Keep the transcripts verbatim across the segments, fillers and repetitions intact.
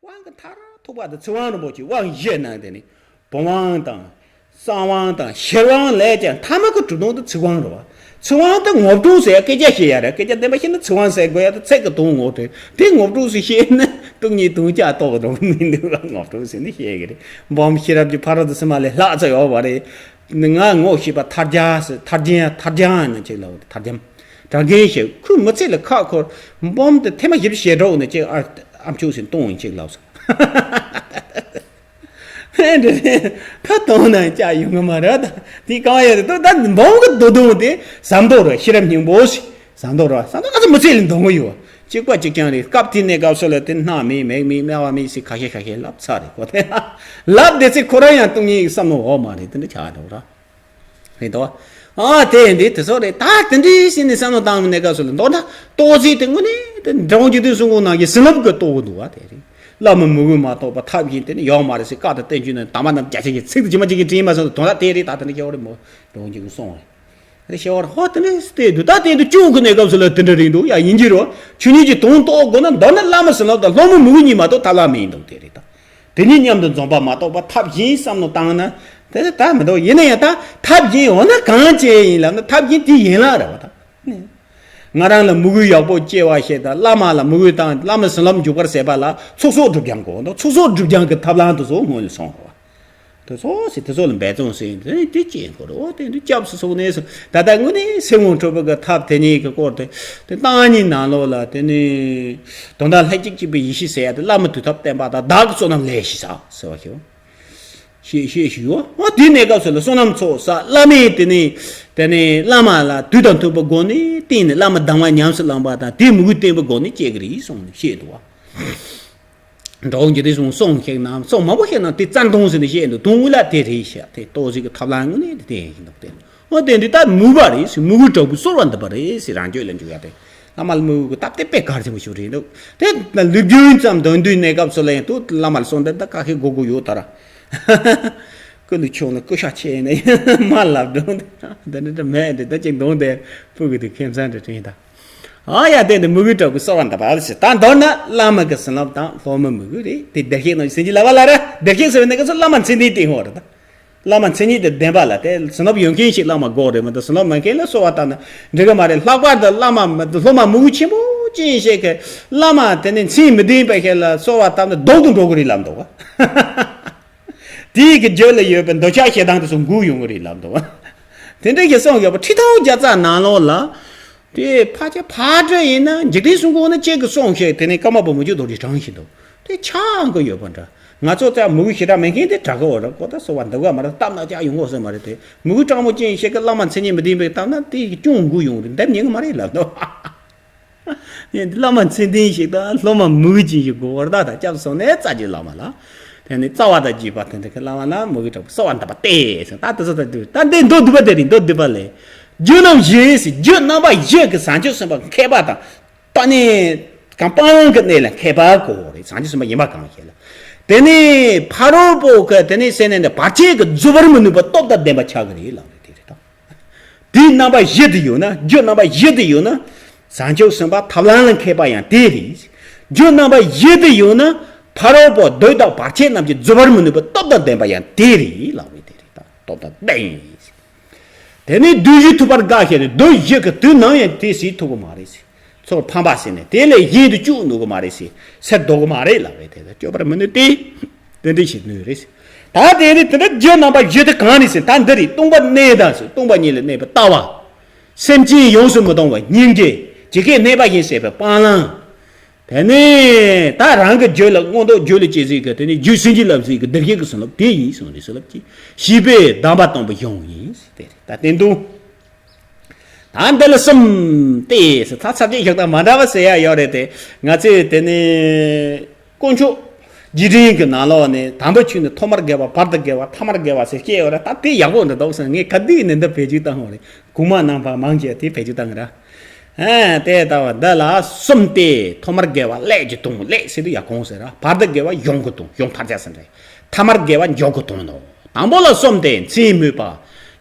དབང་གི་མཐར་ཐུག་པ་དེ་ཚིག་དབང་རིན་པོ་ཆེ་དབང་བཞི་གནང་དེ་ནི། བུམ་དབང་དང་། གསང་དབང་དང་ཤེར་དབང་ལས་ཀྱང་ཐ་མ་གི་གྲུབ་དོན་དེ་ཚིག་དབང་རེད་བ། ཚིག་དབང་དེ་ངོ་སྤྲོད་ཟེར་ཡ་སྐད་ཆ་བཤད་ཡ་རེད། སྐད་ཆ་བདེན་པ་བཤད་ན་ཚིག་དབང་ཟེར་དགོས་ཡ་དེ་ཚིག་གི་དོན་ངོ་སྤྲོད་དེ། ངོ་སྤྲོད་ཟེར་བཤད་ན་སྟོང་ཉིད་དོན་རྐྱང་རྟོགས་འགྲོ་གི་མི་འདུག་ལ། ངོ་སྤྲོད་ཟེར་ནི་བཤད་གི་རེད། འབུམ་ཤེས་རབ་ཀྱི་ཕ་རོལ་ཏུ་ཕྱིན་པ་ལས་ལྷག་ཙམ་ཡོད་པ་རེད། ང་ངོ་ཤེས་པ་ཐར་རྒྱ་ཟེར། ཐར་རྒྱ་ཐར་རྒྱ་ནི་ཅིག་ལ་ཐར་རྒྱམ། དྲ་རྒན་ཞིག་ཁོས་མི་ཚེ་ལ་ཁག་ཁུར། འབུམ་དེ་ཐེངས་མ་བཞི་བཅུ་ཞེ་དྲུག་ནས་ཅིག་ཨ་ཨ་མཆོག་ཟེར་གཏོང་ཡིན་ཅིག་ལབ་སོང་། ཧེ་འདྲ་ཕ་གཏོང་ན་ཅག་ཡོང་གི་མ་རེད་ད། དེ་གང་ཡོད་དེ་ད་འབུམ་གི་འདོད་དོན་དེ་ཟམ་གདོང་རེད། ཤེས་རབ་སྙིང་པོ་ཞིག་ཟམ་གདོང་རེད། ཟམ་གདོང་ཨ་ཙི་མི་ཚེ་ལ་འདོན་གི་ཡོད། གཅིག་པ་གཅིག་རྐྱང་རེད། སྐབས་དེ་གནས་སྐབས་སུ་ལ་དེ་སྣ་མེད་མིག་མེད་སྨེ་བ་མེད་ཟེར་ཁ་ཤས་ཁ་ཤས་ལབ་ཚར་རེད་ཁོ་དེ། ལབ་བསྡད་ཚེ་ཁོ་རང་ཡང་སྟོང་ཉིད་བསམ་བློ་འོག་མ་རེད། དེ་འདྲ་ཆགས་འགྲོ་ར། རེད་དོ། ཨ་དེ་འདི་དེ་ཚོ་རེད། ད་དེ་འདྲའི་ཕྱིན་ནས་བསམ་བློ་བཏང་གནས་སྐབས་སུ་ལ་མདོར་ན་ཏོག་ཙམ་དེ་དངོས་གནས་དེ་འབྲི་གུང་འཇིག་རྟེན་གསུམ་མགོན་ནང་གི་ཟིན་རླབས་ཀྱི་རྟོགས་གི་འདུག་བ། དེ་རེད། བླ་མ་མི་བསྐུལ་མ་གཏོགས་པ་ཐབས་གཞན་དེ་ནི་ཡོད་མ་རེད་ཟེར། བཀའ་དང་བསྟན་བཅོས་ནི་དམ་པ་རྣམས་རྒྱ་ཆེན་གྱི་ཚིག་དེ་ཇི་མ་ཇི་བཞིན་དྲན་མ་སོང་དོན་དག་དེ་རེད། ད་དེ་འདྲ་སྐྱེ་བ་རེད་མོ། འབྲི་གུང་འཇིག་རྟེན་གསུམ་རེད། རེ་ཞེས་པར་ཧོ་དེ་འདྲའི་སྟེ་འདུག་ད་དེ་འདུག་སྐྱོང་གི་གནས་སྐབས་སུ་ལ་དེ་འདྲ་རེད་འདུག་ཡ་ཡིན་གྱི་རོ། ཆོས་ཉིད་ཀྱི་དོན་རྟོགས་དགོས་ན་མདོར་ན་བླ་མ་ཟིན་རླབས་དང་སློབ་མ་མི་བསྐུལ་གཉིས་མ་གཏོགས་ཐབས་ལམ་མེད་འདུག་དེ་རེད་ད། དེ་གཉིས་མཉམ་དུ་འཛོམས་པ་མ་གཏོགས་པ་ཐབས་གཞན་བསམ་བློ་བཏང་ན་དེ་ད་མི་འདུག་ཡིན་ན་ཡང་ད་ཐབས་གཞན་འོ་ན་གང་བྱས་ཡིན་ལབ་ན་ཐབས་གཞན་དེ་ཡན་ལག་རེད་བ་ད། ང་རང་ལ་མི་བསྐུལ་ཡག་པོ་སྐྱེ་བ་ཞིག་དང་བླ་མ་ལ་མི་བསྐུལ་དང་བླ་མ་ཟིན་རླབས་འཇུག་པར་ཟད་པ་ལ་ཚོགས་གསོག་སྒྲུབ་སྦྱང་དགོས་འདུག་ཚོགས་གསོག་སྒྲུབ་སྦྱང་གི་ཐབས་ལམ་དེ་ཚོ་སྔོན་ལ་སོང་བ། དེ་ཚོ་ཟེར་དེ་ཚོ་ལ་འབད་བརྩོན་ཟེར་དེ་དེ་སྐྱེས་འཁོར་འོ་དེ་འདི་སྐྱབས་སུ་སོང་ནས་སོ་ད་ལྟ་དངོས་གནས་སེམས་ངོ་འཕྲོད་པ་གི་ཐབས་དེ་གཉིས་ཀྱི་སྐོར་དེ་དེ་བརྟག་གཉིས་ནང་ལོགས་ལ་དེ་ནི་དོན་དམ་ལྷན་ཅིག་སྐྱེས་པའི་ཡེ་ཤེས་ཟེར་ཡ་དེ་བླ་མ་དུས་ཐོབ་བསྟན་པ་དང་བདག་གི་བསོད་ནམས་ལས་ཤེས་ས་ཟེར་བ་ཞིག་ཤེས་ཤེས་ཤིག་ཡོད། འོ་དེ་གནས་སྐབས་སུ་ལ་བསོད་ནམས་ཚོགས་ས་བླ་མས་དེ་ནི་དེ་ནི་བླ་མ་ལ་དུས་དང་མཐུན་པའི་སྒོ་ནས་བསྟེན་ནས་བླ་མ་གདམས་ངག་ཉམས་སུ་བླངས་པ་དང་དེ་མི་བསྐུལ་བསྟེན་པའི་སྒོ་ནས་སྐྱེ་གི་རེད་གསུངས་ནས་བཤད་འདུག་བ། འགྲོ་འོང་གི་དེ་སོང་སོང་ཞིག་ན་སོང་མང་པོ་ཞིག་ན་དེ་བཙན་ཐུང་ཟེར་ནས་བཤད་འདུག་དོན་དངོས་ལ་དེ་རེད་ཤག་དེ་ཏོག་ཙིག་གི་ཐབས་ལམ་དངོས་གནས་དེ་དེ་ཡིན་འདུག་དེ། འོ་དེ་འདི་ལྟར་མོས་པ་རེད་ཟེར། མོས་གུས་དྲག་པོས་གསོལ་བ་འདེབས་པ་རེད་ཟེར། རང་རྒྱུད་ལ་འཇུག་ཡ་དེ། བླ་མ་ལ་མོས་གུས་ཀྱི་སྟབས་བདེ་དཔེ་གལ་ཆེན་པོ་ཞིག་རེད་འདུག་དེ་ལ་ལུས་རྒྱུན་ཙམ་འདོན་དུས་གནས་སྐབས་སུ་ལ་ཡང་དུ་བླ་མ་ལ་གསོལ་འདེབས་ད་ཁ་ཤས་དགོས་དགོས་ཡོད་ད་ར། ཀུན་ཏུ་ཁྱོད་ལ་སྐུ་ཤ་ཆེ་ནས་མ་ལབ་འགྲོ་འདི་འདྲ་མེད་འདི་ད་ཅིག་འདོན་དེ་ཕུག་གི་དུས་ཁྱིམ་ཚང་འདྲ་དྲན་ད། ཨ་ཡ་དེ་འདི་མོས་གུས་དྲག་པོས་གསོལ་བ་འདེབས་པ་ཟེར། ད་མདོར་ན་བླ་མ་གི་བྱིན་རླབས་དང་སློབ་མ་མོས་གུས་རེད། དེ་བདེ་གཤེགས་རྣམས་ཀྱི་བྱིན་གྱིས་བརླབས་པ་ལ་ར། བདེ་གཤེགས་ཟེར་བའི་གནས་སྐབས་སུ་བླ་མ་མཚན་ལྡན་དེ་ཧོ་རེད་ད། བླ་མ་མཚན་ཉིད་དེ་ལྡན་པ་ལ་དེ་བྱིན་རླབས་ཡོད་མཁན་ཞིག་བླ་མ་དགོས་རེད། མ་གཏོགས་བྱིན་རླབས་མེད་མཁན་ལ་གསོལ་བ་བཏབ་ན་འགྲིག་གི་མ་རེད། ལྷག་པར་དུ་བླ་མ་སློབ་མ་མོས་གུས་ཆེན་པོ་ཅན་ཞིག་གིས་བླ་མ་དེ་ནི་མཚན་མི་ལྡན་པ་ཞིག་ལ་གསོལ་བ་བཏབ་ན་སྡུག་ཏུ་འགྲོ་གི་རེད་ལབ་འདུག་བ། དེའི་གི་རྒྱུད་ལ་ཡོད་པའི་འདོད་ཆགས་ཞེ་སྡང་དེ་ཚོ་འགུག་ཡོང་གི་རེད་ལབ་འདུག་བ། དེ་འདྲ་ཞིག་གསུངས་ཡོད་པ་ཁྲི་སྟོང་བརྒྱ་རྩ་ནང་ལོགས་ལ། དེ་ཕལ་ཆེར་ཕལ་ཆེར་ཡིན་ན་འཇིག་རྟེན་གསུམ་མགོན་ནི་གཅིག་གིས་གསུངས་ཤིག་དེ་ནས་ཀརྨ་པ་མི་བསྐྱོད་རྡོ་རྗེས་དྲངས་བཞིན་འདུག་དེ་ཆགས་ཀྱི་ཡོད་པ་འདྲ། ང་ཚོ་ཙམ་མོས་གུས་ཞེ་དྲག་མེད་མཁན་དེ་དྲག་གི་འོ་ར་ཀོ་ད་གསོལ་བ་འདེབས་ག་མ་རེད། བཏབ་ན་ཅག་ཡོང་གོ་ཟེར་མ་རེད་དེ། མོས་གུས་དྲང་པོ་ཅན་ཞིག་གིས་བླ་མ་མཚན་ཉིད་མི་ལྡན་པའི་བཏབ་ན་དེ་ཡི་སྐྱོན་འགུག་ཡོང་རེད། འདེབས་ཉན་གི་མ་རེད་ལབ་འདུག་ཡིན་དེ་བླ་མ་མཚན་ལྡན་ཞིག་དང་སློབ་མ་མོས་གུས་ཅན་ཞིག་དགོས་པར་ད་ད་སྐྱབས་སོང་ནས་རྩ་རྒྱུད་བླ་མ་ལ། དེ་ནས་རྩ་བ་དང་བརྒྱུད་པ་དེ་འདྲ་གི་བླ་མ་ལ་མོས་གུས་དྲག་པོས་གསོལ་བ་འདེབས་པ་སྟེ་ཟེར། ད་དེ་ཚོ་ད་དུས་ད་འདི་མདོ་སྡུད་པ་དེ་རེད། མདོ་སྡུད་པ་ལས། རྒྱུད་རྣམ་བཞི་ཟེར། རྒྱུད་རྣམ་པ་བཞི་གི་བྱང་ཆུབ་སེམས་དཔའ་མཁས་པ་དང་། ད་ནི་གང་སྤང་བླང་གི་གནས་ལ་མཁས་པ་དགོས་རེད། བྱང་ཆུབ་སེམས་དཔའ་ཡིན་པ་གང་ཞིག་ལ། དེ་ནས་ཕ་རོལ་པོ་གི་དེ་ནས་སེམས་ནི་བར་ཆད་ཀྱིས་རྫོགས་པར་མི་ནུས་པ་སྟོབས་དང་ལྡན་པ་ཆགས་ཀྱི་རེད་ལབ་རེད། དེ་རེད་ད། དེའི་རྣམ་པ་བཞི་དེ་ཡོད་ན། རྒྱུད་རྣམ་པ་བཞི་དེ་ཡོད་ན། བྱང་ཆུབ་སེམས་དཔའ་ཐབས་ལམ་ལ་མཁས་པ་ཡང་དེ་རེད། རྒྱུད་རྣམ་པ་བཞི་དེ་ཡོད་ན། ཕ་རོལ་པོ་བདུད་དང་བར་ཆད་རྣམས་ཀྱིས་རྫོགས་པར་མི་ནུས་པའི་སྟོབས་དང་ལྡན་པ་ཡང་དེ་རེད་ལབ་རེད། དེ་རེད་ད། སྟོབས་དང་ལྡན། དེ་ནས་བདུད་བཞི་ཐུབ་པར་དཀའ་ཞེས་ནས་བདུད་བཞི་གི་དུས་ནམ་ཡང་དེ་སྲིད་ཐུབ་ཀྱི་མ་རེད་ཟེར། ཚུར་ཕམ་པ་ཟེར་ནས་དེ་ལས་གཞན་དུ་བཅུག་ནུས་ཀྱི་མ་རེད་ཟེར། སེལ་ཐུབ་ཀྱི་མ་རེད་ལབ་རེད། དེ་ལ་སྐྱོབ་པར་མི་ནུས་ཏེ། དེ་འདྲ་ཞིག་ནུས་རེད་ཟེར། ད་དེ་རེད། དེ་འདྲ་རྒྱུ་རྣམ་པ་བཞི་དེ་གང་རེད་ཟེར། ད་འདི་རེད། སྟོང་པ་གནས་དང་ཟེར། སྟོང་པ་ཉིད་ལ་གནས་པའི་ལྟ་བ། སེམས་ཅན་ཡོངས་སུ་མི་གཏོང་བའི་སྙིང་རྗེ། ཇི་སྐད་གནས་པ་བཞིན་བྱེད་པའི་སྤང་བླང་། དེ་ནས་ད་རང་གི་རྒྱུད་ལ་མངོན་རྟོགས་རྒྱུད་ལ་སྐྱེ་ཟིག་གི་དེ་ནས་རྒྱུད་སེམས་ཀྱི་ལམ་ཟིག་གི་བདེ་གཤེགས་ཀྱི་བྱིན་རླབས་དེ་ཡིན་གསུངས་རེད། བྱིན་རླབས་ཀྱི་བྱིས་པས་གདམས་པ་སྟོན་པའི་གཞུང་ཡིན་ཟེར། དེ་རེད། ད་བསྟན་དོན། ད་འདི་ལ་གསུམ་སྟེ་ཟེར། ད་ཚར་གཅིག་ཞིག་དང་མ་འདྲ་བ་ཟེར་ཡ་ཡོད་རེད་དེ། ང་ཚོས་དེ་ནས་དཀོན་མཆོག་རྗེས་དྲན་གྱི་ནང་ལོགས་ནས་དང་པོ་ཆོས་ནི་ཐོག་མར་དགེ་བ། བར་དུ་དགེ་བ། ཐ་མར་དགེ་བ་ཟེར་བཤད་ཡོད་རེད། ད་དེ་ཡག་པོ་འདྲ་འདུག་ཟེར། ངས་ག་དུས་ནས་འདི་བེད་སྤྱོད་བཏང་ཡོད་རེད། གོང་མ་རྣམ་པ་མང་ཆེ་དེ་བེད་སྤྱོད་བཏང་གི་ར། ཨ་དེ་ལྟ་བུ་འདི་ལ་གསུམ་སྟེ། ཐོག་མར་དགེ་བ་ལས་ཀྱི་དོན། ལས་ཟེར་དུས་ཡ་གོང་ཟེར་ར། བར་དུ་དགེ་བ་གཞུང་གི་དོན། གཞུང་ཐར་བྱ་ཟེར་འདྲ། ཐ་མར་དགེ་བ་མཇུག་གི་དོན་ནོ། དང་པོ་ལ་གསུམ་སྟེ། མཚན་སྨོས་པ།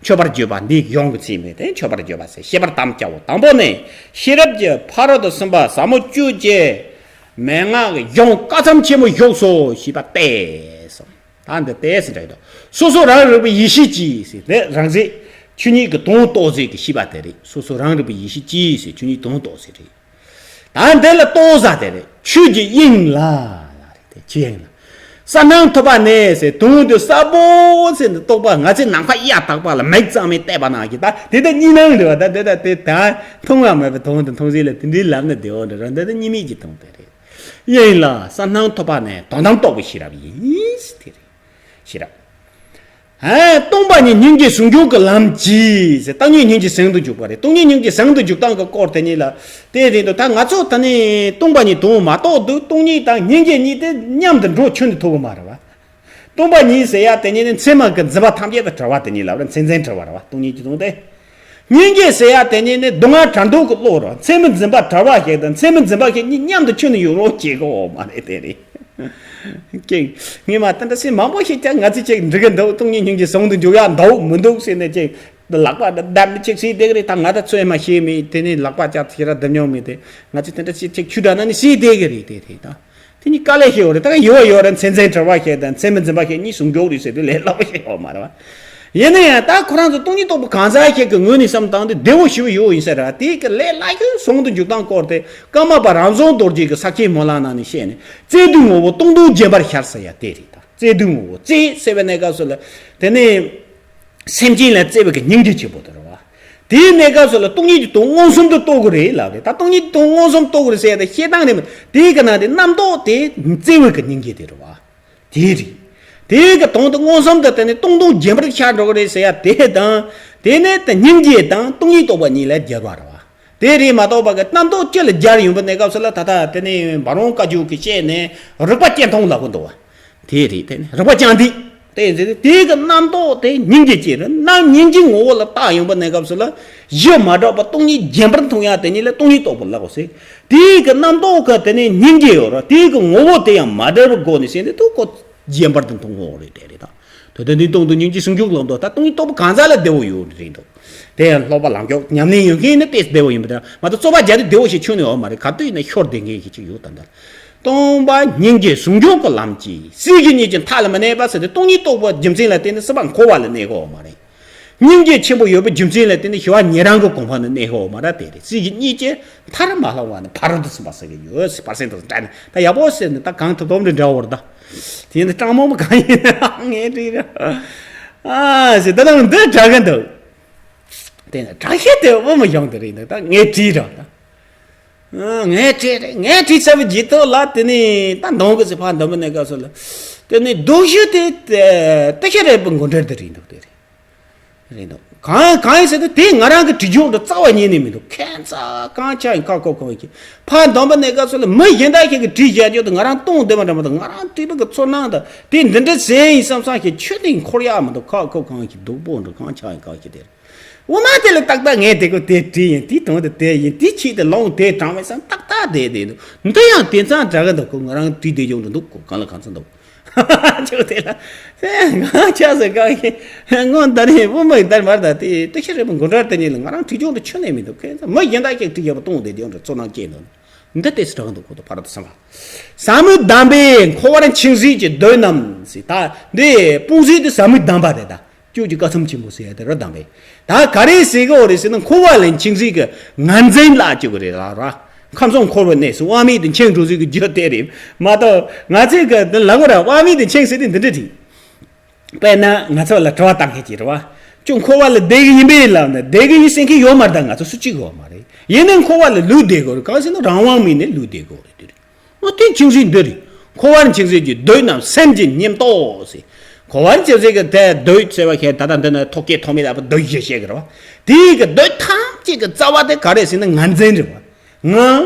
མཆོད་པར་བརྗོད་པ། འདིའི་གཞུང་གི་མཚན་སྨོས་ཏེ་མཆོད་པར་བརྗོད་པ་ཟེར། བཤད་པར་དམ་བཅའ་བོ། དང་པོ་ནི་ཤེས་རབ་ཀྱི་ཕ་རོལ་ཏུ་ཕྱིན་པ་ཟབ་མོ་བཅུ་སྤྱད་ མན་ངག་གི་གཞུང་བཀའ་གདམས་ཆེན་མོ་བཞུགས་སོ་ཞེས་པ་སྟེ། ད་འདི་ལྟས་སུ་འདྲ་ཡོད་དོ། སོ་སོ་རང་རིག་པའི་ཡེ་ཤེས་ཀྱིས་ཟེར་དེ་རང་ཟེར། ཆོས་ཉིད་ཀྱི་དོན་རྟོགས་ཟེར་གྱི་ཤེས་པ་དེ་རེད། སོ་སོ་རང་རིག་པའི་ཡེ་ཤེས་ཀྱིས་ཟེར་ཆོས་ཉིད་དོན་རྟོགས་ཟེར་རེད། ད་འདི་ལ་རྟོགས་ས་དེ་རེད། ཆོས་ཀྱི་དབྱིངས་ལ་ལ་རེད་དེ་ཆོས་དབྱིངས་ལ། གསལ་སྣང་ཐོབ་པ་ནས་ཟེར་དོན་དུ་གསལ་པོ་ཟེར་ནས་རྟོགས་པ། ང་ཚོས་ནམ་མཁའ་གཡའ་དག་པ་ལ་མིག་གཙང་མས་བལྟས་པ་ནང་བཞིན། ད་དེ་ད་གཉིས་སྣང་རེད་བ། ད་དེ་ད་དེ་ད་མཐོང་བ་མེད་པའི་དོན་དུ་མཐོང་ཟིན་ལ་དེ་འདྲའི་ལམ་ནས་བདེ་བོ་འདྲ་ར། འདི་ད་གཉིས་མེད་ཀྱི་དོན་དེ་རེད། དབྱིངས་ལ་གསལ་སྣང་ཐོབ་པ་ནས་དོན་དམ་རྟོགས་པའི་ཤེས་རབ་ཡིན་ཟེར་དེ་རེད། ཤེས་རབ། ཨ། སྟོང་པ་ཉིད་སྙིང་རྗེ་ཟུང་འཇུག་གི་ལམ་གྱིས་ཟེར། བཏང་སྙོམས་སྙིང་རྗེ་ཟུང་དུ་འཇུག་པ་རེད། སྟོང་ཉིད་སྙིང་རྗེ་ཟུང་དུ་འཇུག་སྟངས་ཀྱི་སྐོར་དེ་ཉིད་ལ་དེ་རེད་འདུག་ད་ང་ཚོ་ད་ནི་སྟོང་པ་ཉིད་དོན་མ་རྟོགས་དུས་སྟོང་ཉིད་དང་སྙིང་རྗེ་གཉིས་དེ་མཉམ་དུ་འགྲོ་ཁྱོན་ནས་ཐུབ་ཀྱི་མ་རེད་བ། སྟོང་པ་ཉིད་ཟེར་ཡ་དེ་ཉིད་ནི་མཚན་མ་གི་འཛིན་པ་ཐམས་ཅད་དང་བྲལ་བ་དེ་ཉིད་ལ་བར་མཚན་མཚན་བྲལ་བ་རེད་བ། སྟོང་ཉིད་ཀྱི་དོན་དེ། སྙིང་རྗེ་ཟེར་ཡ་དེ་ཉིད་ནི་སྡུག་བསྔལ་བྲལ་འདོད་ཀྱི་བློ་རེད། མཚན་མའི་འཛིན་པ་བྲལ་བ་ཞིག་དང་མཚན་མའི་འཛིན་པ་ཞིག་གཉིས་མཉམ་དུ་ཁྱོན་ནས་ཡོང་རོགས་བྱེད་ཀྱི་ཡོད་མ་རེད་དེ་རེད། ཀྱེ། ངས་མ་ད་འདྲ་སེ་མང་པོ་ཞིག་ཀྱང་ང་ཚོས་ཅིག་འགྲིག་གི་འདུག་སྟོང་ཉིད་སྙིང་རྗེ་ཟུང་དུ་འཇུག་ཡ་འདུག་མི་འདུག་ཟེར་ནས་ཅིག་ལག་པ་འདར་ནས་ཅིག་ཟེར་བསྡད་ཀྱི་རེད། ད་ང་ད་ཚོད་མ་ཤེས་མེད། དེ་ནས་ལག་པ་ཅག་ཁྱེད་ར་འདར་མྱོང་མེད་དེ། ང་ཚོས་དེ་འདྲ་ཅིག་ཅིག་ཆུ་འདྲ་ན་ནི་ཟེར་བསྡད་ཀྱི་རེད། དེ་རེད་ད། དེ་ནི་དཀའ་ལས་ཤེས་ཡོད་རེད། ད་ཡོད་ཡོད་རེད། མཚན་མཚན་བྲལ་བ་ཞིག་དང་མཚན་མའི་འཛིན་པ་ཞིག་གཉིས་ཟུང་འཇོག་རེད་ཟེར་དུས་ལས་སླ་པོ་ཞིག་ཡོད་མ་རེད་བ། ཡིན་ན་ཡང་ད་ཁོ་རང་ཚོ་སྟོང་ཉིད་རྟོགས་པ་གང་ཟག་ཞིག་གི་ངོས་ནས་བསམ་བཏང་དུས་བདེ་བོ་ཞེ་པོ་ཡོད་ཡིན་ས་རེད། དེ་གི་ལས་སླ་ཤོས་ཟུང་དུ་འཇུག་སྟངས་སྐོར་དེ་ཀརྨ་པ་རབ་འབྱམས་རྡོ་རྗེ་གིས་ས་སྐྱའི་སྨོན་ལམ་ནང་ནས་བཤད་ནས་བརྩེ་འདུན་ངོ་བོ་སྟོང་དུ་བརྒྱན་པར་ཤར་ཟེར་ཡ་དེ་རེད། ད་བརྩེ་འདུན་ངོ་བོ། བརྩེ་ཟེར་བའི་གནས་སྐབས་སུ་ལ་དེ་ནས་སེམས་ཅན་ལ་བརྩེ་བའི་གི་སྙིང་རྗེ་ཆེན་པོ་དེ་རེད་བ། དེའི་གནས་སྐབས་སུ་ལ་སྟོང་ཉིད་ཀྱི་དོན་མངོན་སུམ་དུ་རྟོགས་དགོས་རེད་ལབ་རེད། ད་སྟོང་ཉིད་ཀྱི་དོན་མངོན་སུམ་རྟོགས་དགོས་རེད་ཟེར་ཡ་དེ་བཤད་སྟངས་རེད། དེའི་གི་ནང་དེ་རྣམ་རྟོག་དེ་བརྩེ་བའི་གི་སྙིང་རྗེ་དེ་རེད་བ། དེ་རེད། དེའི་གི་དོན་དུ་མངོན་སུམ་དུ་དེ་ནི་སྟོང་དུ་བརྒྱན་པར་ཤར་འགྲོ་གི་རེད་ཟེར་ཡ་དེ་དང་། དེ་ནས་དེ་སྙིང་རྗེ་དང་སྟོང་ཉིད་རྟོགས་པ་གཉིས་ལ་སྦྱར་བ་རེད་བ། དེ་རེད་མ་གཏོགས་པ་གི་རྣམ་རྟོག་སྤྱི་ལ་སྦྱར་ཡོང་པའི་གནས་སྐབས་སུ་ལ་ད་ལྟ་དེ་ནི་འབའ་རོམ་བཀའ་བརྒྱུད་ཀྱི་བཤད་ནས་རིག་པ་རྐྱེན་མཐོང་ལབ་གི་འདུག་བ། དེ་རེད། དེ་ནི་རིག་པ་རྐྱང་འདི། དེ་ཡིན་ཚེ་དེ་གི་རྣམ་རྟོག་དེ་སྙིང་རྗེ་ཅེས་རེད། རྣམ་སྙིང་རྗེ་ངོ་བོ་ལ་བཏགས་ཡོང་པའི་གནས་སྐབས་སུ་ལ་གཞི་མ་གྲུབ་པ་སྟོང་ཉིད་བརྒྱན་པར་མཐོང་ཡ་དེ་ཉིད་ལ་སྟོང་ཉིད་རྟོགས་པ་ལབ་དགོས་ཟེར། དེ་གི་རྣམ་རྟོག་གི་དེ་ནི་སྙིང་རྗེ་ཡོད་རེད། དེ་གི་ངོ་བོ་དེ་ཡང་མ་འདྲ་བའི་སྒོ་ནས་ཟེར་ནས་དུ་ཁོ་བརྒྱན་པར་དུ་མཐོང་ངོ་རེད། དེ་རེད་ད། དོན་དམ་འདི་སྟོང་དུ་སྙིང་རྗེ་ཟུང་འཇུག་ལམ་དུ་ད་སྟོང་ཉིད་རྟོགས་པ་གང་ཟག་ལ་བདེ་བོ་ཡོད་རེད་འདུག་དེ་ཡང་སློབ་པ་ལམ་འཇོག་ཉམས་ལེན་ཡོད་མཁན་ནི་དེ་བདེ་བོ་ཡིན་པ་དང་མ་གཏོགས་རྩོད་པ་བརྒྱབ་དུས་བདེ་བོ་ཞིག་ཁྱོན་ནས་ཡོད་མ་རེད། ག་དུས་ཡིན་ན་ཤོར་བསྡད་མཁན་ཞིག་ཅིག་ཡོད་ད་འདི། སྟོང་པ་སྙིང་རྗེ་ཟུང་འཇུག་གི་ལམ་གྱིས་སྲིད་ཞི་གཉིས་ཀྱི་མཐའ་ལ་མི་གནས་པ་ཟེར་ཏེ་སྟོང་ཉིད་རྟོགས་པའི་རྒྱུ་མཚན་ལ་བརྟེན་ནས་སྲིད་པ་འཁོར་བ་ལ་གནས་དགོས་མ་རེད། སྙིང་རྗེ་ཆེན་པོ་ཡོད་པའི་རྒྱུ་མཚན་ལ་བརྟེན་ནས་ཞི་བ་ཉན་རང་གི་གོ་འཕང་ལ་གནས་དགོས་མ་རེད། དེ་རེད། སྲིད་ཞི་གཉིས་ཀྱི་མཐར་མ་ལྷུང་བ་ནི་ཕ་རོལ་ཏུ་ཕྱིན་པ་ཟེར་གྱི་ཡོད། ཕར་ཕྱིན་དང་བྲལ་ནས་ད་ཡག་པོ་ཟེར་ནས་ད་གང་ཐུབ་ཐུབ་འདྲ་འདྲ་བོར་ད། དེ་ནི་སྤྲང་མོ་མོ་གང་ཡིན་ན་ངས་བྲིས་ར། ཨ་ཟེར་ད་ལམ་འདི་དྲག་གི་འདུག་དེ་ནི་དྲག་ཤེས་དེ་དབུ་མ་ཡོང་དེ་རེད་འདུག་ད་ངས་བྲིས་ར་ད། ངས་བྲིས་རེད། ངས་བྲིས་ཚར་བའི་རྗེས་ཐོག་ལ་དེ་ནས་ད་འདོན་གི་ཟེར་ཕར་འདོན་པ་ནས་སྐབས་སུ་ལ། དེ་ནས་སྡུག་ཤོས་དེ་ཏི་ཤ་རས་པའི་མགོ་འདྲེན་དེ་རེད་འདུག་དེ་རེད། རེད་འདུག་གང་གང་ཡིན་ཟེར་ན་དེ་ང་རང་གི་བྲིས་ཆོག་འདྲ་རྩ་བ་ཉིད་ནས་མི་འདུག་ཁྱད་མཚར་གང་ཆགས་ཡིན། ཁ་ཁོ་གང་ཡིན་ཕར་འདོན་པ་ནས་སྐབས་སུ་ལ་མི་གཞན་དག་ཞིག་གིས་བྲིས་བཞག་རྒྱུ་དེ་ང་རང་གཏོང་བདེ་བ་འདྲ་མ་གཏོགས་ང་རང་བྲིས་པ་གི་ཚོར་སྣང་དང་དེ་འདི་འདྲ་ཟེར་ཡིན་བསམ་བསམ་ཞིག་ཆོས་དེ་འཁོར་ཡག་མི་འདུག་ཁ་ཁོ་གང་ཞིག་སྡུག་པོ་འདྲ་གང་ཆགས་ཡིན་གང་ཞིག་དེ་རེད། འོ་ན་དེ་ལ་ཏག་ཏག་ངས་དེ་ཀོ་དེ་བྲིས་ཡིན། དེའི་དོན་དུ་དེ་ཡིན། དེའི་ཆེད་དུ་ལོང་དེ་དྲངས་པའི་སང་ཏག་ཏག་དེ་དེ་འདུག་འདི་ཡང་དེ་ཙང་དྲག་གི་འདུག་ཁོ་ང་རང་བྲིས་བསྡད་ཡོང་དུ་འདུག་ཁོ་གང་ལ་གང་ཚོད་འདུག་ཅོ་དེ་ལ་ང་ཆགས་སུ་གང་ཡིན་ངོ་འདར་ཡིན་དབུ་མ་ཡིན་འདར་མར་ད་དེ་ཏི་ཤ་རས་པའི་མགོ་འདྲ་དེ་ཉིད་ལ་ང་རང་བྲིས་ཆོག་འདི་ཆོ་ནས་མི་འདུག་ཁོ་མི་གཞན་དག་ཅིག་བྲིས་ཡོད་པ་གཏོང་བསྡད་ཡོང་དུ་ཚོར་སྣང་སྐྱེས་འདུག་འདི་ཏེ་སི་དྲག་འདུག་ཁོ་ཐོ་ཕ་ར་དུ་སམ་པ། ཟབ་མོའི་གདམས་པས་འཁོར་བར་འཆིང་སྲིད་ཀྱི་བདུད་རྣམས་ཟེར། ད་འདི་དཔུང་སྲིད་དེ་ཟབ་མོའི་གདམས་པ་རེད་ད། སྐྱོབ་ཀྱི་བཀའ་ཐམ་ཆེན་པོ་ཟེར་ཡ་དེ་ར་གདམས་པས། ད་ག་རེ་ཟེར་གི་ཡོད་རེད་ཟེར་ན་འཁོར་བ་ལས་འཆིང་སྲིད་ཀྱི་ངར་འཛིན་བརླག་བཅུག་གི་རེད་ལ་ར། ཁམས་གསུམ་འཁོར་བའི་གནས་སུ་དབང་མེད་དུ་འཆིང་འགྲོ་སྲིད་ཀྱི་རྒྱུ་དེ་རེད་མ་གཏོགས་ང་ཚོས་གི་འདི་ལབ་གི་ར་དབང་མེད་དུ་འཆིང་ཟེར་དེ་འདི་འདྲ་རེད། དཔེར་ན་ང་ཚོ་ལ་དྲི་བ་བཏང་མཁན་ཅིག་རེད་བ། ཁྱོད་འཁོར་བ་ལ་བསྡད་གི་ཡིན་པས་ལབ་ན་བསྡད་གི་ཡིན་ཟེར་མཁན་ཡོད་མ་རེད། ད་ང་ཚོ་སུ་གཅིག་ཡོད་མ་རེད། ཡིན་ནའི་འཁོར་བ་ལ་ལུས་བསྡད་དགོས་རེད། གང་ཟེར་ན་རང་དབང་མེད་ནས་ལུས་བསྡད་དགོས་རེད་དེ་རེད། འོ་དེ་འཆིང་སྲིད་འདི་རེད། འཁོར་བར་འཆིང་སྲིད་ཀྱི་བདུད་རྣམས་སེམས་ཀྱི་ཉམས་རྟོགས་ཟེར། འཁོར་བར་འཆིང་སྲིད་ཀྱི་དེ་བདུད་ཟེར་བ་ཁྱེད་ད་ལྟ་འདི་ན་ཐོག་སྐྱེས་ཐོག་མེད་ལ་བདུད་བཞི་བཤད་ཀྱི་རེད་བ། དེའི་གི་བདུད་ཐམས་ཅད་ཀྱི་རྩ་བ་དེ་ག་རེ་ཟེར་ན་ངར་འཛིན་རེད་བ། ང་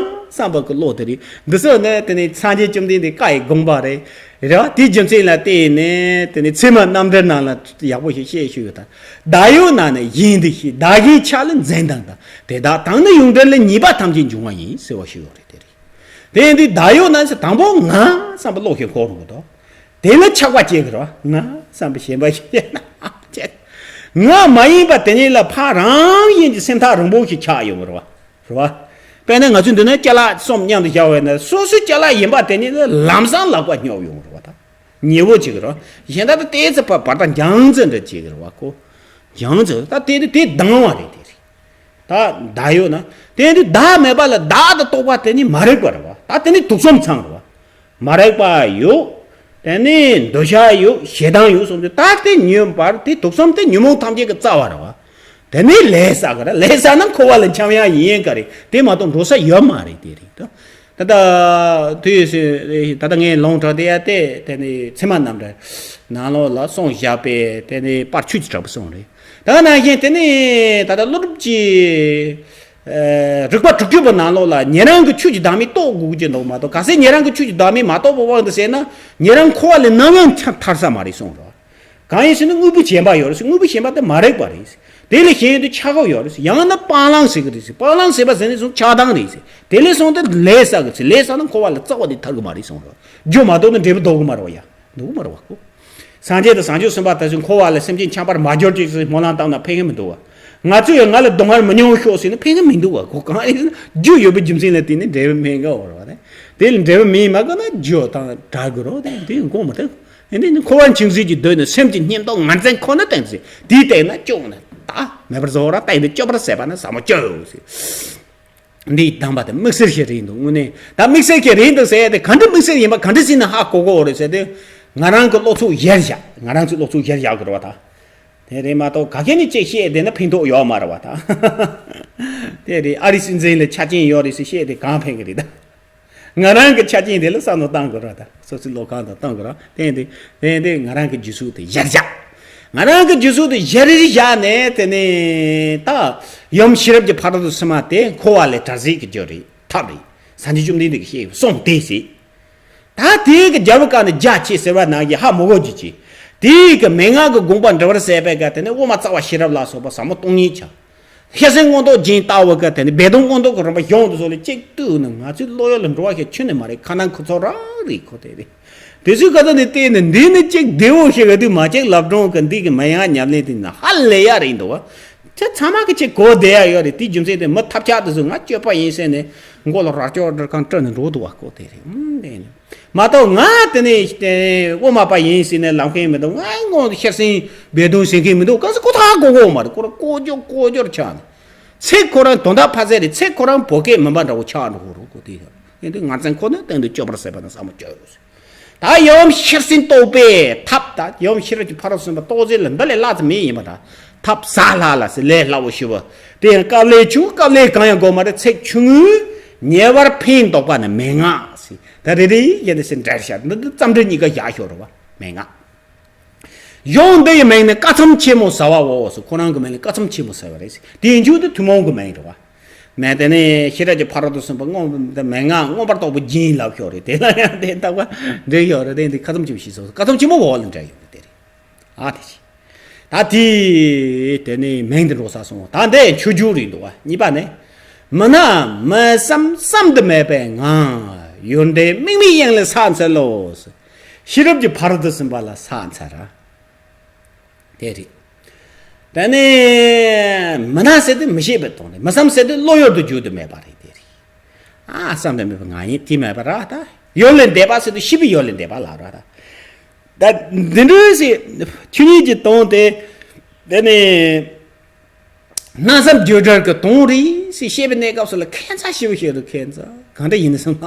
བསམ་པ་གི་བློ་དེ་རེད། འདི་ཚོ་ནི་དེ་ནི་སངས་རྒྱས་བཅོམ་ལྡན་འདས་བཀའ་ཡི་དགོངས་པ་རེད། རེད་བ། དེའི་རྒྱུ་མཚན་ལ་བརྟེན་ནས་དེ་ནི་ཚད་མ་རྣམ་འགྲེལ་ནང་ལ་ཡག་པོ་ཞིག་བཤད་ཞུས་ཡོད་ད། བདག་ཡོད་ན་ནི་གཞན་འདི་ཤེས། བདག་གཞན་ཆགས་ལ་འཛིན་དང་དང་། དེ་དག་དང་ནི་ཡོངས་འབྲེལ་ལས་ཉེས་པ་ཐམས་ཅད་འབྱུང་བ་ཡིན་ཟེར་བ་ཞིག་ཡོད་རེད་དེ་རེད། དེ་ཡིན་དུས་བདག་ཡོད་ན་ཟེར་དང་པོ་ང་བསམ་པ་བློ་ཞིག་འཁོར་རུང་གི་དོ། དེ་ལ་ཆགས་པ་སྐྱེ་གི་རོ། ང་བསམ་པ་ཞེན་པ་ཞིག་སྐྱེ་ན་སྐྱེ། ང་མ་ཡིན་པ་དེ་ཉིད་ལ་ཕ་རང་བཞིན་གྱི་སེམས་ཐག་རིང་པོ་ཞིག་ཆགས་ཡོང་གི་རོ། རོ། དཔེར་ན་ང་ཚོས་འདི་ན་ཅ་ལག་གསུམ་མཉམ་དུ་བཞག་པ་ཡིན་ན་སོ་སོའི་ཅ་ལག་ཡིན་པ་དེ་ནི་ལམ་སང་ལག་པ་སྙོབ་ཡོང་རེད་བ། ད་ཉེ་བོ་ཅིག་རེད། གཞན་དག་ཏུ་ཏོག་ཙམ་བར་བར་དང་རྒྱང་ཙམ་འདྲ་ཅིག་རེད་བ་ཁོ། རྒྱང་ཙམ་ད་དེ་དེ་དེ་སྡང་བ་རེད་དེ་རེད། ད་བདག་ཡོད་ན་དེ་དུས་བདག་མེད་པ་ལ་བདག་ཏུ་རྟོག་པ་དེ་ནི་མ་རིག་པ་རེད་བ། ད་དེ་ནི་དུག་གསུམ་ཚང་རེད་བ། མ་རིག་པ་ཡོད། དེ་ནས་འདོད་ཆགས་ཡོད། ཞེ་སྡང་ཡོད་གསུམ་དེ་ད་དེ་ཉོན་པར་དེ་དུག་གསུམ་དེ་ཉོན་མོངས་ཐམས་ཅད་ཀྱི་རྩ་བ་རེད་བ། དེ་ནས་ལས་བསགས་གི་རེད། ལས་བསགས་ན་འཁོར་བ་ལ་འཁྱམ་ཡག་ཡིན་ག་རེད། དེ་མ་གཏོགས་འགྲོ་ས་ཡོད་མ་རེད་དེ་རེད་ད། ད་ལྟ་དུས་སུ་ད་ལྟ་ངས་ལུང་དྲངས་དེ་ཡ་དེ་དེ་ནས་ཚད་མ་རྣམ་འགྲེལ་ནང་ལོགས་ལ་གསུངས་བཞག་པའི་དེ་ནས་པར་ཆུ་ཅི་དྲག་པོ་གསུངས་རེད། ད་ནང་བཞིན་དེ་ནས་ད་ལྟ་ཀླུ་སྒྲུབ་ཀྱི། ཨ། རིགས་པ་དྲུག་ཅུ་པའི་ནང་ལོགས་ལ་ཉན་རང་གི་ཆོས་ཀྱི་བདག་མེད་རྟོགས་དགོས་ཀྱི་འདུག་མ་གཏོགས། གལ་སྲིད་ཉན་རང་གི་ཆོས་ཀྱི་བདག་མེད་མ་རྟོགས་པའི་དབང་དུ་བྱས་ན་ཉན་རང་འཁོར་བ་ལས་ནམ་ཡང་ཆ་ཐར་ས་མ་རེད་གསུངས་རོགས། གང་ཡིན་ཟེར་ན་དངོས་པོའི་ཞེན་པ་ཡོད་རེད་ཟེར། དངོས་པོའི་ཞེན་པ་དེ་མ་རིག་པ་རེད་ཟེར། དེ་ལས་གཞན་དུ་ཆགས་སྒོ་ཡོད་རེད་ཟེར། ཡང་ན་སྤང་བླང་ཟེར་གི་རེད་ཟེར། སྤང་བླང་ཟེར་བ་ཟེར་ནས་བཟུང་ཆགས་སྡང་རེད་ཟེར། དེ་ལས་བཟུང་སྟེ་ལས་བསགས་གི་ཟེར། ལས་བསགས་ན་འཁོར་བ་ལས་རྩ་བ་ནས་ཐར་གི་མ་རེད་གསུངས་རོགས། རྒྱུ་མ་ལྡོག་ན་འབྲས་བུ་ལྡོག་གི་མ་རེད་བ་ཡ། འདུག་མ་རེད་བ་ཁོ། སངས་རྒྱས་དང་བྱང་ཆུབ་སེམས་དཔའ་དེ་ཚོས་འཁོར་བ་ལས་སེམས་ཅན་ཆགས་པར་མ་གྱུར་ཅིག་ཟེར་སྨོན་ལམ་བཏབ་ན་ཕན་གི་མི་འདུག་བ། ང་ཚོས་ཡང་ང་ལ་སྡུག་བསྔལ་མི་མྱོང་ཤོག་ཟེར་ན་ཕན་གི་མི་འདུག་བ་ཁོ། གང་ཡིན་ཟེར་ན་རྒྱུ་ཡོད་པའི་རྒྱུ་མཚན་ལ་བརྟེན་ནས་འབྲས་བུ་སྨིན་གི་ཡོད་རེད་བ། དེ་ལས་འབྲས་བུ་སྨིན་མ་གི་ན་རྒྱུ་དང་བྲལ་གི་རོ། དེ་དེ་དགོངས་མ་ཐུབ། ཡིན་དེ་ནི་འཁོར་བ་འཆིང་བྱེད་ཀྱི་སྡོད་ནས་སེམས་ཀྱི་གཉེན་རྟོག་ངར་འཛིན་ཁོ་ན་བསྟེན་ཟེར། དེའི་སྟེང་ན་སྐྱོང་ན་ད་མེད་པར་བཟོ་བ་ར་སྟེང་དུ་སྐྱོབ་པར་ཟད་པ་ན་ཟབ་མོ་སྐྱོབ་ཟེར། འདིའི་གདམས་པ་དེ་དམིགས་བསལ་ཞིག་རེད་འདུག་དངོས་གནས་ད་དམིགས་བསལ་ཞིག་རེད་འདུག་ཟེར་ཡ་དེ་ག་འདྲ་དམིགས་བསལ་ཡིན་པ་ག་འདྲ་ཟེར་ན་ཧ་གོ་གོ་རེད་ཟེར་དུས། ང་རང་གི་བློ་ཚོགས་གཞིར་བཞག་ང་རང་ཚོའི་བློ་ཚོགས་གཞིར་བཞག་དགོས་རེད་བ་ད། དེ་རེད་མ་གཏོགས་ག་གེ་ནས་ཅིག་བཤད་བསྡད་ན་ཕན་ཐོགས་ཡོད་མ་རེད་བ་ད། དེ་རེད། ཨ་རིའི་སྲིད་འཛིན་ལ་ཆ་རྐྱེན་ཡོད་རེད་ཟེར་བཤད་དེ་གང་ཕན་གི་རེད་ད། ང་རང་གི་ཆ་རྐྱེན་དེ་ལ་བསམ་བློ་བཏང་དགོས་རེད་ད། སོ་སོའི་བློ་ཁང་དང་བཏང་དགོས་རེད། དེ་ཡིན་དུས་དེ་ཡིན་དུས་ང་རང་གི་རྒྱུ་ཚོགས་དེ་གཞིར་བཞག་ང་རང་གི་རྒྱུ་ཚོགས་དེ་གཞིར་བཞག་ནས་དེ་ནས་ད་ཡུམ་ཤེས་རབ་ཀྱི་ཕ་རོལ་ཏུ་སུན་མ་དེ་འཁོར་བ་ལས་དྲག་ཟིག་གི་རྒྱུ་རེད། ཐབས་རེད། སངས་རྒྱས་བཅོམ་ལྡན་འདས་ཀྱིས་བཤད་གསུངས་དེ་ཟེར། ད་དེའི་གི་རྒྱལ་པོ་བཀའ་ནི་རྒྱ་ཆེ་ཟེར་བ་ནང་བཞིན་ཧ་མི་གོ་རྒྱུ་ཅི། དེའི་གི་མན་ངག་གི་དགོངས་པ་འགྲེལ་པར་ཟད་པའི་ག་དེ་ནས་དབུ་མ་རྩ་བ་ཤེས་རབ་ལ་སོགས་པ་ཟབ་མོ་སྟོང་ཉིད་ཀྱང་། ཤེར་ཕྱིན་མངོན་རྟོགས་རྒྱན་ལྟ་བུ་ག་དེ་ནས་སྦས་དོན་མངོན་རྟོགས་ཀྱི་རིམ་པ་གཞུང་དུ་སོགས་ལས་གཅིག་བཏུས་ནས་ང་ཚོའི་བློ་ཡུལ་ལ་འགྲོ་བ་ཞིག་ཁྱོན་ནས་མ་རེད། ཁ་ནང་ཁུ་ཚོ་རང་རེད་ཁོ། དེ་རེད། དེ་ཚོའི་ག་ཚོད་ནས་བལྟས་ནས་འདི་ནི་གཅིག་བདེ་བོ་ཞིག་ག་དུས་མ་གཅིག་ལབ་གྲོང་གི་འདི་གི་མ་ཡང་ཉམས་ལེན་དེ་ན་ཧ་ལས་ཡ་རེད་འདུག་བ། ཁྱེད་ཚང་མ་གི་ཆེད་གོ་བསྡད་ཡ་ཡོད་རེད། དེའི་རྒྱུ་མཚན་དེ་མི་ཐབས་ཆག་དེ་ཚོ་ང་སྤྱོད་པ་ཡིན་ཟེར་ནས་མགོ་ལ་རྭ་ཅོ་འདྲ་གང་སྤྲད་ནས་འགྲོ་འདུག་བ་ཁོ། དེ་རེད། ཨུམ་དེ་ནི་མ་གཏོགས་ང་དེ་ནས་དེ་དབུ་མ་པ་ཡིན་ཟེར་ནས་ལབ་མཁན་མི་འདུག་ང་དངོས་སུ་ཤེར་ཕྱིན་སྦས་དོན་ཟེར་མཁན་མི་འདུག་གང་ཟེར་ཁོ་ཐག་གོ་གོ་མ་རེད། ཁོ་རང་ཀོ་ཅོ་ཀོ་ཅོར་ཆགས་ནས་ཚེ་ཁོ་རང་དོན་དག་ཕ་ཚད་རེད། ཚེ་ཁོ་རང་བོད་སྐད་མིན་པ་འདྲ་བོ་ཆགས་འགྲོ་གོ་རོ་ཁོ། དེ་ཡིན་དུས་ང་ཚང་ཁོ་ནི་སྟེང་དུ་སྐྱོབ་པར་ཟད་པ་ན་ཟབ་མོ་སྐྱོབ་ཡོད་ཟེར། ད་ཡུམ་ཤེར་ཕྱིན་རྟོགས་པའི་ཐབས། ད་ཡུམ་ཤེས་རབ་ཀྱི་ཕ་རོལ་སུན་པ་རྟོགས་ཟེར་ལ་འདི་ལས་སླ་ཙམ་མེད་ཡིན་པ་འདྲ། ཐབས་ཟ་ལྷ་ལ་ཟེར་ལས་སླ་བོ་ཞུ་བ། དེ་ཡང་དཀའ་ལས་ཆུང་དཀའ་ལས་གང་ཡང་དགོས་མ་རེད། ཚེགས་ཆུང་ངུས་ཉེ་བར་ཕན་འདོགས་པ་ནི་མན་ངག་ཟེར། ད་རེ་རེ་ཡིན་ནི་ཟེར་འདྲ་ཤར་འདི་འདི་རྩ་འགྲེལ་གཉིས་ཀ་བཞག་ཤོག་རེད་བ། མན་ངག་གཞུང་འདི་ཡི་མིང་ནི་བཀའ་ཐམ་ཆེན་མོ་ཟ་བའོ་ཟེར། ཁོ་རང་གི་མིང་ལ་བཀའ་ཐམ་ཆེན་མོ་ཟེར་བ་རེད་ཟེར། དེའི་མཇུག་ཏུ་ཐུན་མོང་གི་མིང་རེད་བ། མེད་དེ་ནས་ཤེས་རབ་ཀྱི་ཕ་རོལ་ཏུ་སོན་པ་མངོན་པ་མན་ངག་མངོན་པར་རྟོགས་པའི་རྒྱན་ལབ་ཤོག་རེད། དེ་ལ་ཡང་དེ་ལྟ་བུ་འདྲེ་ཤོག་རེད། དེ་འདི་བཀའ་ཐམ་ཆེན་མོ་ཞིག་ཟེར། བཀའ་ཐམ་ཆེན་མོ་འོག་ལ་འདྲ་ཡོད་རེད། དེ་རེད། ཨ་དེ་ཞིག་ད་དེ་དེ་ནས་མིང་དེ་འགྲོ་ས་སོང་། ད་འདི་མཆོད་བརྗོད་རེད་འདུག་བ། གཉིས་པ་ནི། མི་སྣང་མི་བསམ་བསམ་དུ་མེད་པའི་ངང་། ཡོན་ཏན་དམིགས་མེད་དབྱིངས་ལ་ཕྱག་འཚལ་ལོ། ཤེས་རབ་ཀྱི་ཕ་རོལ་ཏུ་སོན་པ་ལ་ཕྱག་འཚལ་ར། དེ་རེད། དེ་ནས་མི་སྣང་ཟེར་དུས་མི་ཤེས་པའི་དོན་རེད། མི་བསམ་ཟེར་དུས་བློ་ཡུལ་དུ་འགྱུར་དུ་མེད་པ་རེད། དེ་རེད། ཨ་བསམ་དུ་མེད་པའི་ངང་ཡིན་དེ་མེད་པ་ར་ད། ཡུལ་ལས་འདས་པ་ཟེར་དུས་ཤེས་པའི་ཡུལ་ལས་འདས་པ་ལ་ར་ད། ད་འདི་འདྲ་ཞིག་ཆོས་ཉིད་ཀྱི་དོན་དེ། དེ་ནས་སྣང་བསམ་བརྗོད་བྲལ་གྱི་དོན་རེད་ཟེར་བཤད་པའི་གནས་སྐབས་སུ་ལ་ཁྱད་མཚར་ཞེ་པོ་ཞིག་རེད། ཁྱད་མཚར་གང་འདྲ་ཡིན་ན་བསམ་ན་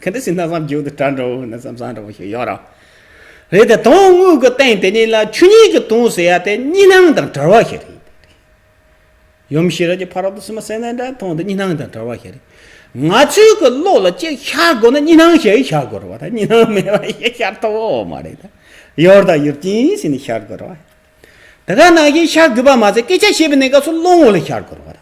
གང་འདྲ་ཞིག་སྣང་བསམ་བརྗོད་དུ་གྲགས་འགྲོ་འོ་ན་བསམ་བསམ་འདྲ་བོ་ཞིག་ཡོད་ར། རེད་དེ་དོན་དངོས་ཀྱི་སྟེང་དེ་ཉིད་ལ་ཆོས་ཉིད་ཀྱི་དོན་ཟེར་ཡ་དེ་གཉིས་སྣང་དང་བྲལ་བ་ཞིག་རེད། ཡུམ་ཤེས་རབ་ཀྱི་ཕ་རོལ་ཏུ་སོན་པ་ཟེར་ན་འདྲ་མཐོང་དུ་གཉིས་སྣང་དང་བྲལ་བ་ཞིག་རེད། ང་ཚོའི་གི་བློ་ལ་ཅིག་ཤར་དགོས་ན་གཉིས་སྣང་ཞིག་ཤར་དགོས་རེད་བ། ད་གཉིས་སྣང་མེད་པ་ཞིག་ཤར་ཐུབ་ཡོད་མ་རེད། ད་ཡོད་དང་ཡོད་ཀྱིན་ཟེར་ནས་ཤར་དགོས་རེད་བ། དེ་ག་ནང་བཞིན་ཤར་དགོས་པ་མ་ཟད་སྐད་ཆ་བཤད་པའི་གནས་སྐབས་སུ་བློ་ངོ་ལ་ཤར་དགོས་རེད་བ།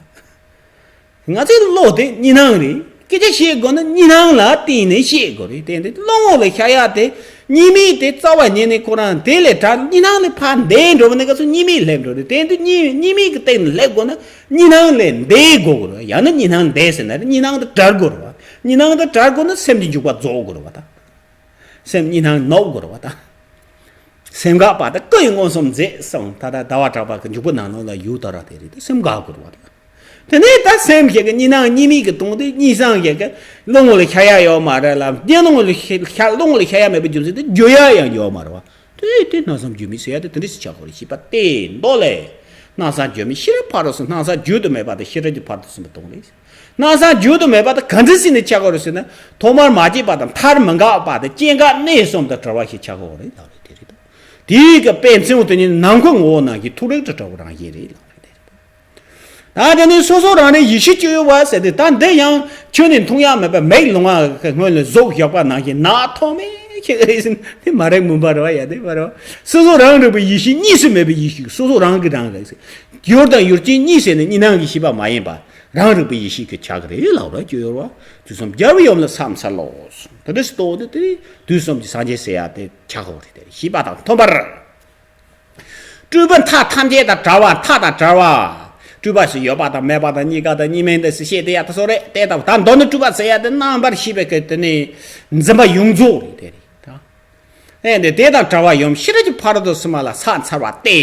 ད་ང་ཚོའི་བློ་དེ་གཉིས་སྣང་རེད། སྐད་ཆ་བཤད་དགོས་ན་གཉིས་སྣང་ལ་བརྟེན་ནས་བཤད་དགོས་རེད། དེ་འདི་བློ་ངོ་ལ་ཤར་ཡ་དེ་གཉིས་མེད་དེ་རྩ་བ་ཉིད་ནས་ཁོ་རང་དེ་ལས་དྲག་གཉིས་སྣང་ལས་ཕར་འདས་འགྲོ་བ་ནི་ག་ཚོད་གཉིས་མེད་སླེབས་འགྲོ་རེད། དེ་འདི་གཉིས་གཉིས་མེད་ཀྱི་སྟེང་ནས་སླེབས་དགོས་ན་གཉིས་སྣང་ལས་འདས་དགོས་དགོས་རེད། ཡང་ན་གཉིས་སྣང་འདས་ཟེར་ན་རེད། གཉིས་སྣང་དེ་བྲལ་དགོས་རེད་བ། གཉིས་སྣང་དེ་བྲལ་དགོས་ན་སེམས་ཀྱི་འཇུག་པ་རྫོགས་དགོས་རེད་བ། ད་སེམས་གཉིས་སྣང་ནོར་དགོས་རེད་བ། ད་སེམས་འགག་པ་དང་སྐུ་ཡི་མངོན་སུམ་མཛད་གསུངས། ད་ལྟ་ཟླ་བ་གྲགས་པ་གི་འཇུག་པ་ནང་ལོགས་ལ་ཡུལ་དར་བ་དེ་རེད། ད་སེམས་འགག་དགོས་རེད་བ། ད་ དེ་ནས་ད་སེམས་ཞིག་གི་གཉིས་སྣང་གཉིས་མེད་ཀྱི་དོན་དེ་གཉིས་སྣང་ཞིག་གི་བློ་ངོ་ལ་ཤར་ཡ་ཡོད་མ་རེད་ལ། གཉིས་སྣང་ལ་ཤར་བློ་ངོ་ལ་ཤར་ཡ་མེད་པའི་རྒྱུ་མཚན་དེ་བརྗོད་ཡ་ཡང་ཡོད་མ་རེད་བ། དེ་དེ་སྣང་བཞིན་བརྗོད་མེད་ཟེར་ཡ་དེ་དེ་འདྲ་ཞིག་ཆགས་དགོས་རེད། ཤེས་པ་སྟེ་མདོ་ལས། སྣང་བཞིན་བརྗོད་མེད་ཤེས་རབ་ཕ་རོལ་ཏུ། སྣང་བཞིན་བརྗོད་དུ་མེད་པ་དེ་ཤེས་རབ་ཀྱི་ཕ་རོལ་ཏུ་ཕྱིན་པའི་དོན་རེད། སྣང་བཞིན་བརྗོད་དུ་མེད་པ་དེ་ག་འདྲ་ཞིག་ནས་ཆགས་དགོས་རེད་ཟེར་ན། ཐོག་མར་མ་སྐྱེས་པ་དང་མཐར་མི་འགག་པ་དེ་སྐྱེ་འགག་གནས་གསུམ་དང་བྲལ་བ་ཞིག་ཆགས་དགོས་རེད་ལབ་རེད། དེ་རེད་དོ། དེའི་གི་དཔེ་མཚོན་དེ་ནི་ནམ་མཁའི་ངོ་བོ་ནང་བཞིན་ཐུགས་རིག་ཏུ་བྲལ་བའི་རང་བཞིན་རེད་ལབ་རེད། དེ་རེད་དོ། ད་དེ་ནི་སོ་སོ་རང་རིག་ཡེ་ཤེས་སྤྱོད་ཡུལ་བ་ཟེར་དེ། ད་འདི་ཡང་ཁྱོན་ནས་མཐོང་ཡ་མེད་པ། མིག་ལོང་བ་སྔོན་ལ་གཟུགས་བཞག་པ་ནང་བཞིན་ནག་ཐོག་མེད་ཁྱེད་ཨེ་ཟིན་དེ་མ་རིག་མུན་པ་རེད་བ། ཡ་དེ་མ་རེད་བ། སོ་སོ་རང་རིག་པའི་ཡེ་ཤེས་གཉིས་སུ་མེད་པའི་ཡེ་ཤེས། སོ་སོ་རང་གིས་རང་རིག་ཟེར། ཡུལ་དང་ཡུལ་ཅན་གཉིས་ཟེར་ནས་གཉིས་སྣང་གི་ཤེས་པ་མ་ཡིན་པ། རང་རིག་པའི་ཡེ་ཤེས་ཀྱི་ཆ་གི་རེད་ལབ་ར་སྤྱོད་ཡུལ་བ། དུས་གསུམ་རྒྱལ་བའི་ཡུམ་ལ་ས་མཚར་ལོ། དེ་འདྲ་ཞིག་རྟོགས་ཏེ་དེ་དུས་གསུམ་གྱི་སངས་རྒྱས་ཟེར་ཡ་དེ་ཆགས་དགོས་རེད། དེ་ཤེས་པ་དང་མཐུན་པར། སྤྲུལ་པའི་མཐའ་ཐམས་ཅད་དང་བྲལ་བ། མཐའ་དང་བྲལ་བ། སྤྲུལ་པ་ཞིག་ཡོད་པ་དང་མེད་པ་དང་གཉིས་ཀ་དང་གཉིས་མིན་དེ་ཟེར་བཤད་དེ་ཡ་ད་སོ་རེད། དེ་ལྟ་བུ་ད་མདོ་ནི་སྤྲུལ་པ་ཟེར་ཡ་དེ་རྣམ་པར་ཤེས་པའི་སྐད་དེ་ནི་འཛིན་པ་ཡོངས་རྫོགས་རེད། དེ་རེད་ད། ཨེ་འདི་དེ་དང་བྲལ་བ་ཡུམ་ཤེས་རབ་ཀྱི་ཕ་རོལ་ཏུ་ཕྱིན་པ་ལ་ས་མཚར་བ་སྟེ།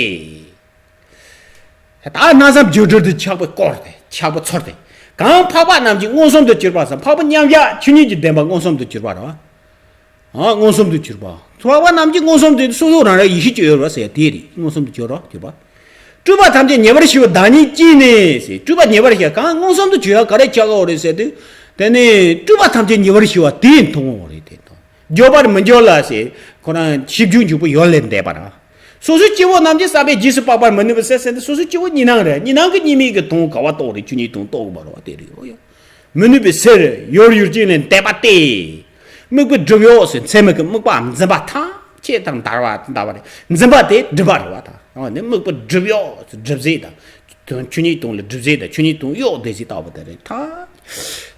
ད་སྣང་བཞིན་བརྗོད་སྒྲོས་དེ་ཆགས་པའི་སྐོར་དེ། ཆགས་པའི་ཚུལ་དེ། གང་འཕགས་པ་རྣམས་ཀྱིས་མངོན་སུམ་དུ་གྱུར་པ་ཟེར། འཕགས་པ་མཉམ་གཞག་ཆོས་ཉིད་ཀྱི་བདེན་པ་མངོན་སུམ་དུ་གྱུར་པ་རེད་བ། ཨ་མངོན་སུམ་དུ་གྱུར་པ། འཕགས་པ་རྣམས་ཀྱིས་མངོན་སུམ་དུ་སོ་སོ་རང་རང་ཡེ་ཤེས་སྤྱོད་ཡུལ་བ་ཟེར་དེ་རེད། མངོན་སུམ་དུ་གྱུར་པ་གྱུར་པ། སྤྲུལ་པ་ཐམས་ཅད་ཉེ་བར་ཞི་བའི་བདག་ཉིད་ཀྱིས་ནི་ཟེར། སྤྲུལ་པ་ཉེ་བར་ཞི་བ་གང་མངོན་སུམ་དུ་གྱུར་ཡ་ག་རེ་ཆགས་ཡོད་རེད་ཟེར་དུས། དེ་ནི་སྤྲུལ་པ་ཐམས་ཅད་ཉེ་བར་ཞི་བ་དེ་མཐོང་བ་རེད། དེ་དང་། འགྱོད་པར་མི་འགྱུར་ལ་ཟེར། ཁོ་རང་ཞིབ་འཇུག་འཇུག་པོ་ཡོལ་ལས་འདས་པ་ར། སོ་སོའི་སྐྱེ་བོ་རྣམས་ཀྱིས་བསམ་པས་རྗེས་སུ་དཔག་པར་མི་ནུས་པའི་ཟེར་ཟེར་ཏེ། སོ་སོའི་སྐྱེ་བོ་གཉིས་སྣང་རེད། གཉིས་སྣང་གི་གཉིས་མེད་ཀྱི་དོན་ག་བ་རྟོགས་རེད། ཆོས་ཉིད་དོན་རྟོགས་མ་རེད་བ། དེ་རེད་ཨོ་ཡ། མི་ནུས་པའི་ཟེར་ཡོལ་ཡུལ་ཅན་ལས་འདས་པ་སྟེ། དམིགས་པའི་སྒྲིབ་གཡོགས་ཟེར། མཚན་མེད་ཀྱི་དམིགས་པ་འཛིན་པ་ཐམས་ཅད་དང་འདར་བ་འདར་བ་རེད། འཛིན་པ་དེ་སྒྲིབ་པ་རེད་བ། ད་ཨོ་ནི་དམིགས་པའི་སྒྲིབ་གཡོགས་སྒྲིབ་ཟེར་དང་། དོན་ཆོས་ཉིད་དོན་ལ་སྒྲིབ་ཟེར་དང་། ཆོས་ཉིད་དོན་གཡོགས་དེ་ཟེར་ལྟ་བུ་དེ་རེད། ད་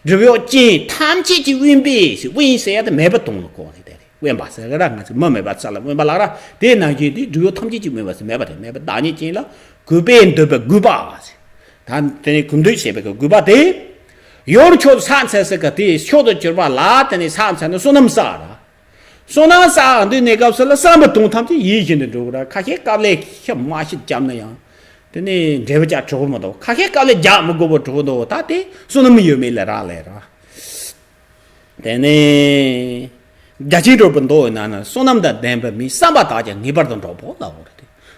སྒྲིབ་གཡོགས་ཅན་ཐམས་ཅད་ཀྱིས་དབེན་པས་ཟེར། དབེན་ཟེར་ཡ་དེ་མེད་པའི་དོན་ལ་གོ་རེད། དེ་རེད། དབེན་པ་ཟེར་ག་ར་ང་ཚོ་མི་མེད་པ་ས་ལ་དབེན་པ་ལ་ར། དེ་ནང་བཞིན་དེ་སྒྲིབ་གཡོགས་ཐམས་ཅད་ཀྱིས་དབེན་པ་ཟེར་མེད་པ་རེད། མེད་པ་བདག་ཉིད་ཅན་ལ་གུས་པས་འདུད་པའི་གུས་པ་ཟེར། ད་དེ་ནས་གུས་འདུད་བྱེད་པའི་གུས་པ་དེ། ཡུལ་མཆོག་ཏུ་ས་མཚར་ཟེར་ག་དེ་མཆོག་ཏུ་གྱུར་པ་ལ་དེ་ནས་ས་མཚར་ནི་བསོད་ནམས་བསགས་ར། བསོད་ནམས་བསགས་འདི་གནས་སྐབས་སུ་ལ་བསམ་པའི་དོན་ཐམས་ཅད་ཡིད་བཞིན་དུ་འགྲུབ་ར། ཁ་ཤས་སྐབས་ལས་ཤ་མ་ཤི་བརྒྱབ་ན་ཡང་། དེ་ནས་འབྲས་བུ་ཅག་གྲོགས་མི་འདུག་ཁ་ཤས་སྐབས་ལས་རྒྱག་མི་དགོས་པ་གྲོགས་འདུག་ད་དེ་བསོད་ནམས་ཡོད་མེད་ལ་རག་ལས་ར། དེ་ནས་རྒྱ་ཆེན་གྲུབ་པའི་མདོ་ཡི་ནང་ན་བསོད་ནམས་དང་ལྡན་པའི་མིས་བསམ་པ་དག་ཀྱང་ངེས་པར་དུ་འགྲུབ་བོ་ལབ་འོ་རེད།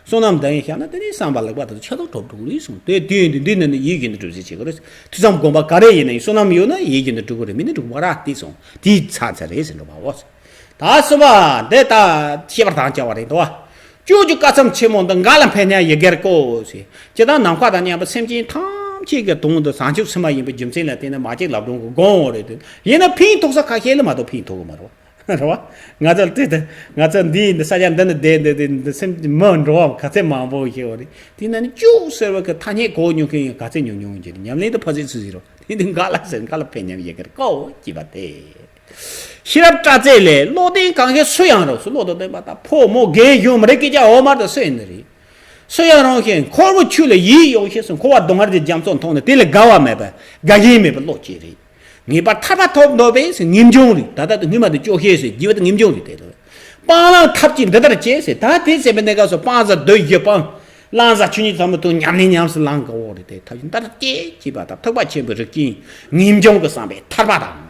བསོད་ནམས་ལྡན་ཡིན་ཤག་ན་དེ་ནས་བསམ་པ་ལེགས་པ་དང་ཆ་ཚང་འགྲུབ་འགྲོ་གི་རེད་གསུངས། དེ་དུས་ཡུན་དུ་འདི་ནི་ནི་ཡིད་བཞིན་དུ་འགྲུབ་ཟེར་བྱེད་དགོས་རེད། ཐོས་བསམ་སྒོམ་པ་ག་རེ་ཡིན་ན་ཡང་བསོད་ནམས་ཡོད་ན་ཡིད་བཞིན་དུ་འགྲུབ་གི་རེད། མིན་ན་འགྲུབ་མ་རེད་དེ་གསུངས། དེའི་ཚ་ཚ་རེད་ཟེར་འགྲོ་བ་འོ། ད་གསུམ་པ་འདི་ད་ཤེས་པར་དང་བྱ་བ་རེད་དོ། སྤྱོད་ཀྱི་དཀའ་ཚེགས་ཆེན་མོ་འདི་འགག་ལ་ཕན་སྙམ་ཡི་གེར་བཀོད་ཟེར། ཇི་ལྟར་ནམ་མཁའ་དང་མཉམ་པའི་སེམས་ཅན་ཐམས་ཅད་ཀྱི་དོན་དུ་བྱང་ཆུབ་སེམས་དཔའ་ཡིན་པའི་རྒྱུ་མཚན་ལ་བརྟེན་ནས་མ་གཅིག་ལབ་སྒྲོན་གྱི་དགོངས་འོ་རེད་དེ། ཡིན་ན་ཕན་ཐོགས་ས་ཁ་ཤས་ལ་མ་གཏོགས་ཕན་ཐོགས་གི་མ་རེད་བ། རེད་བ། ང་ཚོ་དེ་དེ་ང་ཚོ་འདི་འདི་ས་ཆ་འདི་ནས་བསྡད་འདི་དེ་འདི་སེམས་མི་འགྲོ་བ་ག་ཚད་མང་པོ་ཤེས་བ་རེད། དེ་ན་ནི་སྤྱོད་ཟེར་བ་གི་ཐ་སྙད་གོ་མྱོང་མཁན་ཡང་ག་ཚད་ཉུང་ཉུང་གི་རེད། ཉམས་ལེན་དུ་ཕ་སྲིད་ཚུལ་ཟེར་རོ། དེ་འདི་འགག་ལ་ཟེར་འགག་ལ་ཕན་སྙམ་ཡི་གེར་བཀོད་ཅེས་པ་སྟེ། ཤེས་རབ་སྐྲ་རྩེ་ལས། བློ་ལྡན་གང་ཞིག་སུ་ཡང་རུང་། སུ། བློ་དང་ལྡན་པ་དང་ཕོ་མོ་རྒན་གཞོན་མི་རིགས་སྐད་ཆ་འོ་མ་དང་སུ་ཡིན་ནི་རེད། སུ་ཡང་རུང་ཞིང་། འཁོར་བའི་ཆོས་ལ་ཡིད་གཡོ་ཞིང་སུ། འཁོར་བ་སྡུག་བསྔལ་གྱི་རྒྱ་མཚོ་མཐོང་ནས་དེ་ལས་དགའ་བ་མེད་པ་དགའ་ཞེན་མེད་པའི་བློ་སྐྱེ་རེད། ངེས་པར་ཐར་པ་ཐོབ་འདོད་པས་ངེས་འབྱུང་རེད། ད་ལྟ་དུ་སྔོན་མ་དུ་སྐྱོ་ཤས་ཟེར་བགྱི་བ་དུ་ངེས་འབྱུང་རེད་དེ་ལ། སྤང་བླང་ཐབས་ཀྱིས་འདི་ལྟར་བྱེད་ཟེར། ད་དེ་ཟེར་བའི་གནས་སྐབས་སུ་སྤང་བྱ་སྡོད་བཞི་སྤང་། བླང་བྱ་ཆོས་ཉིད་ཟབ་མོ་དང་ཉམས་ལེན་ཉམས་སུ་བླང་དགོས་འོ་རེད་དེ། ཐབས་ཀྱིས་འདི་ལྟར་བྱེད་ཅེས་པ་དང་ཐེག་པ་ཆེན་པོའི་རིགས་ཀྱི་ངེས་འབྱུང་གི་བསམ་པས་ཐར་པ་དང་།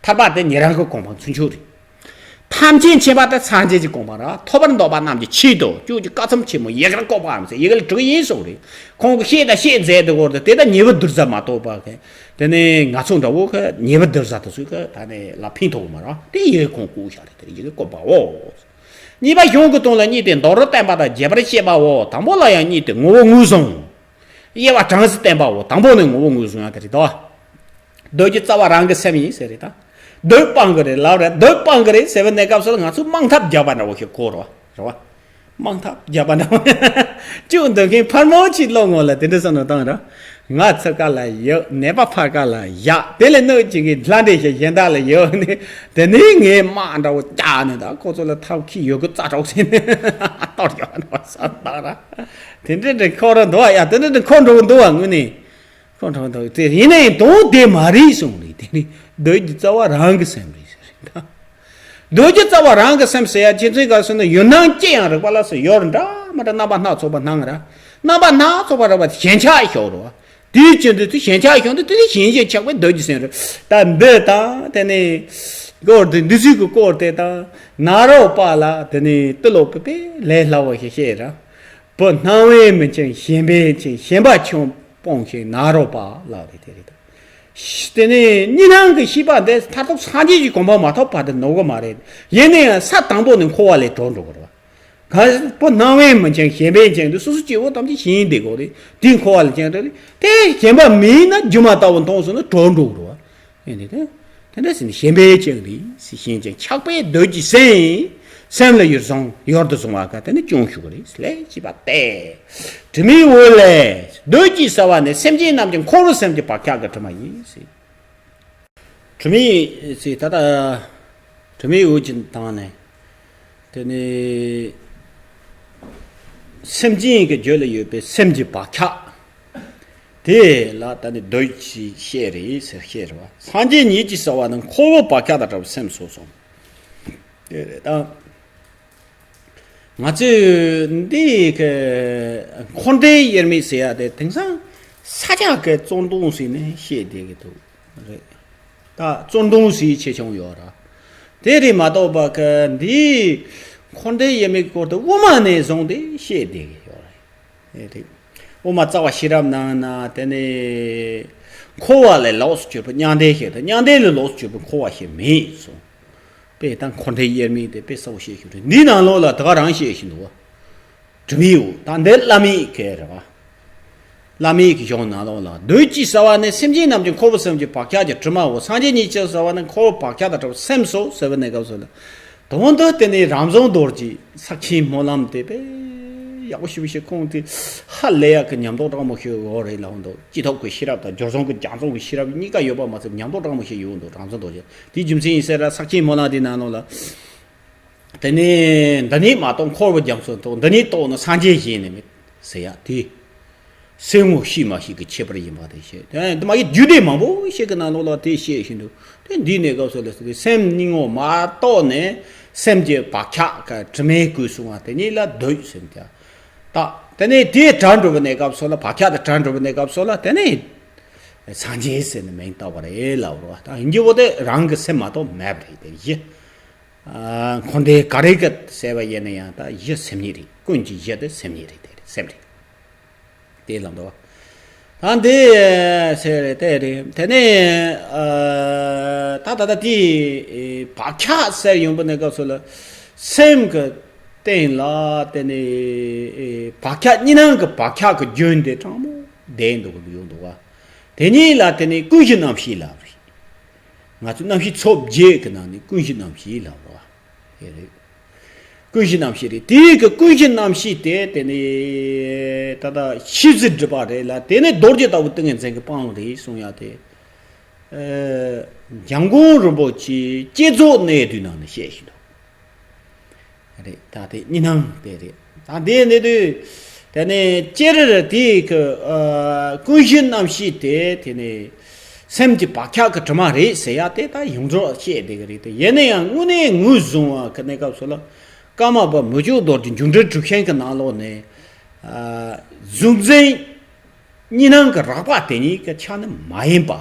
ཐར་པ་དེ་ཉན་རང་གི་གོ་འཕང་ཚུན་ཆོད་རེད། ཐམས་ཅད་མཁྱེན་པ་དེ་སངས་རྒྱས་ཀྱི་གོ་འཕང་ར། ཐོབ་པར་འདོད་པ་རྣམས་ཀྱི་ཆེད་དུ་སྤྱོད་ཀྱི་དཀའ་ཚེགས་ཆེན་མོ་ཡི་གེར་བཀོད་པའམ་ཟེར་ཡི་གེ་ལ་བྲིས་ཡིན་གསུངས་རེད། ཁོང་གིས་བཤད་དང་བཤད་མཛད་དེ་བོར་དུ་དེ་དག་ཉེ་བར་གདུལ་བྱ་མ་གཏོགས་པ་གི། དེ་ནས་ང་ཚོ་འདྲ་བོ་གི་ཉེ་བར་གདུལ་བྱ་དེ་ཚོས་གི་ད་ནས་ལ་ཕན་ཐོགས་མ་ར། དེ་ཡི་གེ་ཁོང་བཀོད་བཞག་རེད། དེ་ཡི་གེ་བཀོད་པའོ། གཉིས་པ་གཞུང་གི་དོན་ལ་གཉིས་ཏེ། མདོ་རུ་བསྟན་པ་དང་རྒྱས་པར་བཤད་པའོ། དང་པོ་ལ་ཡང་གཉིས་ཏེ། ངོ་བོ་ངོས་བཟུང་། དབྱེ་བ་གྲངས་སུ་བསྟན་པའོ། དང་པོ་ནི་ངོ་བོ་ངོས་བཟུང་ཡང་དེ་རེད་དོ། འདོད་ཀྱི་རྩ་བ་རང་གི་སེམས་ཡིན་ཟེར་རེད་ད། འདོད་སྤང་གི་རེད་ལབ་རེད། འདོད་སྤང་གི་རེད་ཟེར་བའི་གནས་སྐབས་སུ་ང་ཚོས་དམག་འཐབ་བརྒྱབ་པ་འདྲ་བོ་ཞིག་གོ་རོ། རེད་བ། དམག་འཐབ་བརྒྱབ་པ་འདྲ་བོ། སྐྱོན་འདོན་མཁན་ཕར་མོ་ཆེ་བློ་ངོ་ལ་དེ་འདྲ་བསམ་བློ་བཏང་ར། ང་ཚུར་ཀ་ལ་ཡོད། ནད་པ་ཕར་ཀ་ལ་བཞག་དེ་ལས་གནོད་ཅིག་གིས་ལྷ་འདྲེ་ཞིག་གཞན་དག་ལ་ཡོད་ནས། དེ་ནས་ངའི་དམག་འདྲ་བོ་བཀྱག་ནས་ད་ཁོ་ཚོ་ལ་ཐབས་ཁྱི་ཡོད་གི་རྩ་གྲོགས་ཟེར་ནས་གཏོར་ཡོད་ནས་བསམ་བཏང་ར། དེ་འདྲ་འདྲ་འཁོར་ར་འདུག་བ། ཡ་དེ་འདྲ་འདྲ་འཁོར་འགྲོ་གི་འདུག་བ་དངོས་གནས། ཁོང་ཁྲོ་དང་དེ་ཡིན་ནའི་དོན་དེ་མ་རེད་གསུངས་རེད། དེ་ནི་འདོད་ཀྱི་རྩ་བ་རང་གི་སེམས་རེད་ཟེར་རེད་ད། འདོད་ཀྱི་རྩ་བ་རང་གི་སེམས་ཟེར་ཡ་ཁྱེད་ཚོའི་སྐབས་སུ་ནི་ཡུལ་སྣང་ཅི་ཡང་རིག་པ་ལ་སོགས་ཡོད་འདྲ་མི་འདྲ་རྣམ་པ་སྣ་ཚོགས་པ་སྣང་ར། རྣམ་པ་སྣ་ཚོགས་པ་རིག་པ་ཞེན་ཆགས་ཤོར་རོ། དེའི་རྐྱེན་དུ་དེ་ཞེན་ཆགས་བྱུང་སྟེ་དེ་ནི་ཞེན་ཅིང་ཆགས་པས་འདོད་ཀྱི་སེམས་རེད། ད་འདི་དང་དེ་ནི་སྐོར་དེ་འདི་ཚོའི་གི་སྐོར་དེ་དང་ནཱ་རོ་པ་ལ་དེ་ནི་ཏི་ལོ་པའི་པས་ལས་སླ་བོ་ཞིག་བཤད་ར། བུ་སྣང་བས་མི་འཆིང་ཞེན་པས་འཆིང་ཞེན་པ་ཆུང་སྤོང་ཞིང་ནཱ་རོ་པ་ལ་རེད་དེ་རེད། དེ་ནི་གཉིས་སྣང་གི་ཤེས་པ་འདི་མཐར་ཐུག་སངས་རྒྱས་ཀྱི་གོ་འཕང་མ་ཐོབ་བར་དུ་ནོར་གི་མ་རེད། ཡིན་ན་ཡང་ས་དང་པོ་ནས་འཁོར་བ་ལས་གྲོལ་འགྲོ་གི་རེད་བ། ག་པོ་སྣང་བས་མི་འཆིང་ཞེན་པས་འཆིང་དུ་སོ་སོ་སྐྱེ་བོ་ཐམས་ཅད་ཞེན་བསྡད་དགོས་རེད། དེ་འཁོར་བ་ལ་འཆིང་དུ་རེད། དེ་ཞེན་པ་མེད་ན་སྒྱུ་མ་ལྟ་བུ་མཐོང་སོང་ན་གྲོལ་འགྲོ་གི་རེད་བ། ཡིན་ནི་དེ། དེ་འདྲ་ཟེར་ནས་ཞེན་པས་འཆིང་རེད་ཟེར་ཞེན་ཅིང་ཆགས་པས་འདོད་ཀྱི་སེམས། སེམས་ལ་ཡུལ་བཟུང་ཡུལ་དུ་བཟུང་བ་ག་དེ་ནི་སྐྱོན་ཞུགས་རེད་ལས་བྱེད་པ་སྟེ། དྲི་མའི་འོད་ལས་འདོད་ཀྱི་ཟེར་བ་ནི་སེམས་ཅན་རྣམས་ཀྱི་འཁོར་བའི་སེམས་ཀྱི་བག་ཆགས་ཀྱི་དྲི་མ་ཡིན་ཟེར། དྲི་མའི་ཚེ་ད་ལྟ་དྲི་མའི་འོད་ཀྱི་དང་ནི། དེ་ནི་སེམས་ཅན་གྱི་རྒྱུད་ལ་ཡོད་པའི་སེམས་ཀྱི་བག་ཆགས་དེ་ལ་ད་ནི་འདོད་ཀྱི་བཤད་རེད་ཟེར་བཤད་རེད་བ། སངས་རྒྱས་ཉིད་ཀྱི་ཟེར་བ་ནི་འཁོར་བའི་བག་ཆགས་དང་བྲལ་བའི་སེམས་སོ་སོ། དེ་རེད་ད། ང་ཚོས་འདི་གི་འཁོར་འདས་དབྱེར་མེད་ཟེར་ཡ་དེ་དེང་སང་ས་ཆ་གི་བཙོན་དོང་ཟེར་ནས་བཤད་བསྡད་ཀྱི་འདུག་རེད། ད་བཙོན་དོང་ཟེར་ཆེ་ཆུང་ཡོད་ར། དེ་རེད་མ་གཏོགས་པ་གི་འདི་འཁོར་འདས་དབྱེར་མེད་སྐོར་དུ་དབུ་མ་ནས་བཟུང་སྟེ་བཤད་བསྡད་ཀྱི་ཡོད་རེད། དེ་དེ། དབུ་མ་རྩ་བ་ཤེས་རབ་ནང་ན་དེ་ནས་འཁོར་བ་ལས་ལོགས་སུ་གྱུར་པའི་མྱང་འདས་ཞེས་དང་མྱང་འདས་ལས་ལོགས་སུ་གྱུར་པའི་འཁོར་བ་ཞེས་མེད་གསུངས། དཔེ་དང་འཁོར་འདས་དབྱེར་མེད་དེ་དཔེ་གསལ་པོ་བཤད་ཞུ་རེད། འདིའི་ནང་ལོགས་ལ་དེ་ག་རང་བཤད་བཞིན་འདུག་བ། དྲི་མའི་འོད་དང་འདི་བླ་མེད་ཀྱི་རེད་བ། བླ་མེད་ཀྱི་གཞུང་ནང་ལོགས་ལ་འདོད་ཀྱི་ཟེར་བ་ནི་སེམས་ཅན་རྣམས་ཀྱི་འཁོར་བའི་སེམས་ཀྱི་བག་ཆགས་ཀྱི་དྲི་མའོ། སངས་རྒྱས་ཉིད་ཀྱི་ཟེར་བ་ནི་འཁོར་བའི་བག་ཆགས་དང་བྲལ་བའི་སེམས་སོ་ཟེར་བའི་གནས་སྐབས་སུ་ལ། དོན་དུ་དེ་ནི་རང་བྱུང་རྡོ་རྗེ་ས་ཆེན་སྨོན་ལམ་དེ་དཔེ་ཡག་པོ་ཞེ་པོ་ཞིག་ཁོང་དེ་ཧ་ལས་ཡག་གི་ཉམས་རྟོགས་དྲག་མོ་ཞིག་ཡོད་རེད་ལབ་འདུག་སྤྱི་ཐོག་གི་ཤེས་རབ་དང་སྦྱོར་བྱུང་གི་རྒྱ་མཚོ་གི་ཤེས་རབ་གཉིས་ཀ་ཡོད་པ་མ་ཟད་ཉམས་རྟོགས་དྲག་མོ་ཞིག་ཡོད་འདུག་རང་བྱུང་རྡོ་རྗེ་དེའི་རྒྱུ་མཚན་ཡིན་ཟེར་ལ་ས་ཆེན་སྨོན་ལམ་དེའི་ནང་ལོགས་ལ། དེ་ནས་འདི་ནི་མ་གཏོགས་འཁོར་བའི་རྒྱ་མཚོ་ཐོག་འདི་ནི་རྟོགས་ན་སངས་རྒྱས་གཞན་ནི་མེད་ཟེར་ཡ་དེ། སེམས་ངོ་ཤེས་མ་ཤེས་ཀྱི་ཁྱད་པར་ཡིན་པ་དེ་བཤད། དེ་མ་ཡི་རྒྱུད་སྡེ་མང་པོ་ཞིག་གི་ནང་ལོགས་ལ་དེ་བཤད་བཞིན་དུ་དེ་འདིའི་གནས་སྐབས་སུ་ལ་དེ་སེམས་སྙིང་པོ་མ་གཏོགས་ནས་སེམས་ཀྱི་བག་ཆགས་ཀྱི་དྲི་མས་བསྐུལ་སོང་བ་དེ་ཉིད་ལ་འདོད་སེམས་ཀྱང་དག་དེ་ནས་དེའི་གྲལ་འགྲོ་བའི་གནས་སྐབས་སུ་ལ་བག་ཆགས་དེ་གྲལ་འགྲོ་བའི་གནས་སྐབས་སུ་ལ་དེ་ནས་སངས་རྒྱས་ཟེར་ནས་མིང་བཏགས་པ་རེད་ལབ་རོ། ད་ཡིན་གྱི་བོ་དེ་རང་གི་སེམས་མ་གཏོགས་མེད་པ་རེད་དེ་བཞི། ཨ། འཁོར་འདས་ག་རེ་གི་ཟེར་བ་ཡིན་ན་ཡང་ད་གཞི་སེམས་ཉིད་རེད། ཀུན་གྱི་གཞི་དེ་སེམས་ཉིད་རེད་དེ་རེད་སེམས་རེད། དེ་ལམ་དུ་བ། ད་འདི་ཟེར་རེད་དེ་རེད་དེ་ནས་ཨ། ད་ད་ད་དེ་བག་ཆགས་ཟེར་ཡོང་པ་ནས་སྐབས་སུ་ལ་སེམས་ཀྱི་སྟེང་ལ་དེ་ནས་བག་ཆགས་གཉིས་སྣང་གི་བག་ཆགས་ཀྱི་རྒྱུན་དེ་དྲང་མོ་བསྡད་འདུག་གི་ཡོང་འདུག་བ། དེ་ཉིད་ལ་དེ་ནས་ཀུན་གཞི་རྣམ་ཤེས་ལབ་རེད། ང་ཚོ་རྣམ་ཤེས་ཚོགས་བརྒྱད་ཀྱི་ནང་ནས་ཀུན་གཞི་རྣམ་ཤེས་ལབ་རོ། དེ་རེད། ཀུན་གཞི་རྣམ་ཤེས་རེད། དེའི་གི་ཀུན་གཞི་རྣམ་ཤེས་དེ་དེ་ནི་ད་ལྟ་ཤེས་བྱའི་སྒྲིབ་པ་རེད་ལ་དེ་ནི་རྡོ་རྗེ་ལྟ་བུ་ཏིང་ངེ་འཛིན་གྱི་སྤང་རེད་གསུང་ཡ་དེ། ཨ། འཇམ་མགོན་རིན་པོ་ཆེའི་བསྐྱེད་རྫོགས་གནད་བསྡུས་ནང་ནས་བཤད་བཞིན་འདུག་རེད། ད་དེ་གཉིས་སྣང་དེ་རེད། ད་དེ་ནི་དུས་དེ་ནས་སྤྱིར་དེའི་གི་ཨ། ཀུན་གཞི་རྣམ་ཤེས་དེ་དེ་ནི་སེམས་ཀྱི་བག་ཆགས་ཀྱི་དྲི་མ་རེད་ཟེར་ཡ་དེ་ད་ཡོངས་རྫོགས་བཤད་བསྡད་ཀྱི་རེད་དེ། ཡིན་ན་ཡང་དངོས་གནས་ངོས་བཟུང་བ་གི་གནས་སྐབས་སུ་ལ་ཀརྨ་པ་མི་བསྐྱོད་རྡོ་རྗེ་འབྱུང་འགྲེལ་གྲུབ་ཆེན་གྱི་ནང་ལོགས་ནས་ཨ། གཟུང་འཛིན་གཉིས་སྣང་གི་རགས་པ་དེ་ཉིད་ཀྱི་ཆ་ནི་མ་ཡིན་པ།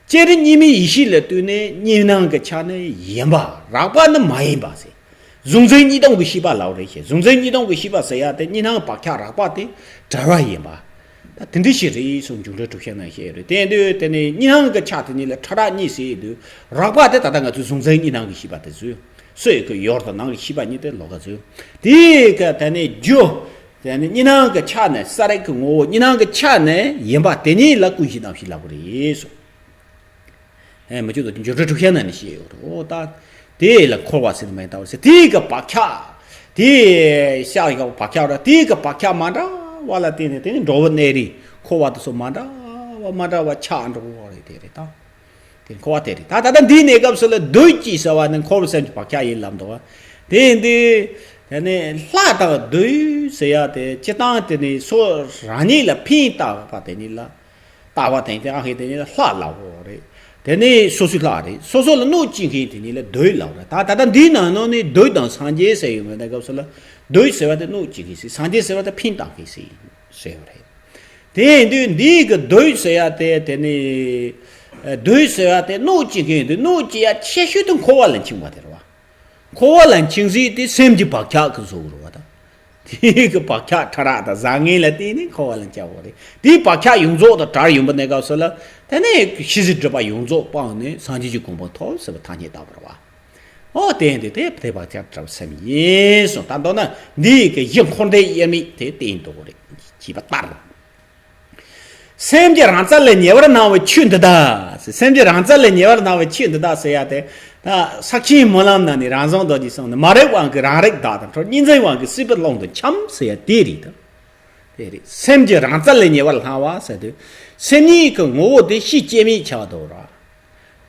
སྤྱིར་གཉིས་མེད་ཡེ་ཤེས་ལ་ལྟོས་ནས་གཉིས་སྣང་གི་ཆ་ནི་ཡིན་པ། རགས་པ་ནི་མ་ཡིན་པ་ཟེར། གཟུང་འཛིན་གཉིས་སྟོང་གི་ཤེས་པ་ལབ་རེད་ཞེས། གཟུང་འཛིན་གཉིས་སྟོང་གི་ཤེས་པ་ཟེར་ཡ་དེ་གཉིས་སྣང་བག་ཆགས་རགས་པ་དེ་བྲལ་བ་ཡིན་པ། ད་དེ་འདྲ་ཞིག་རེད་གསུངས་འབྱུང་འགྲེལ་གྲུབ་ཆེན་ནང་བཤད་ཡོད་རེད། དེ་དུས་དེ་ནི་གཉིས་སྣང་གི་ཆ་དེ་གཉིས་ལ་ཕྲ་རགས་གཉིས་ཟེར་ཡོད་དུས་རགས་པ་དེ་ད་ལྟ་ང་ཚོའི་གཟུང་འཛིན་གཉིས་སྣང་གི་ཤེས་པ་དེ་ཚོས་སོ་ཡི་གི་ཡོར་དང་ནང་གི་ཤེས་པ་གཉིས་དེ་ལོགས་ཀ་ཚོས་དེའི་གི་དེ་ནི་རྒྱུ། དེ་ནི་གཉིས་སྣང་གི་ཆ་ནས་ས་རིག་གི་ངོ་བོ་གཉིས་སྣང་གི་ཆ་ནས་ཡིན་པ་དེ་ཉིད་ལ་ཀུན་གཞི་རྣམ་ཤེས་ལབ་དགོས་རེད་གསུངས། ཨེ་མི་བསྐྱོད་རྡོ་རྗེ་འབྱུང་འགྲེལ་གྲུབ་ཆེན་ནང་ནས་བཤད་ཡོད་རེད། འོ་ད་དེ་ལ་འཁོར་བ་ཟེར་ནི་མེད་ད་བར་ཟེར་དེའི་གི་བག་ཆགས་དེ་ཤ་ཡི་གི་བག་ཆགས་ར་དེའི་གི་བག་ཆགས་མ་འདྲ་བ་ལ་བརྟེན་ནས་དེ་ནི་འགྲོ་བའི་གནས་རིགས་འཁོར་བ་དེ་ཚོ་མ་འདྲ་བ་མ་འདྲ་བ་ཆགས་འགྲོ་བ་རེད། དེ་རེད་ད། དེ་འཁོར་བ་དེ་རེད། ད་ད་ལྟ་འདིའི་གནས་སྐབས་སུ་ལ་འདོད་ཀྱི་ཟེར་བ་ནི་འཁོར་བའི་སེམས་ཀྱི་བག་ཆགས་ཡིན་ལབ་འདུག་བ། དེ་ཡིན་དུས་དེ་ནི་ལྷ་དང་བདུད་ཟེར་ཡ་དེ་སྤྱིར་བཏང་དེ་ནི་སོ་རང་ཉིད་ལ་ཕན་བཏགས་པ་དེ་ཉིད་ལ་བཏགས་པ་དེ་དེ་ཨ་ཧེ་དེ་ཉིད་ལ་ལྷ་ལབ་དགོས་རེད། དེ་ནི་སོ་སོའི་ལྷ་རེད། སོ་སོ་ལ་གནོད་བྱེད་མཁན་དེ་ཉིད་ལ་བདུད་ལབ་རེད། ད་ད་ལྟ་འདིའི་ནང་ནང་ནས་བདུད་དང་སངས་རྒྱས་ཟེར་ཡོང་བའི་གནས་སྐབས་སུ་ལ་བདུད་ཟེར་བ་དེ་གནོད་བྱེད་མཁན་ཟེར། སངས་རྒྱས་ཟེར་བ་དེ་ཕན་བཏགས་མཁན་ཟེར་ཟེར་བ་རེད། དེ་ཡིན་དུས་འདི་གི་བདུད་ཟེར་ཡ་དེ་དེ་ནི་བདུད་ཟེར་ཡ་དེ་གནོད་བྱེད་མཁན་ཡིན་དུས་གནོད་བྱེད་ཡ་ཆེ་ཤོས་དེ་འཁོར་བ་ལ་འཆིང་བ་དེ་རེད་བ། འཁོར་བ་ལ་འཆིང་ཟིག་དེ་སེམས་ཀྱི་བག་ཆགས་ཀྱི་བཟོ་རུ་བ་དང་། དེ་གི་བག་ཆགས་ཕྲ་རགས་དང་བཟང་ངན་ལ་བརྟེན་ནས་འཁོར་བ་ལ་འཆིང་བ་རེད། དེའི་བག་ཆགས་ཡོངས་རྫོགས་དང་བྲལ་ཡོང་པ་གནས་སྐབས་སུ་ལ་དེ་ནས་ཤེས་བྱའི་སྒྲིབ་པ་ཡོངས་རྫོགས་སྤངས་ནས་སངས་རྒྱས་ཀྱི་གོ་འཕང་ཐོབ་ཟེར་བ་ཐ་སྙད་བཏགས་པ་རེད་བ། ཨོ་དེ་ཡིན་དུས་དེ་དེ་བག་ཆགས་བྲལ་བའི་སེམས་ཡིན་གསུངས། ད་མདོར་ན་འདི་ཡི་གི་གཞི་འཁོར་འདས་དབྱེར་མེད་དེ་བསྟན་འདུག་རེད། བྱིས་པ་ལྟར། སེམས་ཀྱི་རང་རྩལ་ལས་ཉེ་བར་སྣང་བའི་ཆོས་འདི་དག། སེམས་ཀྱི་རང་རྩལ་ལས་ཉེ་བར་སྣང་བའི་ཆོས་འདི་དག་ཟེར་ཡ་དེ། ད་ས་ཆེན་སྨོན་ལམ་ནང་ནས་རང་བྱུང་རྡོ་རྗེས་གསུངས་ནས་མ་རིག་པའང་གི་རང་རིག་བདག་ཏུ་འཕྲོད། གཉིས་འཛིན་དབང་གིས་སྲིད་པའི་ཀློང་དུ་འཁྱམས་ཟེར་ཡ་དེ་རེད་ད། དེ་རེད། སེམས་ཀྱི་རང་རྩལ་ལས་ཉེ་བར་སྣང་བ་ཟེར་དུས། སེམས་ཉིད་ཀྱི་ངོ་བོ་དེ་གཤིས་སྐྱེ་མེད་ཆགས་འདུག་ར།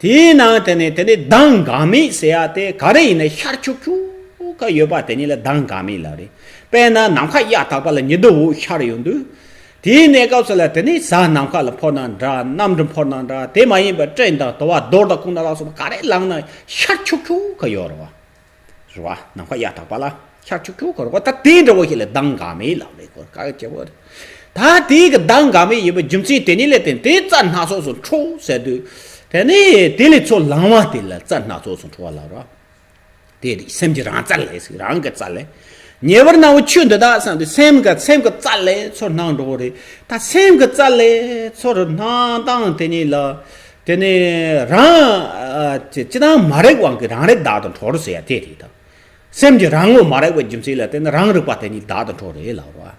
དེའི་ནང་དེ་ནས་དེ་ནས་གདངས་འགག་མེད་ཟེར་ཡ་དེ་ག་རེ་ཡིན་ན་ཤར་ཆུག་ཆུག་ག་ཡོད་པ་དེ་ཉིད་ལ་གདངས་འགག་མེད་ལབ་རེད། དཔེར་ན་ནམ་མཁའ་གཡའ་དག་པ་ལ་ཉི་ཟླ་འོད་ཤར་ཡོང་དུས། དེའི་གནས་སྐབས་སུ་ལ་དེ་ནས་གཟའ་ནམ་མཁའ་ལ་འཕོ་ན་འདྲ། གནམ་གྲུ་འཕོ་ན་འདྲ། དེ་མ་ཡིན་པར་སྤྲིན་དང་དུ་བ་རྡོ་དང་ཁུང་དང་ལ་སོགས་པ་ག་རེ་ལངས་ན་ཤར་ཆུག་ཆུག་ག་ཡོད་རེད་བ། རེད་བ། ནམ་མཁའ་གཡའ་དག་པ་ལ་ཤར་ཆུག་ཆུག་ག་རེད་བ། ད་དེ་འདྲ་བོ་ཞིག་ལ་གདངས་འགག་མེད་ལབ་རེད། གོ་ག་གེ་བྱེད་བོ་རེད། ད་དེ་གི་གདངས་འགག་མེད་ཡིན་པའི་རྒྱུ་མཚན་དེ་ཉིད་ལས་བརྟེན་དེ་རྩལ་སྣ་ཚོགས་སུ་འཕྲོ་ཟེར་དུས། དེ་ནས་དེ་ལས་ཚུར་ལངས་པ་དེ་ལ་རྩལ་སྣ་ཚོགས་སུ་འཕྲོ་བ་ལབ་ར། དེ་རེད། སེམས་ཀྱི་རང་རྩལ་ལས་ཟེར། རང་གི་རྩལ་ལས། ཉེ་བར་སྣང་བའི་ཆོས་འདི་དག་བསམ་དུས་སེམས་ཀྱི་སེམས་ཀྱི་རྩལ་ལས་ཚུར་སྣང་འགྲོ་གི་རེད། ད་སེམས་ཀྱི་རྩལ་ལས་ཚུར་སྣང་སྟངས་དེ་ཉིད་ལ། དེ་ནས་རང་ཨ་ཅི་ཅི་དང་མ་རིག་དབང་གིས་རང་རིག་བདག་ཏུ་འཕྲོད་ཟེར་ཡ་དེ་རེད་ད། སེམས་ཀྱི་རང་ངོ་མ་རིག་པའི་རྒྱུ་མཚན་ལ་བརྟེན་ནས་རང་རིག་པ་དེ་ཉིད་བདག་ཏུ་འཕྲོད་རེད་ལབ་ར།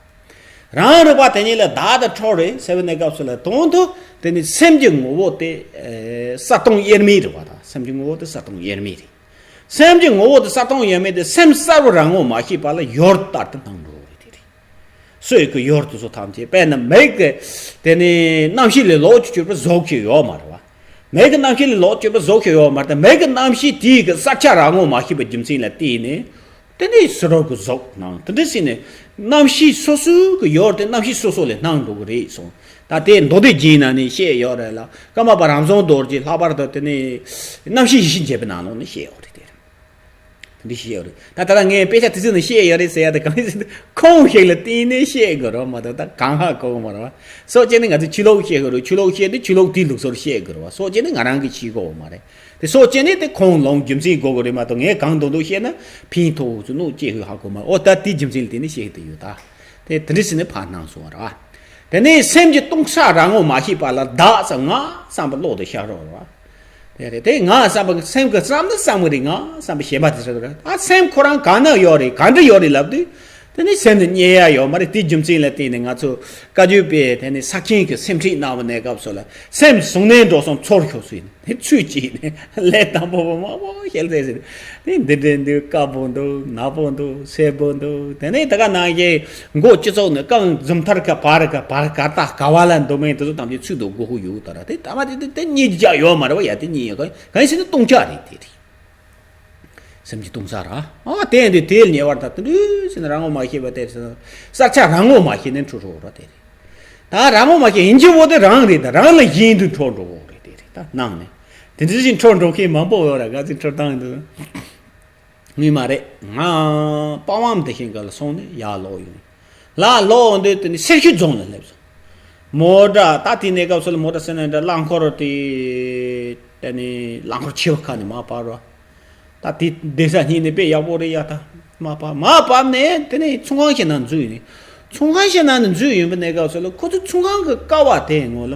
རང་རིག་པ་དེ་ཉིད་ལ་བདག་ཏུ་འཕྲོད་རེད་ཟེར་བའི་གནས་སྐབས་སུ་ལ་དོན་དུ་དེ་ནི་སེམས་ཀྱི་ངོ་བོ་དེ་ཨེ་གསལ་སྟོང་དབྱེར་མེད་རེད་བ་དང་། སེམས་ཀྱི་ངོ་བོ་དེ་གསལ་སྟོང་དབྱེར་མེད་རེད། སེམས་ཀྱི་ངོ་བོ་དེ་གསལ་སྟོང་དབྱེར་མེད་དེ་སེམས་གསལ་བའི་རང་ངོ་མ་ཤེས་པ་ལ་ཡུལ་ལྟར་དུ་སྣང་འགྲོ་བ་རེད། དེ་རེད། སོ་ཡི་གི་ཡུལ་དེ་ཚོ་ཐམས་ཅད་དཔེར་ན་མིག་གི་དེ་ནི་རྣམ་ཤེས་ལས་ལོག་ཅིག་གྱུར་པའི་གཟུགས་ཤིག་ཡོད་མ་རེད་བ། མིག་གི་རྣམ་ཤེས་ལས་ལོག་གྱུར་པའི་གཟུགས་ཤིག་ཡོད་མ་རེད་དེ། མིག་གི་རྣམ་ཤེས་དེའི་གི་གསལ་ཆ་རང་ངོ་མ་ཤེས་པའི་རྒྱུ་མཚན་ལ་བརྟེན་ནས། དེ་ནས་ཕྱི་རོལ་གྱི་གཟུགས་སྣང་། དེ་འདྲ་ཟེར་ནས་རྣམ་ཤེས་སོ་སོའི་གི་ཡུལ་དེ་རྣམ་ཤེས་སོ་སོ་ལས་སྣང་འགྲོ་གི་རེད་གསུངས། ད་དེ་མདོ་སྡེ་རྒྱན་ནང་ནས་བཤད་ཡོད་རེད་ལ། ཀརྨ་པ་རང་བྱུང་རྡོ་རྗེས་ལྷག་པར་དུ་དེ་ནས་རྣམ་ཤེས་ཡེ་ཤེས་འབྱེད་པའི་ནང་ལོགས་ནས་བཤད་ཡོད་རེད་དེ། དེ་འདྲ་བཤད་ཡོད་རེད། ད་ད་ལྟ་ངས་དཔེ་ཆ་དེ་ཚོ་ནས་བཤད་ཡོད་རེད་ཟེར་ཡ་དེ་གང་ཡིན་ཟེར་ན་ཁུངས་ཤིག་ལ་བརྟེན་ནས་བཤད་དགོས་རེད་མ་གཏོགས་ད་གང་ཧ་གོ་གི་མ་རེད་བ། སོ་སྐྱེ་ནི་ང་ཚོས་ཆོས་ལུགས་བཤད་དགོས་རེད། ཆོས་ལུགས་བཤད་དུས་ཆོས་ལུགས་དེའི་ལུགས་སྲོལ་བཤད་དགོས་རེད་བ། སོ་སྐྱེ་ནི་ང་རང་གིས་ཤེས་དགོས་མ་རེད། དེ་སོ་སྐྱེ་ནི་དེ་ཁུངས་ལུང་རྒྱུ་མཚན་དགོས་གི་རེད་མ་གཏོགས་ངས་གང་འདོད་འདོད་བཤད་ན་ཕན་ཐོགས་ཚུལ་ནོ་སྐྱེ་ཧུ་ཧ་གོ་མ། ཨོ་ད་དེའི་རྒྱུ་མཚན་ལ་བརྟེན་ནས་བཤད་དེ་ཡོད་ད། དེ་དེ་འདྲ་ཟེར་ནས་ཕར་སྣང་སོང་བ་རེད་བ། དེ་ནས་སེམས་ཀྱི་སྟོང་ཆ་རང་ངོ་མ་ཤེས་པ་ལ་བདག་ཟེར་ང་བསམ་པ་བློ་དེ་ཤར་རོགས་རེད་བ། དེ་རེད། དེ་ང་བསམ་པ་སེམས་ཀྱི་བསམ་ནི་བསམ་གི་རེད། ང་བསམ་པ་ཞེན་པ་དེ་ཟེར་གི་རེད། ད་སེམས་ཁོ་རང་གང་ན་ཡོད་རེད། གང་འདྲ་ཡོད་རེད་ལབ་དུས། དེ་ནི་སེམས་ནི་རྙེད་ཡ་ཡོད་མ་རེད། དེའི་རྒྱུ་མཚན་ལ་བརྟེན་ནས་ང་ཚོ་བཀའ་བརྒྱུད་པའི་དེ་ནི་ས་ཆེན་གྱི་སེམས་ཁྲིད་གནང་བའི་གནས་སྐབས་སུ་ལ་སེམས་བཟུང་ནས་འགྲོ་སོང་ཚོར་ཤོག་ཟེར་ནས་ཚུལ་གཅིག་ནས་ལས་དང་པོ་པོ་མང་པོ་བཤད་ཚེ་ཟེར་ནས་འདི་འདྲ་འདུག་དཀར་པོ་འདུག་ནག་པོ་འདུག་སེར་པོ་འདུག་དེ་ནས་ད་ག་ནང་བཞིན་མགོ་སྤྱི་ཚོགས་ནས་རྐང་འཛུམ་ཐར་ག་བར་ག་བར་ག་ད་ག་བ་ལ་འདུག་མིན་དེ་ཚོ་ཐམས་ཅད་ཚུལ་དུ་དགོས་ཧུ་ཡོད་ད་ར། དེ་ད་མ་དེ་དེ་དེ་གཉིས་རྒྱག་ཡོད་མ་རེད་བ། ཡ་དེ་གཉིས་ཡོད་ག་གང་ཡིན་ཟེར་ན་སྟོང་ཆ་རེད། དེ་རེད། སེམས་ཀྱི་སྟོང་ཆ་ར། ཨ་དེ་ཡང་དེ་དེ་ཉེ་བར་ད་དུ་འདུས་ཟེར་ན་རང་ངོ་མ་ཤེས་པ་དེ་ཟེར་ན་གསལ་ཆ་རང་ངོ་མ་ཤེས་ནས་འཕྲོ་འགྲོ་ར་དེ་རེད། ད་རང་ངོ་མ་ཤེས་ཡིན་གྱི་བོ་དེ་རང་རེད། ད་རང་ལ་ཡིན་དུ་འཕྲོ་འགྲོ་བོ་རེད། དེ་རེད། ད་ནང་ནས་དེ་འདྲ་ཞིག་འཕྲོ་འགྲོ་མཁན་མང་པོ་ཡོད་ར། ག་ཚོད་འཕྲོ་བཏང་ཡིན་དུ་ངས་མ་རེད། ང་པ་ཝང་དེ་ཤིང་ག་ལ་སོང་ནས་ཡར་ལོག་ཡོང་། ལ་ལོག་འདི་དེ་ནི་སེར་ཤུལ་རྫོང་ལ་སླེབས་སོང་། མོ་ཊ་ད་དེ་གནས་སྐབས་སུ་ལ་མོ་ཊ་ཟེར་ན་འདྲ་རླངས་འཁོར་དེ་དེ་ནི་རླངས་འཁོར་ཆེ་བ་ཁ་ནས་མར་བབས་རོ། ད་དེ་བསྡད་ས་གཉིས་ནི་དཔེ་ཡག་པོ་རེད་ཡ། ད་མར་བབས་མར་བབས་ནས་དེ་ནི་ཚོང་ཁང་ཞིག་ནང་འཛུལ་ཡིན། ཚོང་ཁང་ཞིག་ནང་ནས་འཛུལ་ཡིན་པའི་གནས་སྐབས་སུ་ལ་ཁོ་ཚོ་ཚོང་ཁང་གི་ཀ་བ་དེ་ངོ་ལ་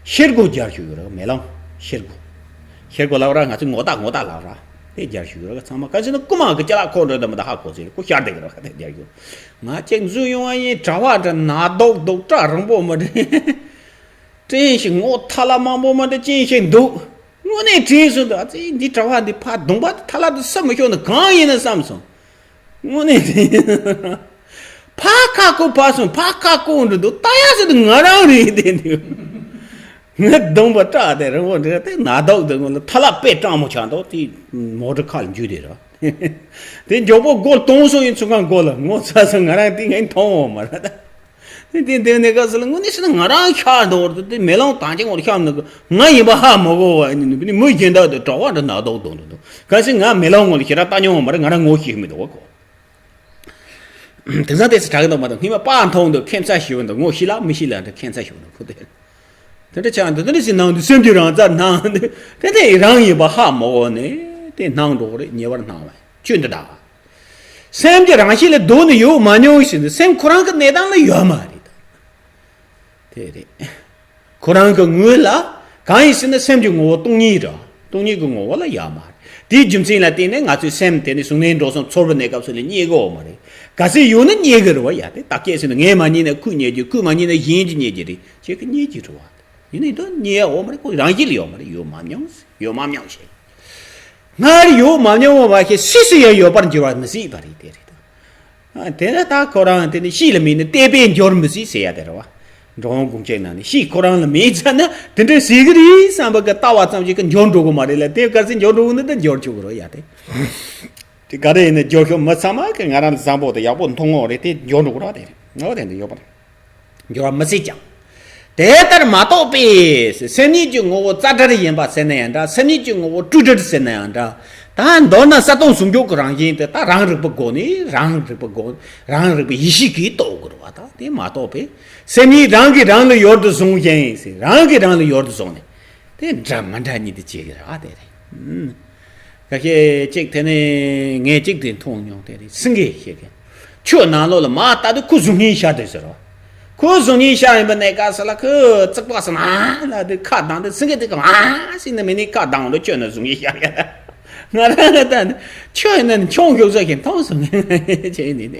ཤེལ་སྒོ་སྦྱར་བཞུགས་ཡོད་རེད། མེ་ལོང་ཤེལ་སྒོ། ཤེལ་སྒོ་ལབ་ར། ང་ཚོ་ངོ་རྟགས་ངོ་རྟགས་ལབ་ར། དེ་སྦྱར་བཞུགས་ཡོད་རེད། ཚང་མ་ག་ཟེར་ན་རྐུ་མ་གི་ཅ་ལག་ཁོ་འགྲོ་དུས་མི་ད་ཧ་གོ་ཟེར་ཁོ་ཤར་བསྡད་ཀྱི་རེད། ཁ་དེ་སྦྱར་བཞུགས། ང་གཅིག་འཛུལ་ཡོང་བ་ཡིན། གྲྭ་བ་འདྲ་ནག་དོག་དོག་སྐྲ་རིང་པོ་མི་འདྲ། སྤྲིན་ཞིག་ངོ་ཐ་ལ་མང་པོ་མི་འདྲ་ཅན་ཞིག་འདུག་དངོས་གནས་དྲན་སོང་། འདུག་ཨ་ཙི་འདི་གྲྭ་བ་འདི་ཕ་གདོང་པ་ཐ་ལ་དུ་ས་མི་ཤོར་ནི་གང་ཡིན་ན་བསམ་སོང་། དངོས་གནས་དྲན། ཕ་ཁ་ཁོ་ཕ་སོང་། ཕ་ཁ་ཁོ་འགྲོ་འདུག་ལྟ་ཡ་ཟེར་དུ་ང་རང་རེད་དེ་འདུག་ངའི་གདོང་པ་སྐྲ་དེ་རིང་པོ་འདྲ་དེ་ནག་དོག་དེ་ངོ་ལ་ཐ་ལ་དཔེ་སྐྲག་མོ་ཆགས་འདུག་དེ་མོ་ཊ་ཁ་ལ་འཇུས་དེ་ར། དེ་མགྱོགས་པོ་སྒོ་གཏོང་སོང་ཡིན། ཚོང་ཁང་སྒོ་ལ་ངོ་ཚ་སོང་། ང་རང་དེ་ངས་མཐོང་འོང་མ་རེད། དེ་དེ་དེ་ནས་ག་ཟེར་ལ་དངོས་གནས་བྱས་ན་ང་རང་ཤར་འདུག་བར་དུ་དེ་མེ་ལོང་དང་ཅིག་ངོར་ཤར་ནི་ང་ཡིན་པ་ཧ་མ་གོ་བ་ནི་ནི་མི་གཞན་དག་དེ་གྲྭ་བ་འདྲ་ནག་དོག་དོག་འདུག་གལ་སྲིད་ང་མེ་ལོང་ངོ་ལ་ཞེ་དྲག་ལྟ་མྱོང་བ་མ་རེད། ང་རང་ངོ་ཤེས་མི་འདུག་གོ། དེང་སང་དེ་ཚོ་དྲག་གི་འདུག་མ་གཏོགས། སྔོན་མ་པར་མཐོང་དུས་ཁྱད་མཚར་ཞིག་འདུག་ངོ་ཤེས་ལ་མི་ཤེས་ལ་འདི་ཁྱད་མཚར་ཞིག་འདུག་ཁོ་དེ། དེ་འདྲ་ཆགས་འདུག་དེ་འདྲ་ཞིག་སྣང་དུས་སེམས་རྒྱུད་རང་རྩར་སྣང་དུས་དེ་དེ་རང་ཡིན་པ་ཧ་མ་གོ་ནས་དེ་སྣང་འགྲོ་གི་རེད། ཉེ་བར་སྣང་བ་ཆོས་འདི་དག་སེམས་ཀྱི་རང་བཞིན་ལ་གདོད་ནས་ཡོད་མ་མྱོང་ཞིག་འདུག་སེམས་ཁོ་རང་གི་གནས་སྟངས་ལ་ཡོད་མ་རེད། དེ་རེད། ཁོ་རང་གི་ངོས་ལ་གང་ཡིན་ཟེར་ན་སེམས་ཀྱི་ངོ་བོ་སྟོང་ཉིད་རེད། སྟོང་ཉིད་ཀྱི་ངོ་བོ་ལ་ཡོད་མ་རེད། དེའི་རྒྱུ་མཚན་ལ་བརྟེན་ནས་ང་ཚོའི་སེམས་དེ་ནི་གཟུགས་ནས་འགྲོ་སོང་ཚོར་བའི་གནས་སྐབས་སུ་ལ་རྙེད་གི་ཡོད་མ་རེད། གལ་སྲིད་ཡོད་ན་རྙེད་གི་རེད་བ། ཡ་དེ་བརྟག་དཔྱད་ཟེར་ན་ངས་མ་རྙེད་ན་ཁོས་རྙེད་རྒྱུ། ཁོས་མ་རྙེད་ན་གཞན་གྱིས་རྙེད་རྒྱུ་རེད། ཁྱེད་ཀྱིས་རྙེད་རྒྱུ་རེད་བ། ཡིན་ནའི་དོན་རྙེད་ཡ་ཡོད་མ་རེད། ཁོ་རང་བཞིན་ལ་ཡོད་མ་རེད། ཡོད་མ་མྱོང་ཟེར། ཡོད་མ་མྱོང་ཞེས། སྔར་ཡོད་མ་མྱོང་བ་ཞིག་སུས་སུ་ཡང་ཡོད་པར་འགྱུར་བ་མི་སྲིད་པ་རེད། དེ་རེད། ཨ། དེ་ནི་ད་ཁོ་རང་དེ་ནི་གཤིས་ལ་དམིགས་ནས་བལྟས་པས་འགྱུར་མི་སྲིད་ཟེར་ཡ་དེ་རེད་བ། འགྲོ་འོང་སྒོམ་ཆེན་ནང་ནས་གཤིས་ཁོ་རང་ལ་དམིགས་ཚར་ན་དེ་འདྲ་ཟེར་གི་རེད་བསམ་པ་གི་ལྟ་བ་ཙམ་ཞིག་གིས་འགྱུར་འགྲོ་གི་མ་རེད་ལ། དེ་གལ་སྲིད་འགྱུར་འགྲོ་གི་ན་ད་འགྱུར་ཆོག་གི་རེད་ཡ་དེ། དེ་ག་རེ་ཡིན་ན་འགྱུར་ཤོག་མི་ཚང་མ་གི་ང་རང་ལ་བཟང་པོ་དང་ཡག་པོ་མཐོང་ངོ་རེད། དེ་འགྱུར་འགྲོ་གི་རེད། དེ་རེད། ངོ་དེ་འདི་ཡོད་པ་རེད། འགྱུར་བ་མི་སྲིད་ཀྱང་། དེ་ལྟར་མ་རྟོགས་པས། སེམས་ཉིད་ཀྱི་ངོ་བོ་རྩ་བྲལ་ཡིན་པ་ཟེར་ན་ཡང་འདྲ། སེམས་ཉིད་ཀྱི་ངོ་བོ་སྤྲོས་བྲལ་ཟེར་ན་ཡང་འདྲ། ད་མདོར་ན་གསལ་སྟོང་ཟུང་འཇུག་གི་རང་བཞིན་དེ་ད་རང་རིག་པའི་སྒོ་ནས། རང་རིག་པའི་སྒོ། རང་རིག་པའི་ཡེ་ཤེས་ཀྱིས་རྟོགས་དགོས་རེད་བ། ད་དེ་མ་རྟོགས་པས་སེམས་ཉིད་རང་གིས་རང་ལ་ཡུལ་དུ་བཟུང་ཞིང་ཟེར། རང་གིས་རང་ལ་ཡུལ་དུ་བཟུང་ནས་དེ་འདྲ་མི་འདྲ་གཉིས་དེ་བྱེད་ཀྱི་རེད་བ། དེ་རེད། ཁ་ཤས་གཅིག་དེ་ནས་ངས་གཅིག་དེ་མཐོང་མྱོང་། དེ་རེད། སེང་གེ་ཞིག་གིས་ཆུ་ནང་ལོགས་ལ་མར་ལྟ་དུས་ཁོ་གཟུགས་བརྙན་ཤར་དེ་ཟེར་རོ། ཁོ་གཟུགས་བརྙན་ཤར་ཡིན་པ་ནས་ག་ས་ལ་ཁོ་ཙིག་པ་ས་ན་ལ་དེ་ཁ་གདངས་དེ། སེང་གེ་དེ་ག་མ་ཤི་ན་མི་ནི་ཁ་གདངས་ལོ་ཆུ་ནང་གཟུགས་བརྙན་ཤར་ཡ། ང་རང་ལ་ལྟ་ནས་ཆུ་ཡིན་ན་མཆོང་ཤོག་ས་ཞིག་མཐོང་སོང་ངས་བྱས་ནས་ནས།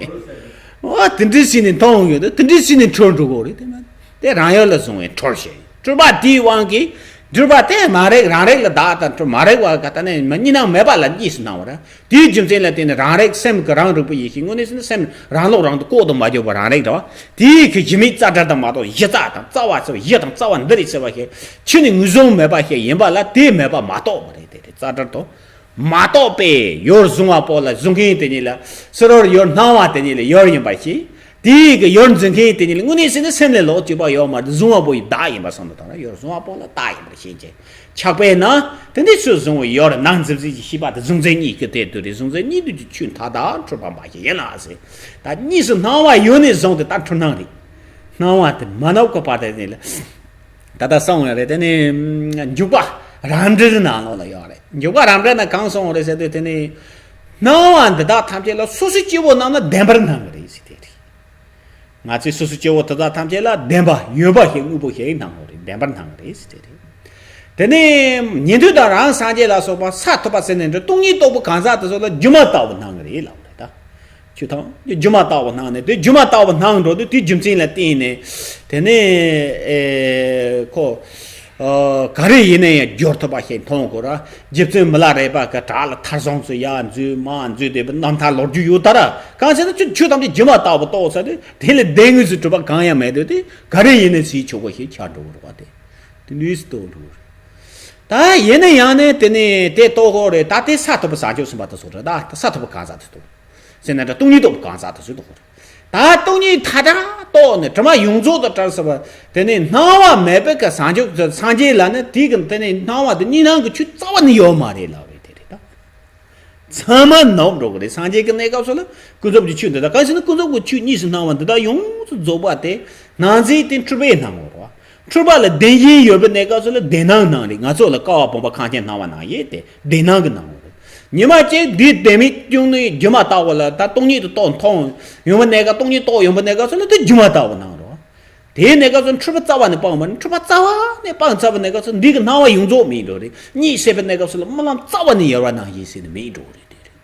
འོ་དེ་འདྲ་ཞིག་ནས་མཐོང་ཡོད། དེ་འདྲ་ཞིག་ནས་འཁྲུལ་འགྲོ་གོ་རེད། དེ་མ་དེ་རང་ཡུལ་ལ་བཟུང་བའི་འཁྲུལ་ཞིག་སྤྲུལ་པ་དེའི་དབང་གིས་སྤྲུལ་པ་དེ་མ་རིག་རང་རིག་ལ་བདག་དང་འཁྲུལ། མ་རིག་པ་ག་ད་ནས་མ་གཉིས་སྣང་མེད་པ་ལ་གཉིས་སུ་སྣང་བ་རེད། དེའི་རྒྱུ་མཚན་ལ་བརྟེན་ནས་རང་རིག་སེམས་ཀྱི་རང་རིག་པའི་ཡེ་ཤེས། དངོས་གནས་ཟེར་ན་སེམས་རང་ལོག་རང་དུ་ལྐོག་ཏུ་མ་གྱུར་པ་རང་རིག་རེད་བ། དེའི་གི་གཞི་མེད་རྩ་བྲལ་དུ་མ་གཏོགས། གཞི་རྩ་དང་རྩ་བ་ཟེར་བ་གཞི་དང་རྩ་བ་འདི་རེད་ཟེར་བ་ཞིག་ཆུ་ནས་ངོས་བཟུང་མེད་པ་ཞིག་ཡིན་པ་ལ་དེ་མེད་པ་མ་རྟོགས་པ་རེད། དེ་རེད། རྩ་བྲལ་དུ་མ་རྟོགས་པས་ཡུལ་བཟུང་བ་པོ་ལ། བཟུང་མཁན་དེ་ཉིད་ལ། ཕྱི་རོལ་ཡུལ་སྣང་བ་དེ་ཉིད་ལ་ཡུལ་ཡིན་པར་ཤེས། དེའི་གི་ཡུལ་འཛིན་མཁན་དེ་ཉིད་ལ་དངོས་གནས་ཟེར་ན་སེམས་ལས་ལོགས་གཅིག་པ་ཡོད་མ་རེད། བཟུང་བ་པོ་ཡི་བདག་ཡིན་པ་བསམ་བློ་བཏང་ན་ཡུལ་བཟུང་བ་པོ་ལ་བདག་ཡིན་པར་ཤེས་བྱས་ཆགས་པས་ན། དེ་འདི་ཚུལ་བཟུང་བའི་ཡུལ་ནང་འཛིན་ཟིན་གྱི་ཤེས་པ་དེ་གཟུང་འཛིན་གཉིས་ཀྱི་དེ་དུ་རེད། གཟུང་འཛིན་གཉིས་དུ་གི་ཆོས་མཐའ་དག་འཁྲུལ་པ་འབའ་ཞིག་ཡིན་ལ་ཟེར། ད་གཉིས་སུ་སྣང་བ་ཡོད་ནས་བཟུང་སྟེ་ད་འཁྲུལ་སྣང་རེད། སྣང་བ་དེ་མ་ནུབ་ཀྱི་བར་དེ་ནས་ལ། ད་ལྟ་གསུངས་ཡོད་རེད། དེ་ནི་འཇུག་པ་རབ་འབྲིང་ནང་ལོགས་ལ་ཡོད་རེད། འཇུག་པ་རབ་འབྲིང་ན་གང་གསུངས་ཡོད་རེད་ཟེར་དུས། དེ་ནི་སྣང་བ་འདི་དག་ཐམས་ཅད་ལ་སོ་སོའི་སྐྱེ་བོ་རྣམས་ལ་བདེན་པར་སྣང་གི་རེད་ཟེར་དེ་རེད། ང་ཚོས་སོ་སོའི་སྐྱེ་བོ་དེ་དག་ཐམས་ཅད་ལ་བདེན་པ་ཡོད་པ་ཞིག་དངོས་པོ་ཞིག་སྣང་གི་རེད། བདེན་པར་སྣང་གི་རེད་ཟེར་དེ་རེད། དེ་ནི་ཉན་ཐོས་དང་རང་སངས་རྒྱས་ལ་སོགས་པ་ས་ཐོབ་པ་ཟེར་ནས་འདྲ། སྟོང་ཉིད་རྟོགས་པའི་གང་ཟག་དེ་ཚོ་ལ་སྒྱུ་མ་ལྟ་བུ་སྣང་གི་རེད་ལབ་རེད་ད། ཆོས་ཐམས་ཅད་སྒྱུ་མ་ལྟ་བུ་སྣང་ནས། དེ་སྒྱུ་མ་ལྟ་བུ་སྣང་འགྲོ་དུས་དེའི་རྒྱུ་མཚན་ལ་བརྟེན་ནས། དེ་ནས་ཨེ་ཁོ་ཨ་ག་རེ་ཡིན་ན་ཡང་སྦྱོར་ཐུབ་པ་ཞིག་མཐོང་དགོས་ར། རྗེ་བཙུན་མི་ལ་རས་པ་གི་བྲག་ལ་མཐར་སོང་ཚུལ་ཡར་འཛུལ་མར་འཛུལ་བསྡད་པའི་རྣམ་ཐར་ལོ་རྒྱུས་ཡོད་ད་ར། གང་ཟེར་ན་ཆོས་ཆོས་ཐམས་ཅད་སྒྱུ་མ་ལྟ་བུ་རྟོགས་ཚར་དུས་དེ་ལས་བདེན་དངོས་སུ་གྲུབ་པ་གང་ཡང་མེད་དུས། དེ་ག་རེ་ཡིན་ན་ཟེར་ཆོག་པ་ཞིག་ཆགས་འགྲོ་གི་རེད་བ། དེ་དེ་འདྲས་སུ་རྟོགས་འགྲོ་གི་རེད། ད་ཡིན་ན་ཡང་ནས་དེ་ནས་དེ་རྟོགས་དགོས་རེད། ད་དེ་ས་ཐོབ་པ་བྱང་ཆུབ་སེམས་དཔའ་དེ་ཚོ་རེད། ད་ས་ཐོབ་པ་གང་ཟག་དེ་ཚོ། ཟེར་ན་འདྲ། སྟོང་ཉིད་རྟོགས་པའི་གང་ཟག་དེ་ཚོའི་ཐོག་རེད། ད་སྟོང་ཉིད་མཐའ་དག་རྟོགས་ནས་དྲི་མ་ཡོངས་རྫོགས་དང་བྲལ་ཟེར་བ། དེ་ནས་སྣང་བ་མེད་པའི་གི་བྱང་ཆུབ་སངས་རྒྱས་ལ་ནི་དེའི་གི་དེ་ནས་སྣང་བ་དེ་གཉིས་སྣང་གི་ཆོས་རྩ་བ་ནས་ཡོད་མ་རེད་ལབ་རེད། དེ་རེད་ད། ཚང་མ་ནོར་འགྲོ་གི་རེད། སངས་རྒྱས་ཀྱི་གནས་སྐབས་སུ་ལ་ཀུན་རྫོབ་ཀྱི་ཆོས་འདི་དག། གང་ཞེ་ན་ཀུན་རྫོབ་ཀྱི་ཆོས་གཉིས་སུ་སྣང་བ་འདི་དག་ཡོངས་སུ་རྫོགས་པ་དེ་སྣང་མཛད་དེ་འཁྲུལ་པས་སྣང་ངོ་རེད་བ། འཁྲུལ་པ་ལ་བདེན་ཞེན་ཡོད་པའི་གནས་སྐབས་སུ་ལ་བདེན་སྣང་སྣང་རེད། ང་ཚོ་ལ་ཀ་བ་བུམ་པ་ཁ་ཆེམས་སྣང་བ་ནང་བཞིན་དེ་བདེན་སྣང་གི་སྣང་བ་རེད། ཉི་མ་གཅིག་འདི་བདེན་མེད་བཅོས་ནས་སྒྱུ་མ་ལྟ་བུ་ལ་ད་སྟོང་ཉིད་དུ་རྟོགས་མཐོང་ཡོང་བའི་གནས་སྐབས། སྟོང་ཉིད་རྟོགས་ཡོང་བའི་གནས་སྐབས་སུ་ལ་དེ་སྒྱུ་མ་ལྟ་བུ་སྣང་རོ། དེའི་གནས་སྐབས་སུ་འཁྲུལ་པ་རྩ་བ་ནས་སྤངས་པ་ནི། འཁྲུལ་པ་རྩ་བ་ནས་སྤངས་ཚར་བའི་གནས་སྐབས་སུ་འདི་གི་སྣང་བ་ཡོངས་རྫོགས་མིན་འགྲོ་རེད། གཉིད་སད་པའི་གནས་སྐབས་སུ་ལ་རྨི་ལམ་རྩ་བ་ནས་ཡལ་བ་ནང་བཞིན་ཟེར་ནས་མིན་འགྲོ་རེད། དེ་རེད།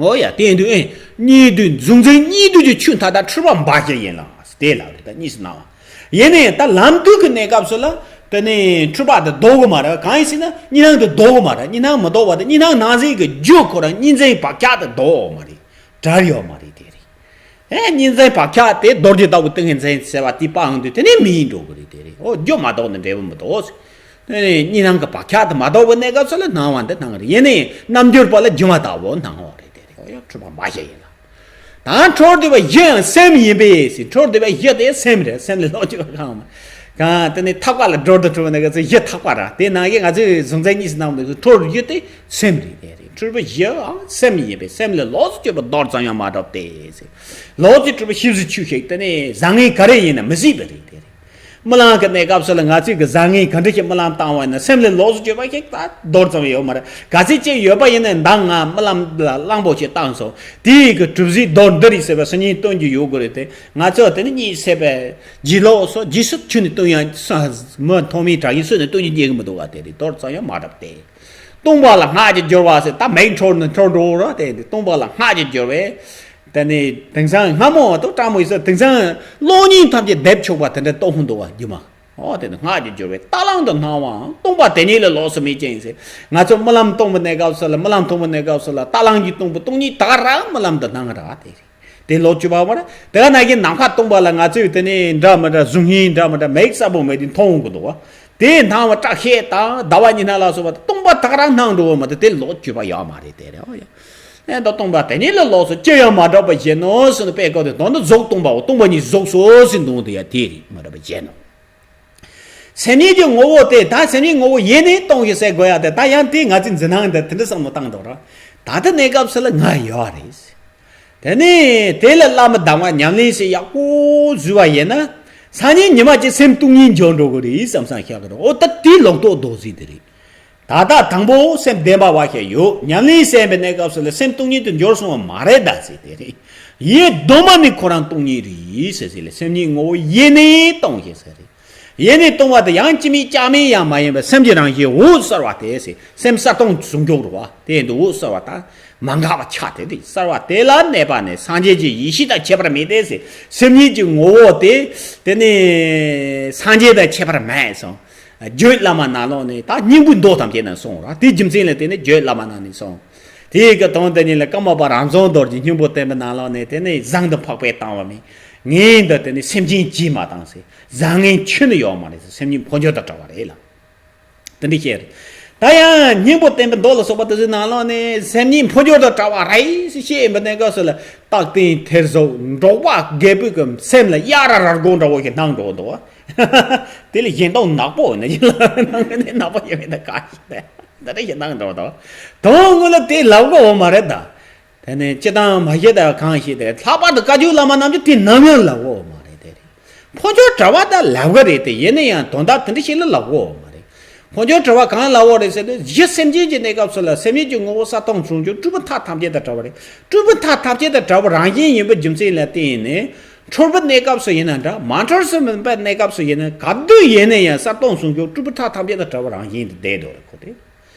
འོ་ཡ། དེ་ཡིན་དུས་ཨེ་གཉིས་འདུས་གཟུང་འཛིན་གཉིས་འདུས་ཀྱི་ཆོས་མཐའ་དག་འཁྲུལ་པ་འབའ་ཞིག་ཡིན་ལ་དེ་ལབ་རེད། ད་གཉིས་སུ་སྣང་བ་ཡིན་ནའི་ད་ལམ་དུས་ཀྱི་གནས་སྐབས་སུ་ལ་དེ་ནི་འཁྲུལ་པ་དེ་ལྡོག་གི་མ་རེད། གང་ཡིན་ཟེར་ན་གཉིས་སྣང་དེ་ལྡོག་གི་མ་རེད། གཉིས་སྣང་མི་ལྡོག་པ་དེ། གཉིས་སྣང་སྣང་མཛད་ཀྱི་རྒྱུ་ཁོ་རང་གཉིས་འཛིན་བག་ཆགས་དེ་ལྡོག་ཡོད་མ་རེད། བྲལ་ཡོད་མ་རེད། དེ་རེད། ཨེ་གཉིས་འཛིན་བག་ཆགས་དེ་རྡོ་རྗེ་ལྟ་བུ་ཏིང་ངེ་འཛིན་ཟེར་བ་དེ་སྤངས་དུས་དེ་ནི་མིན་འགྲོ་གི་རེད། དེ་རེད། འོ་རྒྱུ་མ་ལྡོག་ན་འབྲས་བུ་མི་ལྡོག་ཟེར། དེ་ནི་གཉིས་སྣང་གི་བག་ཆགས་དེ་མ་ལྡོག་པའི་གནས་སྐབས་སུ་ལ་སྣང་བ་འདི་སྣང་གི་རེད། ཡིན་ནའི་རྣམ་འགྱུར་པ་ལ་སྒྱུ་མ་ལྟ་བུ་སྣང་བ་རེད། དེ་རེད། འོ་ཡ། འཁྲུལ་པ་འབའ་ཞིག་ཡིན་ལ། ད་འཁྲུལ་བསྡད་པ་གཞི་ཡང་སེམས་ཡིན་པས་ཟེར། འཁྲུལ་བསྡད་པ་གཞི་དེ་སེམས་རེད། སེམས་ལས་ལོགས་གཅིག་པ་གང་མ། གང་དེ་ནི་ཐག་པ་ལ་སྒྲོ་འདི་འཁྲུལ་བ་ནི་ག་ཚོད་གཞི་ཐག་པ་ར། དེ་ནང་གི་ང་ཚོས་གཟུང་འཛིན་གཉིས་སུ་སྣང་བ་འཁྲུལ་རྒྱུ་དེ་སེམས་རེད། དེ་རེད། འཁྲུལ་པ་གཞི་འང་སེམས་ཡིན་པས་སེམས་ལས་ལོགས་སུ་གྱུར་པ་མདོར་ཙམ་ཡང་མ་གྲུབ་སྟེ། ལོགས་སུ་གྱུར་པ་ཞིབ་ཏུ་ཆུད་ཞིག་དེ་ནི་བཟང་ངན་ག་རེ་ཡིན་ན་མི་སྲིད་པ་རེད། དེ་རེད། རྨི་ལམ་གྱི་གནས་སྐབས་སུ་ལ་ང་ཚོས་ཀྱི་བཟང་ངན་ག་འདྲ་ཞིག་རྨི་ལམ་བཏང་བ་ཡིན་ན་སེམས་ལས་ལོགས་སུ་གྱུར་པ་ཞིག་ད་མདོར་ཙམ་ཡོད་མ་རེད། ག་ཚོད་ཅིག་ཡོད་པ་ཡིན་ན་མདང་ང་རྨི་ལམ་ལ་གླང་པོ་ཆེ་བཏང་སོང་། དེའི་གི་གྲུབ་གཟིགས་མདོར་འདི་རེད་ཟེར་བ་སང་ཉིན་སྟོན་རྒྱུ་ཡོད་དགོས་རེད་དེ། ང་ཚོ་དེ་ནི་གཉིད་སད་པའི་རྗེས་ལོགས་སུ་རྗེས་སུ་ཁྱོད་ནི་སྟོན་ཡང་མི་མཐོང་མིན་དྲག་ཡིན་སུ་ནི་སྟོན་རྒྱུ་རྙེད་གི་མི་འདུག་ག་དེ་རེད། མདོར་ཙམ་ཡང་མ་གྲུབ་སྟེ། སྟོང་པ་ལ་སྔགས་ཀྱི་སྦྱོར་བ་ཟེར་ད་མིག་འཁྲོལ་ནས་འཁྲོལ་འགྲོ་ར། དེ་ནི་སྟོང་པ་ལ་སྔགས་ཀྱི་སྦྱོར་བས། དེ་ནི་དེང་སང་སྔ་མོ་བ་དང་སྤྲང་མོ་ཡིན་ས་དེང་སང་གློག་བརྙན་ཐམས་ཅད་འདེབས་ཆོག་པ་དེ་འདྲ་རྟོགས་ཧུན་འདུག་བ་སྒྱུ་མ། ཨོ་དེ་ནི་སྔགས་ཀྱི་སྦྱོར་བས་རྟ་གླང་དུ་སྣང་བའང་སྟོང་པ་དེ་ཉིད་ལས་ལོགས་སུ་མེད་ཅིང་ཟེར། ང་ཚོ་རྨི་ལམ་སྟོང་པའི་གནས་སྐབས་སུ་ལ་རྨི་ལམ་མཐོང་བའི་གནས་སྐབས་སུ་ལ་རྟ་གླང་གི་སྟོང་པ་སྟོང་ཉིད་ད་ག་རང་རྨི་ལམ་དུ་སྣང་ར་དེ་རེད། དེ་ལོག་བཅུ་པ་མ་རེད། དེ་ག་ན་གི་ནམ་མཁའ་སྟོང་པ་ལ་ང་ཚོས་དེ་ནི་འདྲ་མི་འདྲ་གཟུགས་བརྙན་འདྲ་མི་འདྲ་མིག་གསལ་པོ་མེད་དུས་མཐོང་འོང་གི་འདུག་བ། དེ་སྣང་བ་བཀྲག་ཤེས་དང་ཟླ་བ་ཉི་ཤུ་ལ་སོགས་པ་སྟོང་པ་ད་ག་རང་སྣང་འགྲོ་བ་མ་གཏོགས་དེ་ལོག་བཅུ་པ་ཡོད་མ་རེད། དེ་རེད། ཨོ་ཡ། ཨེ་ད་སྟོང་པ་དེ་ཉིད་ལས་ལོགས་སུ་ཅི་ཡང་མ་གྲུབ་པ་བཞིན་ནོ་ཟེར་ནས་དཔེ་བཀོད་དེ་དོན་དུ་གཟུགས་སྟོང་པའོ། སྟོང་པ་ཉིད་གཟུགས་སོ་ཟེར་འདུག་དེ་ཡ་དེ་རེད། མ་གྲུབ་པ་བཞིན་ནོ། སེམས་ཉིད་ཀྱི་ངོ་བོ་དེ་ད་སེམས་ཉིད་ངོ་བོ་ཡེ་ནས་སྟོང་ཞིང་གསལ་དགོས་ཡ་དེ་ད་ཡང་དེ་ང་ཚོའི་འཛིན་སྣང་འདི་དེ་འདྲ་བསམ་བློ་བཏང་འདུག་ར། ད་ལྟ་གནས་སྐབས་སུ་ལ་ང་ཡོད་རེད། དེ་ནས་དེ་ལ་བླ་མ་དམ་པ་ཉམས་ལེན་ཞིག་ཡག་པོ་བཟོས་པ་ཡིན་ན། སང་ཉིན་ཉི་མ་གཅིག་སེམས་སྟོང་ཉིད་འབྱོར་འགྲོ་གི་རེད་བསམ་བསམ་བཞག་གི་རེད། ཨོ་ད་དེ་ལོག་རྟོག་རྡོག་རྫིས་དེ་རེད། ད་ལྟ་དང་པོ་སེམས་བདེན་པ་བ་ཞིག་ཡོད། ཉམས་ལེན་བྱས་པའི་གནས་སྐབས་སུ་ལ་སེམས་སྟོང་ཉིད་དུ་འབྱོར་སོང་བ་མ་རེད་ད་ཟེར་དེ་རེད། ཡེ་གདོད་མ་ནས་ཁོ་རང་སྟོང་ཉིད་རེད་ཟེར་ཟེར་ལ་སེམས་ཉིད་ངོ་བོ་ཡེ་ནས་སྟོང་ཞིང་གསལ་རེད། ཡེ་ནས་སྟོང་བ་དེ་ཡང་ཅི་མིན་ཅང་མིན་ཡང་མ་ཡིན་པའི་སེམས་ཀྱི་རང་བཞིན་འོད་གསལ་བ་དེ་ཟེར་སེམས་གསལ་སྟོང་ཟུང་འཇུག་རུ་བ་དེ་འདི་འོད་གསལ་བ་དང་མ་འགགས་པ་ཆ་དེ་རེད། གསལ་བ་དེ་ལ་གནས་པ་ནས་སངས་རྒྱས་ཀྱི་ཡེ་ཤེས་དང་ཁྱད་པར་མེད་དེ་ཟེར་སེམས་ཉིད་ཀྱི་ངོ་བོ་དེ་དེ་ནས་སངས་རྒྱས་དང་ཁྱད་པར་མེད་སོང་། བརྗོད་བླ་མ་ནང་ལོགས་ནས་ད་སྙིང་པོའི་མདོ་ཐམས་ཅད་ནས་གསུངས་ར། དེ་རྒྱུ་མཚན་ལ་བརྟེན་ནས་བརྗོད་བླ་མ་ནང་ནས་གསུངས། དེའི་གི་དོན་དེ་ཉིད་ལ་ཀརྨ་པ་རང་བྱུང་རྡོ་རྗེ་སྙིང་པོ་བསྟན་པའི་ནང་ལོགས་ནས་དེ་ནི་བཟང་དུ་འཕགས་པས་བཏང་བ་མིན། ངན་དུ་དེ་ནི་སེམས་ཅན་གྱིས་མ་བཏང་ཟེར། བཟང་ངན་ཁྱོན་ནས་ཡོད་མ་རེད་ཟེར། སེམས་ཉིད་འཕོ་འགྱུར་དང་བྲལ་བ་རེད་ལ། དེ་འདྲ་བཤད་རེད། ད་ཡང་སྙིང་པོ་བསྟན་པའི་མདོ་ལ་སོགས་པ་དེ་ཚོའི་ནང་ལོགས་ནས་སེམས་ཉིད་འཕོ་འགྱུར་དང་བྲལ་བ་རེད་ཟེར་བཤད་ཡིན་པའི་གནས་སྐབས་སུ་ལ་རྟག་བརྟན་ཐེར་ཟུག་འབྲོག་པ་རྒད་པོའི་གི་སེམས་ལ་གཡའ་ར་ར་སྒོ་འདྲ་བོ་ཞིག་སྣང་འགྲོ་འདུག་བ། དེ་ལས་གཞན་དོན་ནག་པོ་ཡིན་ན་ཡིན་ལ་ནང་གི་ནི་ནག་པོ་ཡིན་མིན་ད་ག་ཞིག་ད་འདི་འདྲ་ཞིག་སྣང་འགྲོ་འདུག་དོན་དངོས་ལ་དེ་ལབ་དགོས་བ་མ་རེད་ད། དེ་ནས་སྤྱི་བཏང་མ་ཤེས་ད་གང་ཤེས་དེ་ལྷག་པར་དུ་བཀའ་བརྒྱུད་བླ་མ་རྣམས་ཀྱིས་དེ་ནམ་ཡང་ལབ་དགོས་བ་མ་རེད། དེ་རེད། འཕོ་འགྱུར་བྲལ་བ་ད་ལབ་གི་རེད་དེ་ཡིན་ན་ཡང་དོན་དག་དེ་འདྲ་ཞིག་ལ་ལབ་དགོས་བ་མ་རེད། འཕོ་འགྱུར་བྲལ་བ་གང་ལབ་དགོས་རེད་ཟེར་དུས་གཞི་སེམས་ཅན་གྱི་གནས་སྐབས་སུ་ལ་སེམས་ཉིད་ཀྱི་ངོ་བོ་གསལ་སྟོང་ཟུང་འཇུག་སྤྲུལ་པ་མཐའ་ཐམས་ཅད་དང་བྲལ་བ་རེད། སྤྲུལ་པ་མཐའ་ཐམས་ཅད་དང་བྲལ་བ་རང་བཞིན་ཡིན་པའི་རྒྱུ་མཚན་ལ་བརྟེན་ནས་འཁྲུལ་པའི་གནས་སྐབས་སུ་ཡིན་ན་འདྲ་མ་འཁྲུལ་སེམས་པའི་གནས་སྐབས་སུ་ཡིན་ན་ག་དུས་ཡིན་ན་ཡང་གསལ་སྟོང་ཟུང་འཇུག་སྤྲུལ་པ་མཐའ་ཐམས་ཅད་དང་བྲལ་བ་རང་བཞིན་དུ་བསྡད་འདུག་རེད་ཁོ་དེ།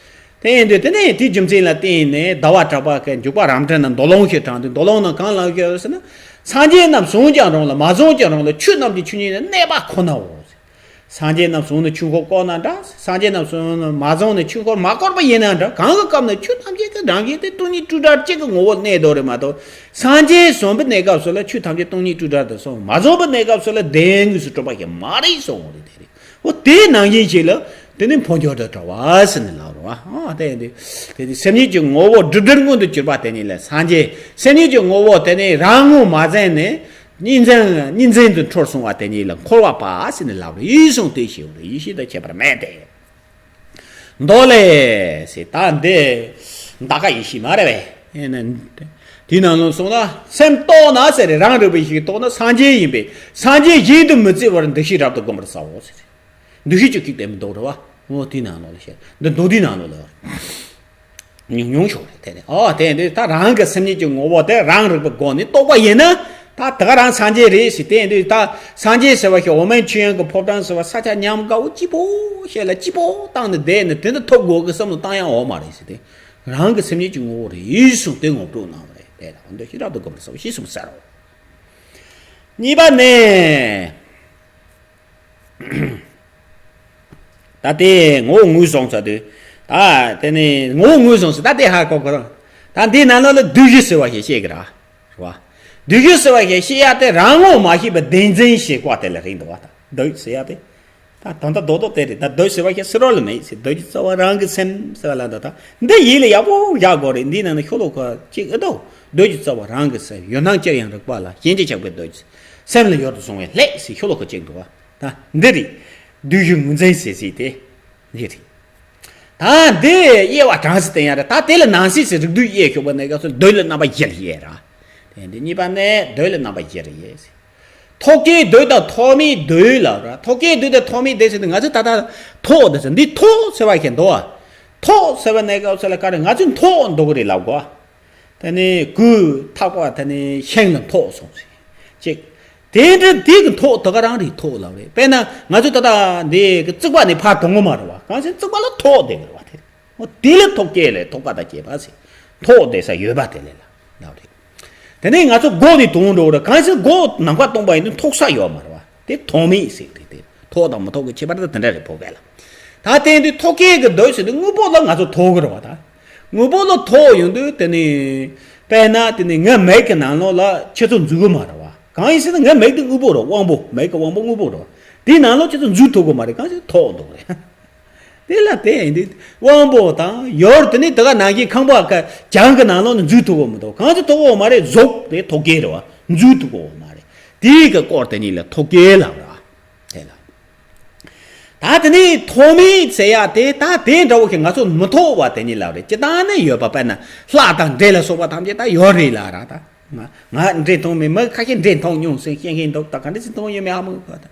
དེ་ཡིན་དུས་དེ་ནས་དེའི་རྒྱུ་མཚན་ལ་བརྟེན་ནས་ཟླ་བ་གྲགས་པ་གི་འཇུག་པ་རབ་འབྲིང་ན་མདོ་ལུང་ཞིག་དྲངས་དུས་མདོ་ལུང་ནང་གང་ལབ་ཀྱི་ཡོད་ཟེར་ན། སངས་རྒྱས་རྣམས་བྱུང་ཀྱང་རུང་ལ་མ་བྱུང་ཀྱང་རུང་ལ་ཆོས་རྣམས་ཀྱི་ཆོས་ཉིད་ནི་གནས་པ་ཁོ་ནའོ། སངས་རྒྱས་རྣམས་བྱུང་ནས་ཆོས་འཁོར་བསྐོར་ན་འདྲ། སངས་རྒྱས་རྣམས་བྱུང་ནས་མ་བྱུང་ནས་ཆོས་འཁོར་མ་བསྐོར་བ་ཡིན་ན་འདྲ་གང་གི་སྐབས་ན་ཆོས་ཐམས་ཅད་ཀྱི་རང་བཞིན་དེ་སྟོང་ཉིད་སྤྲོས་བྲལ་གཅིག་གི་ངོ་བོར་གནས་དོ་རེད་མ་གཏོགས་སངས་རྒྱས་བྱུང་པའི་གནས་སྐབས་སུ་ལ་ཆོས་ཐམས་ཅད་སྟོང་ཉིད་སྤྲོས་བྲལ་དུ་སོང་མ་བྱུང་པའི་གནས་སྐབས་སུ་ལ་བདེན་དངོས་སུ་གྲུབ་པ་ཞིག་མ་རེད་གསུངས་པ་རེད། དེ་རེད། འོ་དེའི་ནང་བཞིན་ཞིག་ལ་དེ་ནི་འཕོ་འགྱུར་དུ་གྲུབ་པ་ཟེར་ནས་ལབ་རེད་བ། ཨ་དེ་དེ་དེ་དེ་སེམས་ཉིད་ཀྱི་ངོ་བོ་སྒྲིབ་སྒྲིབ་མངོན་དུ་གྱུར་པ་དེ་ཉིད་ལ་སངས་རྒྱས། སེམས་ཉིད་ཀྱི་ངོ་བོ་དེ་ནི་རང་ངོ་མ་འཛིན་ནས་གཉིས་འཛིན་གཉིས་འཛིན་དུ་འཁྲུལ་སོང་བ་དེ་ཉིད་ལ་འཁོར་བ་པ་ཟེར་ནས་ལབ་རེད། ཡིད་གསུང་དེ་ཞེས་པ་རེད། ཡེ་ཤེས་དང་ཁྱད་པར་མེད་དེ། མདོ་ལས་ཟེར་ད་འདི་འདའ་ཀ་ཡེ་ཤེས་མ་རེད་པས། དེའི་ནང་ལ་གསུངས་ན་སེམས་རྟོགས་ན་ཟེར་རེད། རང་རིག་པའི་ཡེ་ཤེས་རྟོགས་ན་སངས་རྒྱས་ཡིན་པས་སངས་རྒྱས་གཞན་དུ་མི་བརྩི་བར་འདུ་ཤེས་རབ་ཏུ་བསྒོམ་པར་བྱའོ་ཟེར། འདུ་ཤེས་ཀྱི་ཁུག་དེ་མི་འདུག་རེད་བ། འོ་དེའི་ནང་ལོགས་ལ་བཤད། འདི་མདོ་སྡེའི་ནང་ལོགས་ལ་ཉུང་ཉུང་ཤོག་རེད་དེ་ནི། ཨོ་དེ་འདི་ད་རང་གི་སེམས་ཉིད་ཀྱི་ངོ་བོ་དེ་རང་རིག་པའི་སྒོ་ནས་རྟོགས་པ་ཡིན་ན་ད་དེ་ག་རང་སངས་རྒྱས་རེད་ཟེར། དེ་འདི་ད་སངས་རྒྱས་ཟེར་བ་ཞིག་འོག་མིན་ཆོས་དབྱིངས་ཀྱི་ཕོ་བྲང་ཟེར་བ་ས་ཆ་ཉམས་དགའ་བོ་སྐྱིད་པོ་ཞིག་ལ་སྐྱིད་པོ་བཏང་ནས་བསྡད་ནས་དེ་འདི་ཐོབ་དགོས་ཀྱི་བསམ་བློ་བཏང་ཡང་འོག་མ་རེད་ཟེར། དེ་རང་གི་སེམས་ཉིད་ཀྱི་ངོ་བོ་རེད་གསུངས་ཏེ་ངོ་སྤྲོད་གནང་བ་རེད། དེ་ལ་འདི་ཤེས་རབ་ཏུ་བསྒོམ་པར་བྱའོ་ཞེས་གསུངས་ཟེར་རོ། གཉིས་པ་ནས། ད་དེ་ངོ་བོ་ངོས་བཟུང་ཚར་དུས། ད་དེ་ནི་ངོ་བོ་ངོས་བཟུང་ཟེར་ད་དེ་ཧ་གོ་གོ་རང་། ད་འདིའི་ནང་ལོགས་ལ་བསྡུས་གཞི་ཟེར་བ་ཞིག་བཤད་ཀྱི་ར། རེད་བ། བསྡུས་གཞི་ཟེར་བ་ཞིག་བཤད་ཡ་དེ་རང་ངོ་མ་ཤེས་པའི་བདེན་འཛིན་ཞེས་བཀོད་དེ་ལ་རིགས་འདུག་བ། ད་བསྡུས་ཟེར་ཡ་དེ། ད་དོན་དག་རྡོག་རྡོག་དེ་རེད། ད་བསྡུས་ཟེར་བ་ཞིག་ཟེར་རོགས་ལ་མེད་ཟེར། བསྡུས་ཀྱི་རྩ་བ་རང་གི་སེམས་ཟེར་བ་ལ་ད་ད་འདི་ཡིད་ལ་ཡག་པོ་བཞག་དགོས་རེད། འདིའི་ནང་ན་ཤོ་ལོ་ཀ་གཅིག་ཨེ་འདུག་བསྡུས་ཀྱི་རྩ་བ་རང་གི་སེམས་ཡོད་སྣང་ཅིར་ཡང་རིག་པ་ལ་ཞེན་ཅིང་ཆགས་པའི་བསྡུས་ཀྱི་སེམས་ལ་ཡུལ་དུ་བཟུང་བའི་ལྷད་ཟེར་ཤོ་ལོ་ཀ་གཅིག་འདུག་བ། འདི་རེད། བསྡུས་གཞི་ངོས་འཛིན་ཟེར་ཟེར་དེ། འདི་རེད། ད་འདི་དབྱེ་བ་གྲངས་སུ་བསྟན་ཡ་རེད། ད་དེ་ལ་ནང་གསེས་སུ་རིགས་བསྡུས་དབྱེ་ཞུགས་པ་ནས་ག་སོ་འདོད་ལ་རྣམ་པ་བཞི་ལ་དབྱེ་ར། དེ་འདི་གཉིས་པ་ནས་འདོད་ལ་རྣམ་པ་བཞི་ལ་དབྱེ་ཟེར། ཐོག་ཁའི་འདོད་དང་ཐོག་མའི་འདོད་ལ་ར། ཐོག་ཁའི་འདོད་དང་ཐོག་མའི་འདོད་ཟེར་དུས་ང་ཚོས་ད་ལྟ་ཐོག་འདི་ཟེར་འདི་ཐོག་ཟེར་བ་ཞིག་འདུག་བ། ཐོག་ཟེར་བ་ནས་ག་སོ་ལ་ག་རེ་ང་ཚོས་ཐོག་འདོགས་རེད་ལབ་གོ། དེ་ནས་གོས་ཐག་པ་དེ་ནས་ཤིང་ལ་ཐོགས་སོང་ཟེར། ཅིག་དེ་འདྲ་དེ་གི་ཐོག་དེ་ག་རང་རེད་ཐོག་ལབ་རེད། དཔེར་ན་ང་ཚོ་ད་ལྟ་འདི་གི་རྩིག་པ་ནས་ཕར་དོང་གི་མ་རེད་བ། གང་ཟེར་རྩིག་པ་ལ་ཐོག་དེ་གི་རེད་བ། དེ་འོ་དེ་ལ་ཐོག་སྐད་ལས་ཐོག་པ་དང་བཅས་པ་ཟེར། ཐོག་དེ་ས་ཡོད་པ་དེ་ལས་ལ་ལབ་རེད། དེ་ནས་ང་ཚོ་སྒོ་ནས་དོང་འགྲོ་རེད། གང་ཟེར་སྒོ་ནམ་མཁའ་སྟོང་པ་ཡིན་དུས་ཐོག་ས་ཡོད་མ་རེད་བ། དེ་ཐོག་མེད་ཟེར་རེད། དེ་ཐོག་དང་མི་ཐོག་གི་ཁྱད་པར་དེ་དེ་འདྲ་རེད་བོད་སྐད་ལ། ད་དེ་འདི་ཐོག་སྐད་ཀྱི་འདོད་ཟེར་དུས་དངོས་པོ་ལ་ང་ཚོ་ཐོག་གི་རེད་བ་ད། དངོས་པོ་ལ་ཐོག་ཡོང་དུས་དེ་ནི། དཔེར་ན་དེ་ནི་ངའི་མིག་གི་ནང་ལོགས་ལ་ཁྱེད་ཚོ་འཛུལ་གི་མ་རེད་བ། གང་ཡིན་ཟེར་ན་ངའི་མིག་དེ་དངོས་པོ་རེད། དབང་པོ་མིག་གི་དབང་པོ་དངོས་པོ་རེད་བ། དེའི་ནང་ལོགས་ཁྱེད་ཚོ་འཛུལ་ཐུབ་གི་མ་རེད། གང་ཟེར་ཐོག་འདུག་རེད། དེ་ལ་དེ་ཡིན་དུས་དབང་པོ་དང་ཡོད་དེ་ནི་དེ་ག་ནང་བཞིན་ཁང་པ་ཀ་གྱང་གི་ནང་ལོགས་ནས་འཛུལ་ཐུབ་གི་མི་འདུག་གང་ཟེར་ཐོག་འོག་མ་རེད། གཟུགས་དེ་ཐོག་སྐད་རེད་བ། འཛུལ་ཐུབ་གི་འོག་མ་རེད། དེའི་གི་སྐོར་དེ་གཉིས་ལ་ཐོག་སྐད་ལབ་ར། དེ་ལ། ད་དེ་ནས་ཐོག་མེད་ཟེར་ཡ་དེ་ད་དེ་འདྲ་བོ་ཞིག་ང་ཚོ་མི་ཐོག་པ་དེ་ཉིད་ལ་རེད། སྤྱིར་བཏང་ནས་ཡོད་པ། དཔེར་ན་ལྷ་དང་འདྲེ་ལ་སོགས་པ་ཐམས་ཅད་ད་ཡོད་རེད་ལ་ར། ད་ང་ང་འདྲེ་མཐོང་མེད། མི་ཁ་ཤས་འདྲེ་མཐོང་མྱོང་ཟེར་བཤད་མཁན་འདུག་ད་ག་འདྲ་ཞིག་མཐོང་ཡོད་མེད་ཧ་མ་གོ། ད་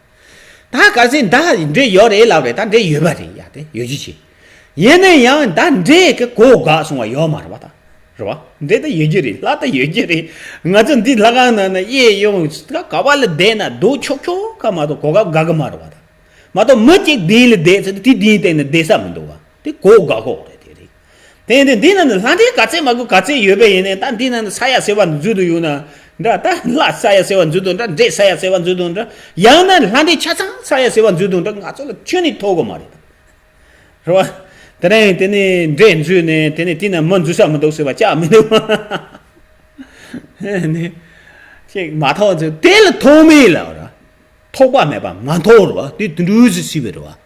ད་ག་ཟེར་ད་འདྲེ་ཡོད་རེད་ལབ་རེད། ད་འདྲེ་ཡོད་པ་རེད་ཡ། དེ་ཡོད་རྒྱུ་ཞིག་ཡིན་ན་ཡང་ད་འདྲེ་གི་གོ་དགའ་སོང་བ་ཡོད་མ་རེད་བ་ད། རེད་བ། འདྲེ་ད་ཡོད་རྒྱུ་རེད། ལྷ་ད་ཡོད་རྒྱུ་རེད། ང་ཚོ་འདི་ལྷ་ཁང་ནང་ན་གཡས་གཡོན་ག་བ་ལ་བསྡད་ན་སྡུག་ཆོག་ཆོག་ག་མ་གཏོགས་གོ་སྐབས་དགའ་གི་མ་རེད་བ་ད། མ་གཏོགས་མི་གཅིག་མདུན་ལ་བསྡད་ཚེ་དེ་མདུན་སྟེང་ན་བསྡད་ས་མི་འདུག་བ། དེ་གོ་དགའ་གོ་རེད། དེ་རེད། དེ་འདི་འདི་ནང་ན་ལྷ་འདྲེ་ག་ཚད་མ་དགོས་ག་ཚད་ཡོད་པ་ཡིན་ནའི་ད་འདི་ནང་ན་ས་ཡ་ཟེར་བ་འཛུལ་དུ་ཡོང་ན་འདྲ། ད་ལྷ་ས་ཡ་ཟེར་བ་འཛུལ་དུ་འདྲ། འདྲེ་ས་ཡ་ཟེར་བ་འཛུལ་དུ་འདྲ། ཡང་ན་ལྷ་འདྲེ་ཆ་ཚང་ས་ཡ་ཟེར་བ་འཛུལ་དུ་འདྲ། ང་ཚོ་ལ་ཁྱོན་ནས་ཐོགས་གི་མ་རེད། རེད་བ། དེ་རིང་དེ་ནས་འདྲེ་འཛུལ་ནས་དེ་ནས་དེ་ན་མི་འཛུལ་ས་མི་འདུག་ཟེར་བ་ཅག་མི་འདུག་ནས་ཅིག་མ་ཐོག་འཛུལ་དེ་ལ་ཐོག་མེད་ལ་ར། ཐོགས་པ་མེད་པ་མ་ཐོགས་རེད་བ། དེ་དུད་འགྲོའི་གཟུགས་སྲིད་པའི་རེད་བ།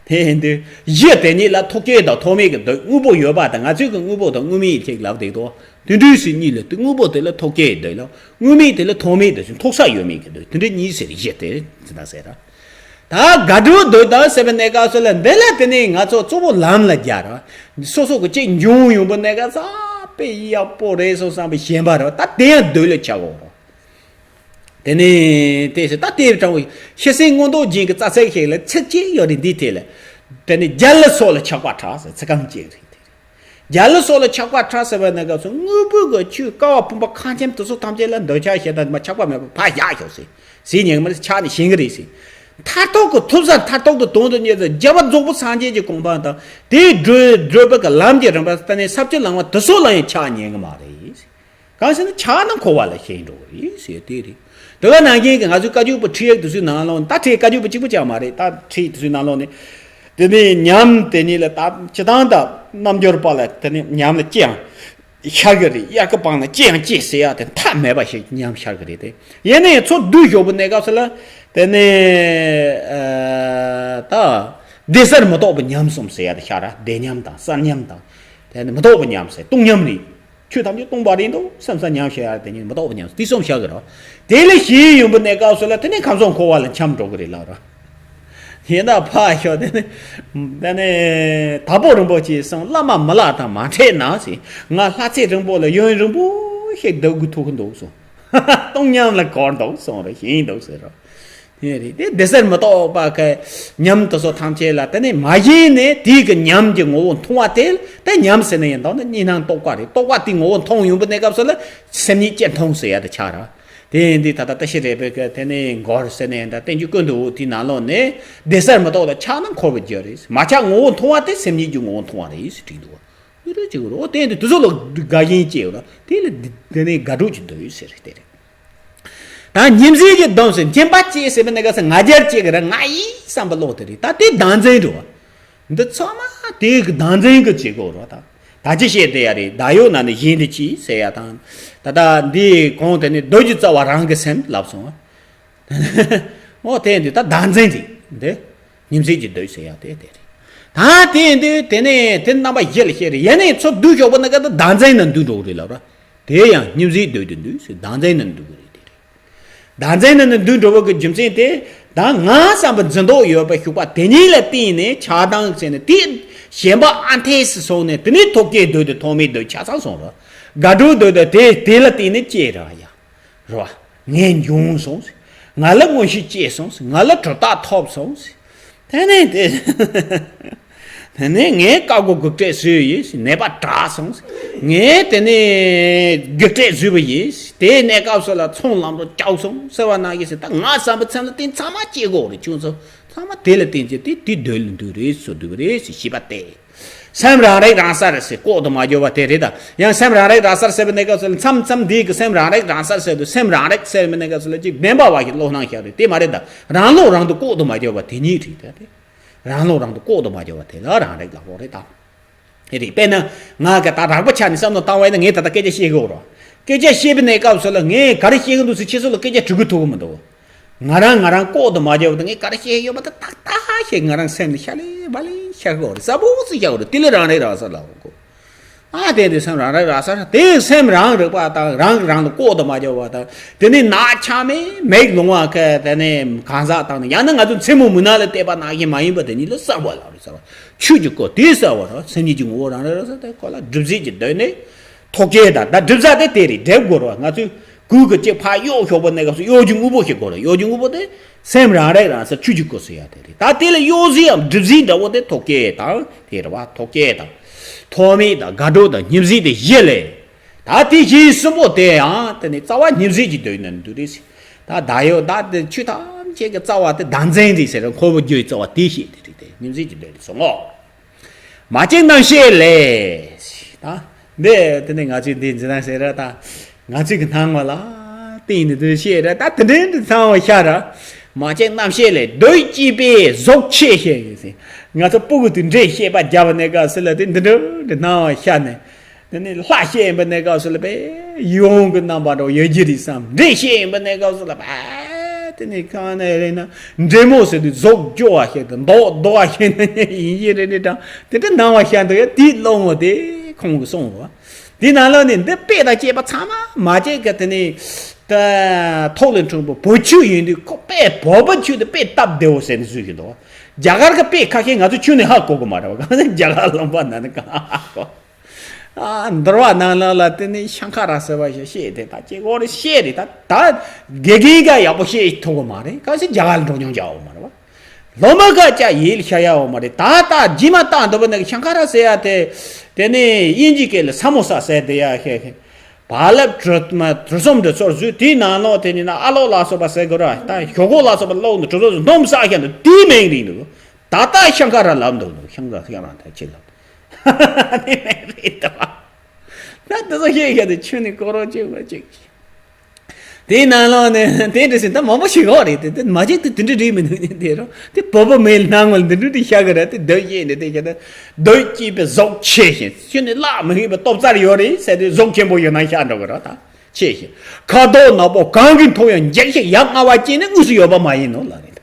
དེ་ཡིན་དུས་གཞི་དེ་ཉིད་ལ་ཐོག་སྐད་དང་ཐོག་མེད་ཀྱི་འདོད། དངོས་པོ་ཡོད་པ་དང་ང་ཚོའི་གི་དངོས་པོ་དང་དངོས་མེད་ཅིག་ལབ་དེ་དོ། དུད་འགྲོའི་གཟུགས་གཉིས་ལ་དེ་དངོས་པོ་དེ་ལ་ཐོག་སྐད་འདོད་ལ་དངོས་མེད་དེ་ལ་ཐོག་མེད་འདོད་ཅིང་ཐོགས་ས་ཡོད་མེད་ཀྱི་འདོད། དེ་འདྲ་གཉིས་ཟེར་གཞི་དེ་ཟེར་ན་ཟེར་ར། ད་དགའ་སྤྲོའི་འདོད་དང་ཟེར་བའི་གནས་སྐབས་སུ་ལ་འདི་ལ་དེ་ནས་ང་ཚོ་གཙོ་བོ་ལམ་ལ་རྒྱག་ར། སོ་སོ་གི་གཅིག་འབྱུང་ཡོང་པའི་གནས་སྐབས་ས་དཔེ་ཡག་པོ་རེད་སོང་བསམ་པའི་ཞེན་པ་རེད་བ། ད་དེ་ཡང་འདོད་ལ་ཆགས་འོང་ར། དེ་ནས་དེ་ཟེར་ད་དེ་དྲང་བོ་ཤེས་སེང་མངོན་རྟོགས་རྒྱན་གྱི་རྩ་ཚིག་ཞིག་ལ་ཚིག་གཅིག་ཡོད་རེད། འདི་དེ་ལ་དེ་ནས་རྒྱལ་ལ་སོགས་ལ་ཆགས་པ་དྲག་ཟེར་ཚིག་རྐང་གཅིག་རེད། དེ་རེད། རྒྱལ་ལ་སོགས་ལ་ཆགས་པ་དྲག་ཟེར་བ་ནི་སྐབས་སུ་དངོས་པོའི་གི་ཆོས་ཀ་བ་བུམ་པ་ཁང་ཁྱིམ་དེ་ཚོ་ཐམས་ཅད་ལ་འདོད་ཆགས་ཞེ་སྡང་མ་ཆགས་པ་མེད་པ་ཕར་བཞག་ཤོག་ཟེར། ཟེར་ཉན་གི་མ་རེད། ཆགས་ནས་ཞེན་གི་རེད་ཟེར། མཐར་ཐུག་གི་ཐོབ་ས་མཐར་ཐུག་ཏུ་དོན་དུ་གཉེར་ཟེར་རྒྱལ་བ་རྫོགས་པའི་སངས་རྒྱས་ཀྱི་གོ་འཕང་དང་དེའི་བགྲོད་བགྲོད་པའི་གི་ལམ་གྱི་རིམ་པ་ལྟ་ནས་ས་བཅུ་ལང་བ་དེ་ཚོ་ལ་ཡང་ཆགས་ཉན་གི་མ་རེད། གང་ཟེར་ན་ཆགས་ན་འཁོར་བ་ལ་ཞེན་འགྲོ་གི་རེད་ཟེར་དེ་རེད། དེ་ག་ནང་བཞིན་གྱི་ང་ཚོའི་བཀའ་བརྒྱུད་པའི་ཁྲིད་ཡིག་དེ་ཚོའི་ནང་ལོགས་ནས་ད་ཁྲིད་བཀའ་བརྒྱུད་པ་གཅིག་པུ་ཅང་མ་རེད། ད་ཁྲིད་དེ་ཚོའི་ནང་ལོགས་ནས་དེ་ནས་ཉམས་དེ་ཉིད་ལ་ད་སྤྱི་བཏང་ད་རྣལ་འབྱོར་པ་ལ་དེ་ནས་ཉམས་ལ་ཅི་ཡང་ཤར་གི་རེད། དབྱར་ཁ་སྤང་ལ་ཅི་ཡང་སྐྱེ་ཟེར་ཡ་དེ་མཐའ་མེད་པ་ཞིག་ཉམས་ཤར་གི་རེད་དེ། ཡིན་ནའི་ཚོ་བསྡུས་ཞོག་པོ་གནས་སྐབས་སུ་ལ་དེ་ནས་ད་བདེ་གསལ་མི་རྟོག་པའི་ཉམས་གསུམ་ཟེར་ཡ་དེ་ཤར་ར། བདེ་ཉམས་དང་གསལ་ཉམས་དང་དེ་ནས་མི་རྟོག་པའི་ཉམས་ཟེར་སྟོང་ཉམས་རེད། ཆོས་ཐམས་ཅད་སྟོང་པ་རེད་འདུག་བསམ་ས་ཉམས་ཤར་ཡ་དེ་ཉིད་མི་རྟོག་པའི་ཉམས་དེ་གསུམ་ཤར་གི་ར། དེ་ལས་གཞན་ཡོང་པོ་གནས་སྐབས་སུ་ལ་དེ་ནས་ཁམས་གསུམ་འཁོར་བ་ལ་འཁྱམས་འགྲོ་གི་རེད་ལབ་ར། ཡིན་ན་ཕ་ཤོག་དེ་ནི་དེ་ནི་དྭགས་པོ་རིན་པོ་ཆེས་གསུངས། བླ་མ་མི་ལག་དང་མ་འཕྲད་ན་ཟེར། ང་ལྷ་ཚེ་རིང་པོ་ལ་ཡུན་རིང་པོ་ཞིག་སྡོད་དགོས་ཐུག་གི་འདུག་གསུངས། སྟོང་ཉམས་ལ་གོར་འདུག་གསུངས་ར། ཞེན་འདུག་ཟེར་ར། དེ་རེད། དེ་བདེ་གསལ་མི་རྟོག་པ་གི་ཉམས་དེ་ཚོ་ཐམས་ཅད་ལ་དེ་ནས་མ་ཞེན་ནས་དེའི་གི་ཉམས་ཀྱི་ངོ་བོ་མཐོང་བ་དེ་དེ་ཉམས་ཟེར་ན་ཡང་དང་ནི་གཉིས་སྣང་རྟོག་པ་རེད། རྟོག་པ་དེའི་ངོ་བོ་མཐོང་ཡོང་པའི་གནས་སྐབས་སུ་ལ་སེམས་ཉིད་ཅན་མཐོང་ཟེར་ཡ་དེ་ཆགས་ར། དེ་ཡིན་དུས་ད་ལྟ་བཀྲ་ཤིས་རེ་བའི་གི་དེ་ནས་མགོར་ཟེར་ནས་ད་བསྟན་རྒྱུ་ཀུན་ཏུ་འོད་དེའི་ནང་ལོགས་ནས་བདེ་གསལ་མི་རྟོག་ལ་ཆགས་ན་འཁོར་བའི་རྒྱུ་རེད། མ་ཆགས་ངོ་བོ་མཐོང་བ་དེ་སེམས་ཉིད་ཀྱི་ངོ་བོ་མཐོང་བ་རེད་ཟེར་བྲིས་འདུག་འདི་འདྲ་ཅིག་རོ། དེ་འདི་དུ་ཚོ་ལ་དགའ་ཞེན་སྐྱེ་ར། དེ་ལ་དེ་ནས་དགའ་སྤྲོ་ཅིག་འདོད་ཟེར་དེ་རེད། ད་ཉིན་མཚན་གྱི་སྡོམ་ཟེར་སྙན་པ་སྐྱེ་ཟེར་བའི་ནི་ག་ས་ང་རྒྱལ་སྐྱེ་གི་ར། ང་ཡི་བསམ་པ་ལོག་དེ་རེད། ད་དེ་བདག་འཛིན་འགྲོ་བ། འདི་ཚང་མ་དེ་གི་བདག་འཛིན་གི་བྱེད་སྒོ་རོ། ད་ད་ཅི་བཤད་དེ་ཡ་རེད། བདག་ཡོད་ན་ནི་གཞན་དེ་ཅི་ཟེར་ཡ་དང་། ད་ལྟ་འདི་གོང་དེ་ནི་འདོད་ཀྱི་རྩ་བ་རང་གི་སེམས་ལབ་སོང་། འོ་དེ་འདི་ད་བདག་འཛིན་རེད་འདི། ཉིན་མཚན་གྱི་འདོད་ཟེར་ཡ་དེ་དེ་རེད། ད་དེ་འདི་དེ་ནས་དེ་རྣམ་པ་བཞི་ལ་བཤད་རེད། ཡེ་ནས་ཚོ་བསྡུས་ཞོག་པོ་ནི་ག་ད་བདག་འཛིན་ན་འདུས་འགྲོ་གི་རེད་ལབ་ར། དེ་ཡང་ཉིན་མཚན་འདོད་དུ་འདུས་ཟེར་བདག་འཛིན་ན་འདུས་གི་རེད་དེ་རེད། བདག་འཛིན་ན་ནི་འདུས་འགྲོ་བ་གི་རྒྱུ་མཚན་དེ། ད་ང་བསམ་པ་འཛིན་རྟོག་ཡོད་པའི་ཤུགས་པ་དེ་ཉིད་ལ་བརྟེན་ནས་ཆགས་སྡང་ཟེར་ནས་དེ་ཞེན་པ་ཨ་འཐས་སུ་སོང་ནས། དེ་ནས་ཐོག་སྐྱེས་འདོད་དེ་ཐོག་མེད་འདོད་ཆ་ཚང་སོང་རོ། དགའ་སྤྲོ་འདོད་དེ་དེ་དེ་ལ་བརྟེན་ནས་སྐྱེས་ར་ཡ། རོ། ངས་འབྱུང་སོང་ཟེར། ང་ལ་མངོན་ཤེས་སྐྱེས་སོང་ཟེར། ང་ལ་གྲུབ་རྟགས་ཐོབ་སོང་ཟེར། དེ་ནས་དེ། དེ་ནས་ངས་བཀའ་བསྒོ་བགེགས་བསྐྲད་བཟོས་ཡིན་ཟེར། ནད་པ་དྲག་སོང་ཟེར། ངས་དེ་ནས་བགེགས་བསྐྲད་བཟོས་པ་ཡིན་ཟེར། དེའི་གནས་སྐབས་སུ་ལ་ཚོང་ལམ་དུ་བཅག་སོང་ཟེར་བ་ནང་བཞིན་ཟེར། ད་ང་བསམ་པའི་མཚན་ལ་བརྟེན་ཚང་མ་སྐྱེ་དགོས་རེད། ཁྱོད་ཚོ་ཚང་མ་དེ་ལ་བརྟེན་བྱས་དེ་དེ་འདོད་ལ་འདོད་རེད་ཟེར་འདོད་པ་རེད་ཟེར་ཤེས་པ་སྟེ། སེམས་རང་རིག་རང་གསལ་ཟེར། ལྐོག་ཏུ་མ་གྱུར་པ་དེ་རེད། ད་ཡང་སེམས་རང་རིག་རང་གསལ་ཟེར་བའི་གནས་སྐབས་སུ་མཚམས་མཚམས་འདི་གི་སེམས་རང་རིག་རང་གསལ་ཟེར་དུས་སེམས་རང་རིག་ཟེར་བའི་གནས་སྐབས་སུ་ལ་ཅིག་བདེན་པ་བ་ཞིག་བློ་སྣང་ཤར་རེད། དེ་མ་རེད། ད་རང་བློ་རང་དུ་ལྐོག་ཏུ་མ་གྱུར་པ་དེ་ཉིད་རེད། ད་དེ་རང་བློ་རང་དུ་ལྐོག་ཏུ་མ་གྱུར་པ་དེ་ལ་རང་རིག་ལབ་དགོས་རེད་ད། དེ་རེད། དཔེར་ན་ང་ག་ད་རགས་པ་ཆགས་ནས་བསམ་བློ་བཏང་བ་ཡིན་ན། ངས་ད་ལྟ་སྐད་ཆ་བཤད་གི་ཡོད་རེད། སྐད་ཆ་བཤད་པའི་གནས་སྐབས་སུ་ལ་ངས་ག་རེ་བཤད་གི་འདུག་ཟེར་ཁྱེད་ཚོ་ལ་སྐད་ཆ་དྲི་གི་ཐུབ་གི་མི་འདུག་ང་རང་ང་རང་ལྐོག་ཏུ་མ་བརྗོད་པ་དང་། ངས་ག་རེ་བཤད་ཡོད་པ་དེ་ཏག་ཏག་བཤད། ང་རང་སེམས་ལ་ཤར་ལེ་བ་ལེ་ཤར་གི་ཡོད་རེད། གསལ་པོ་ཞིག་ཤར་གི་ཡོད་རེད། དེ་ལ་རང་རིག་རང་གསལ་ལབ་དགོས། ཨ་དེ་དེ་སེམས་རང་རིག་རང་གསལ། དེ་སེམས་རང་རིག་པ་དང་། རང་རང་ལ་ལྐོག་ཏུ་མ་བརྗོད་པ་དང་། དེ་ནས་ནག་ཆ་མེད་མེད་ལོང་བ་ག་དེ་ནས་གང་ཟག་དང་ནི། ཡང་ན་ང་ཚོ་མཚན་མོ་མུན་ནག་ལ་བལྟས་པ་ནང་བཞིན་མ་ཡིན་པ་དེ་ཉིད་ལ་གསལ་བ་ལབ་རེད། གསལ་བ། ཆོས་ཀྱི་སྐུ་དེ་གསལ་བ་རེད། སེམས་ཉིད་ཀྱི་ངོ་བོ་རང་རིག་རང་གསལ། དེ་ཁོ་ལ་སྒྲིབ་བྱེད་ཀྱི་གདོད་ནས་ཐོག་སྐྱེས་དང་། ད་སྒྲིབ་བྱ་དེ་དེ་རེད། སྒྲིབ་དགོས་རེད་བ། ང་ཚོས་གོས་ཀྱི་གཅིག་ཕར་གཡོགས་ཞོག་པ་གནས་སྐབས་སུ་གཡོག་གི་དངོས་པོ་ཞིག་དགོས་རེད། གཡོག་གི་དངོས་པོ་དེ་སེམས་རང་རིག་རང་གསལ་ཆོས་ཀྱི་སྐུ་ཟེར་ཡ་དེ་རེད། ད་དེ་ལ་གཡོ་ཟོལ་ཡང་སྒྲིབ་བྱེད་འདྲ་བོ་དེ་ཐོག་སྐྱེས་དང་དེ་རེད་བ། ཐོག་སྐྱེས་དང་ཐོག་མེད་དང་དགའ་སྤྲོ་དང་སྙིང་རྗེ་དེ་བཞི་ལས། ད་དེ་བཞི་གསུམ་པོ་དེ་ཡང་དེ་ནི་རྩ་བ་སྙིང་རྗེ་གི་གདོད་ནས་འདུག་རེད་ཟེར། ད་ད་ཡོད་ད་དེ་ཆོས་ཐམས་ཅད་ཀྱི་རྩ་བ་དེ་བདག་འཛིན་རེད་ཟེར་ར། ཁོ་བོ་རྒྱུའི་རྩ་བ་དེ་བཤད་དེ་རེད། དེ་སྙིང་རྗེ་གི་གདོད་ནས་སོང་ངོ་། མ་སྐྱེས་རྣམ་ཤེས་ལས། ད་འདི་དེ་ནི་ང་ཚོས་འདི་འཛིན་སྟངས་ཟེར་ར། ད་ང་ཚོས་ཀྱི་སྣང་བ་ལ་བརྟེན་ནས་འདི་བཤད་ར། ད་དེ་འདྲའི་འདི་ཚང་བ་ཤར་ར། མ་སྐྱེས་རྣམ་ཤེས་ལས། འདོད་སྐྱེས་པའི་གཟུགས་ཆེ་ཞིང་ཟེར། ང་ཚོ་སྤུ་གུ་དེ་འདྲའི་བཤད་པ་རྒྱབ་པ་གནས་སྐབས་སུ་ལ་དེ་འདི་འདྲ་འདི་སྣང་བ་ཤར་ནས། དེ་ནས་ལྷ་བཤད་པའི་གནས་སྐབས་སུ་ལ་དཔེ་ཡིད་འོང་གི་རྣམ་པ་འདྲ་བོ་ཡོད་ཀྱི་རེད་བསམ། འདྲེ་བཤད་པའི་གནས་སྐབས་སུ་ལ་དཔེ་དེ་ནས་གང་ནས་རེད་ན་འདྲེ་མོ་ཟེར་དུས་གཟུགས་སྐྱོ་བ་ཞིག་དང་མདོག་མདོག་བ་ཞིག་ན་ཡིན་གྱི་རེད། འདྲེ་དང་དེ་འདྲ་སྣང་བ་ཤར་འདུག་ཡ། དེའི་སློང་བོ་དེ་ཁོང་གིས་གསུངས་པ། དེའི་ནང་ལོགས་ནས་འདི་དཔེ་དང་བཅས་པ་ཚང་མ་མ་བྱས་ཀ་དེ་ནས་ད་ཐོག་ལས་འཁྲུངས་པའི་བོད་ཆོས་ཡིན་དུས་ཁོ་དཔེ་བོད་པ་ཆོས་དེ་དཔེ་སྟབས་བདེ་བོ་ཟེར་ནས་བཟོས་ཀྱི་འདུག་རྒྱ་གར་གྱི་དཔེ་ཁ་ཤས་ང་ཚོ་ཁྱོན་ནས་ཧ་གོ་གི་མ་རེད་བ། གང་ཟེར་རྒྱ་གར་ལུང་པ་ན་ནི་གང་ཧ་གོ། ཨ། འདུལ་བ་ནང་ལོགས་ལ་དེ་ནི་ཤང་ཁ་ར་ཟེར་བ་ཞིག་བཤད་དེ། ད་ཅི་གོ་རེ་བཤད་རེད། ད་ད་དགེ་རྒན་ག་ཡག་པོ་བཤད་ཐུབ་གི་མ་རེད། ག་ཟེར་རྒྱ་གར་ལ་འགྲོ་མྱོང་རྒྱག་འོ་མ་རེད་བ། སློབ་མ་ག་ཅག་ཡིད་ལ་ཤར་ཡ་འོ་མ་རེད། ད་ད་རྗེས་མ་བཏང་འདུག་པ་ནི་ཤང་ཁ་ར་ཟེར་ཡ་དེ། དེ་ནི་དབྱིན་ཇི་སྐད་ལ་ས་མོ་ས་ཟེར་དེ་ཡ་ཤེས་ཤེས། བག་ལེབ་གྲུ་མ་གྲུ་གསུམ་འདི་ཚོར་བཟོས། དེའི་ནང་ལོགས་དེ་ནི་ན་ཨ་ལོ་ལ་སོགས་པ་ཟེར་དགོས་ར། ད་ཞོག་ཁོག་ལ་སོགས་པ་བླུགས་ནས་གྲུ་གསུམ་སྣུམ་བསགས་ཤག་འདུག་དེའི་མིང་རེད་འདུག་ད་ལྟ་ཤང་ཁ་ར་ལབ་འདུག་ཤང་ཁ་ཤང་ར་ད་ཅི་ལབ། དེ་མིང་རེད་དོ། ད་དེ་ཚོ་ཤེས་ཤག་དེ་ཁྱོད་ནི་ཀོ་རོ་ཅིག་མ་ཅིག་དེའི་ནང་ལོགས་ནས་དེ་འདྲ་ཟེར་ད་མང་པོ་ཞིག་ཡོད་རེད། དེ་དེ་མ་ཅིག་དེ་དེ་འདྲ་རེད་མི་འདུག་ནི་དེ་རོ། དེ་བོད་པ་མིན་སྣང་ངོ་འདི་འདྲ་དེ་ཤ་གི་ར། དེ་འདོད་ཤེས་ནི་དེ་ཤ་ད་འདོད་སྐྱེས་པའི་གཟུགས་ཆེ་ཞིང་ཁྱོད་ནི་བརླག་མི་ཤེས་པའི་སྟོབས་རྩལ་ཡོད་རེད་ཟེར་དུས་གཟུགས་ཆེན་པོ་ཡོད་ན་ཤ་འགྲོ་གི་ར། ད་ཆེ་ཞིང་ཁ་དོག་ནག་པོ་གང་གིས་མཐོང་ཡང་འཇིགས་ཤིང་ཡ་ང་བ་སྐྱེས་ནས་དངོས་སུ་ཡོད་པ་མ་ཡིན་ནོ་ལ་རེད། ད་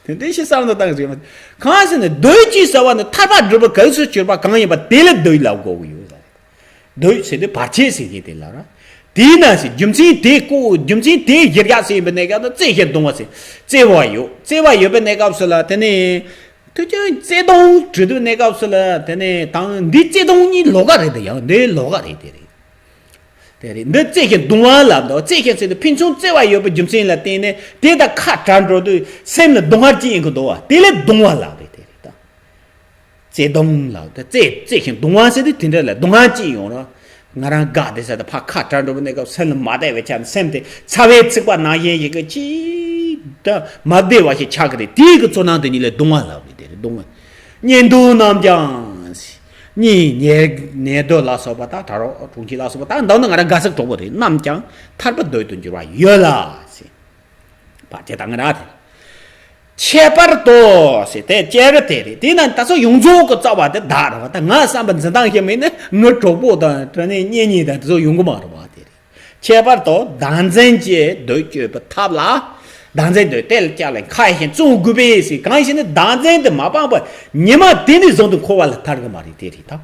དེ་འདྲའི་ཞིག་བསམ་བློ་བཏང་ཟིན་མ། གང་ཟེར་ན་འདོད་ཅེས་ཟེར་བ་ནི་ཐར་པ་སྒྲུབ་པའི་གེགས་སུ་གྱུར་པ་གང་ཡིན་པ་དེ་ལ་འདོད་ལབ་དགོས་ཀྱི་ཡོད་ས་རེད། འདོད་ཟེར་དུས་བར་ཆད་ཟེར་མཁན་དེ་ལ་ར། དེས་ན་ཟེར་རྒྱུ་མཚན་དེ་ཀོ་རྒྱུ་མཚན་དེའི་གཞིར་བཞག་ཟེར་ཡིན་པའི་གནས་སྐབས་ན་བརྩེ་ཞིང་གདུང་བ་ཟེར། བརྩེ་བ་ཡོད། བརྩེ་བ་ཡོད་པའི་གནས་སྐབས་སུ་ལ་དེ་ནི་དུས་ཀྱང་བརྩེ་གདུང་གྲོས་དུས་གནས་སྐབས་སུ་ལ་དེ་ནི་དང་འདི་བརྩེ་གདུང་གཉིས་ལོགས་ཀ་རེད། དེ་ཡང་འདི་ལོགས་ཀ་རེད། དེ་རེད། དེ་རེད། འདི་བརྩེ་ཞིང་གདུང་བ་ལབ་འདུག་བརྩེ་ཞིང་ཟེར་དུས་ཕན་ཚུན་བརྩེ་བ་ཡོད་པའི་རྒྱུ་མཚན་ལ་བརྟེན་ནས་དེ་དང་ཁ་བྲལ་འགྲོ་དུས་སེམས་ལ་སྡུག་བསྔལ་སྐྱེ་ཡིན་གྱི་འདུག་བ། དེ་ལས་གདུང་བ་ལབ་རེད། དེ་རེད་ད། བརྩེ་གདུང་ལབ་ད། བརྩེ་བརྩེ་ཞིང་གདུང་བ་ཟེར་དུས་དེ་འདྲ་ལ་སྡུག་བསྔལ་སྐྱེ་ཡོང་ར། ང་རང་དགའ་བདེ་ས་དང་ཕར་ཁ་བྲལ་འགྲོ་བའི་གནས་སྐབས་སེམས་ལ་མ་བདེ་བའི་ཆ་ནས་སེམས་དེ་ཚ་བའི་ཚིག་པ་ནང་བཞིན་ཞིག་གི་ཅིག་ད་མ་བདེ་བ་ཞིག་ཆགས་ཀྱི་རེད། དེའི་གི་ཚོར་སྣང་དེ་ཉིད་ལ་གདུང་བ་ལབ་རེད། དེ་རེད་གདུང་བ། གཉེན་དུ་རྣམས་ཀྱང་། གཉེན་ཉེ་ཉེ་འདོད་ལ་སོགས་པ་དང་ད་རོགས་གྲོང་ཁྱེར་ལ་སོགས་པ་དང་འདང་ན་ང་རང་དགའ་ས་གྲོགས་པོ་རེད། རྣམས་ཀྱང་ཐར་པ་འདོད་དུ་འགྱུར་བ་ཡོད་ལ་ཟེར། བར་ཆད་དང་ང་རང་དེ། ཁྱད་པར་དུ་ཟེར་དེ་བཅས་ར་དེ་རེད། དེས་ན་ད་ཚོ་ཡོངས་རྫོགས་ཀྱི་རྩ་བ་དེ་བདག་རེད་བ། ད་ང་བསམ་པ་འཛིན་སྟངས་ཤིག་མིན་ན་ངའི་གྲོགས་པོ་དང་དྲ་ནས་གཉེན་ཉེ་དང་དེ་ཚོ་ཡོང་གི་མ་རེད་བ། དེ་རེད། ཁྱད་པར་དུ་བདག་འཛིན་གྱི་འདོད་གཅོད་པའི་ཐབས་ལ། བདག་འཛིན་འདོད་དེ་ལ་བཅག་ལས་མཁའ་བཞིན་བརྩོན་དགོས་པས་ཟེར། གང་ཞིག་ནི་བདག་འཛིན་དུ་མ་སྤངས་པར་ཉི་མ་དེ་ནས་བཟུང་དུ་འཁོར་བ་ལས་ཐར་གི་མ་རེད། དེ་རེད་ད།